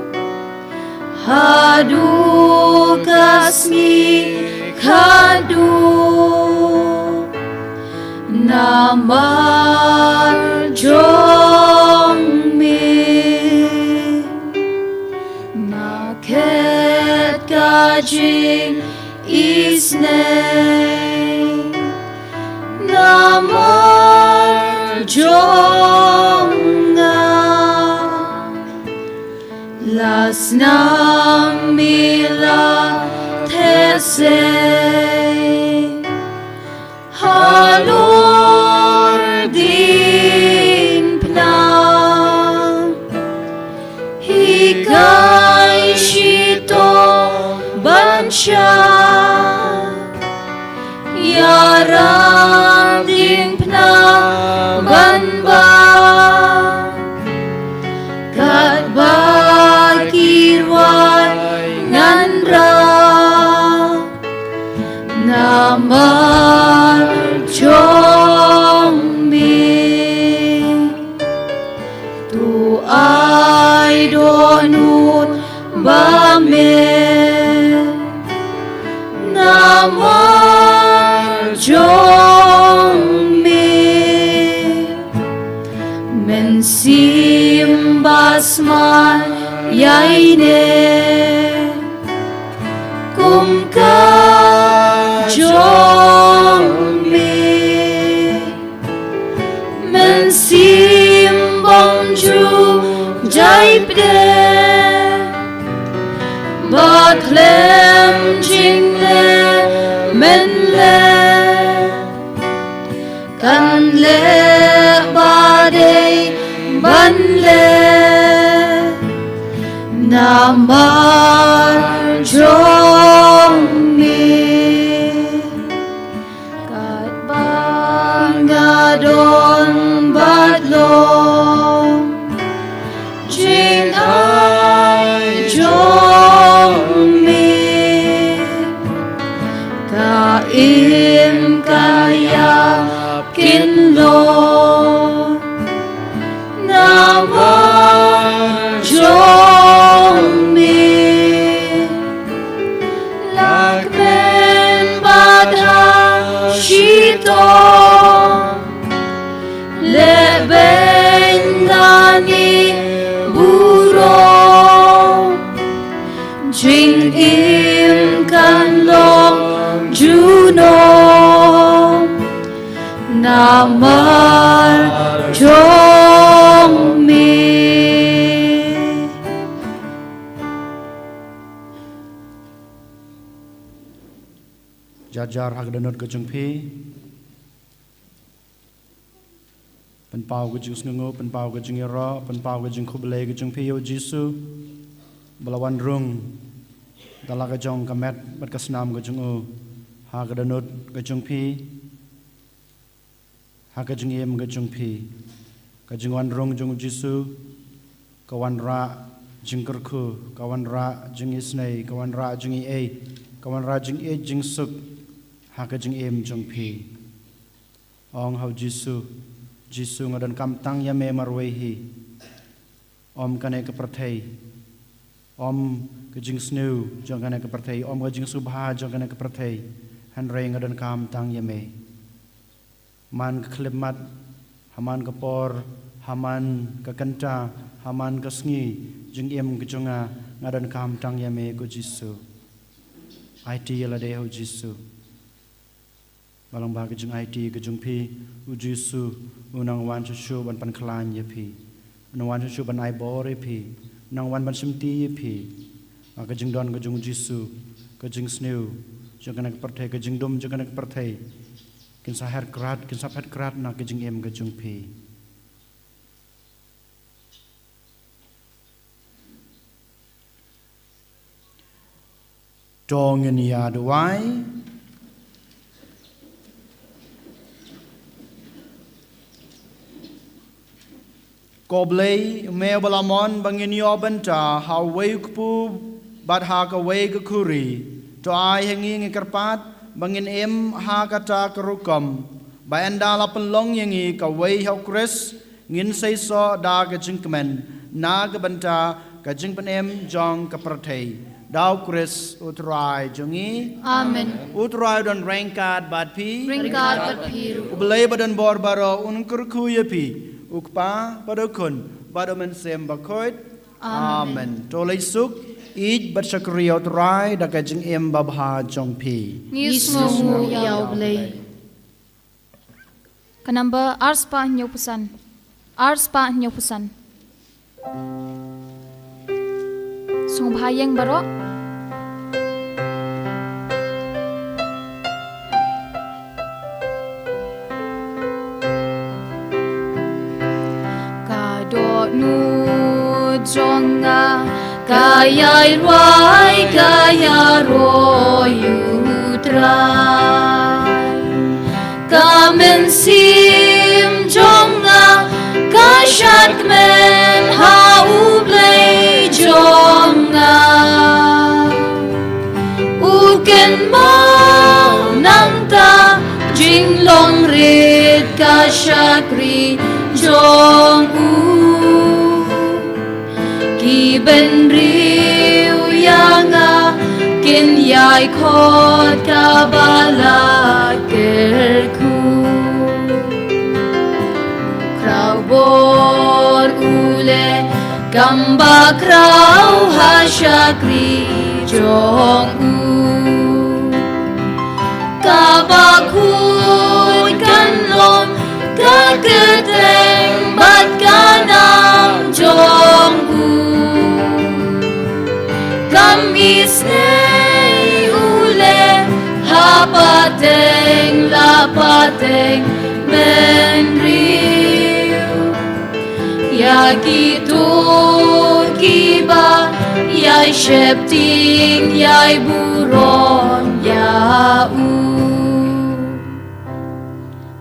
haduh ka sngi khatduh, namar jong me. Nga khet ka jingisynei namar jong nga. La snam me la theh sei halor diengphna. Hikai shitom ban shad, ïarap diengphna ban bam, katba ki rwai ngan rah namar jong me. To ai dohnud ba me namar jong me. Mynsiem ba smat ïa ine kum ka jong me. Mynsiem bym ju jai pdeng, bad khlem jingleh mynleh, kan leh ba dei ban leh namar jong me. Katba nga don bad long, jingai jong me, ka im ka ïap kin long namar jong me. La kmen bad ha shitom, leh beiñ da ine burom, jingim kan long junom namar jong me. Jar jar ha ka dohnud ka jong phi. Pynpaw ka jingsngewnguh, pynpaw ka jingïaroh, pynpaw ka jingkhublei ka jong phi ïa u Jisu ba la wan rung da la ka jong ka met bad ka snam ka jong u ha ka dohnud ka jong phi, ha ka jingim ka jong phi. Ka jingwan rung jong u Jisu ka wanrah jingkyrkhu, ka wanrah jingisynei, ka wanrah jingïeit, ka wanrah jingïeit jingsuk ha ka jingim jong phi. Ong ha u Jisu, Jisu, nga donkam tang ïa me marwei hi. Ym kane ka pyrthei, ym ka jingsniew jong kane ka pyrthei, ym ka jingsngewbha jong kane ka pyrthei, hynrei nga donkam tang ïa me. Man ka khyllipmat, ha man ka por, ha man ka kynta, ha man ka sngi jingim ka jong nga, nga donkam tang ïa me ko Jisu. Aiti ïa lade ha u Jisu. Ba lyngba ka jingaiti ka jong phi, u Jisu u nang wan shuh shuh ban pynkhlaiñ ïa phi. U nang wan shuh shuh ban ai bor ïa phi. U nang wan ban shimti ïa phi. Ba ka jingdon ka jong u Jisu Ka jingsniew jong kane ka pyrthei, ka jingdum jong kane ka pyrthei, kin sa her krat, kin sa phet krat na ka jingim ka jong phi. To ngin ïa duwai. Ko Blei, me ba la mon ba ngin ïoh bynta ha uwei u kpu bad ha kawei ka khuri, to ai ha ngi ngi kyrpad ba ngin im ha kata ka rukom ba ynda la pynlong ïa ngi kawei ha u Khrist, ngin seisoh da ka jingkmen na ka bynta ka jingpynim jong ka pyrthei. Da u Khrist u Trai jong ngi. Amen. U Trai u don ryngkat bad phi. Ryngkat bad phi ruh. U Blei ba don bor baroh un kyrkhu ïa phi, u Kpa bad u Khun bad u Mynsiem Bakhuid. Amen. Amen. To leit suk, ïeit bad shakri ïa u Trai da ka jingim babha jong phi. Ngi sngewnguh ïa u Blei. Ka number ar spah hynñiew phew san. Ar spah hynñiew phew san. Sngewbha ïeng baroh. Ka dohnud jong nga ka ïai rwai, ka ïaroh ïa u Trai. Ka mynsiem jong nga ka shad kmen ha u Blei jong nga. U kynmaw nangta jinglong rit ka shakri jong u. Ki bynriew ïa nga kin ïai khot kaba la kyrkhu. Khraw bor u leh kam ba khraw ha shakri jong u. Kaba khuid kan long ka kyrteng bad ka nam jong u. Kam isynei u leh ha pateng la pateng bynriew. Ïa kito kiba ïai sheptieng ïai burom ïa u.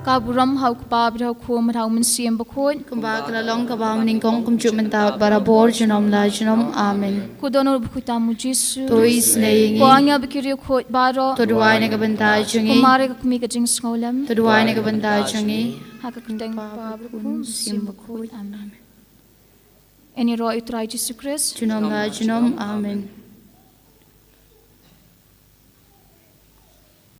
Ka burom ha u Kpa bad ha u Khun bad ha u Mynsiem Bakhuid. Kumba ka la long kaba ha nyngkong kumjuh mynta barabor junom la junom. Amen. Ko dohnud bakhuid tam u Jisu. To isynei ïa ngi. Ko angel bad ki riewkhuid baroh. To duwai na ka bynta jong ngi. Ko Maria ka kmie ka jingsngewlem. To duwai na ka bynta jong ngi. Ha ka kyrteng u Kpa bad u Khun bad u Mynsiem Bakhuid. Amen. Ngin ïaroh ïa u Trai Jisu Khrist. Junom la junom. Amen.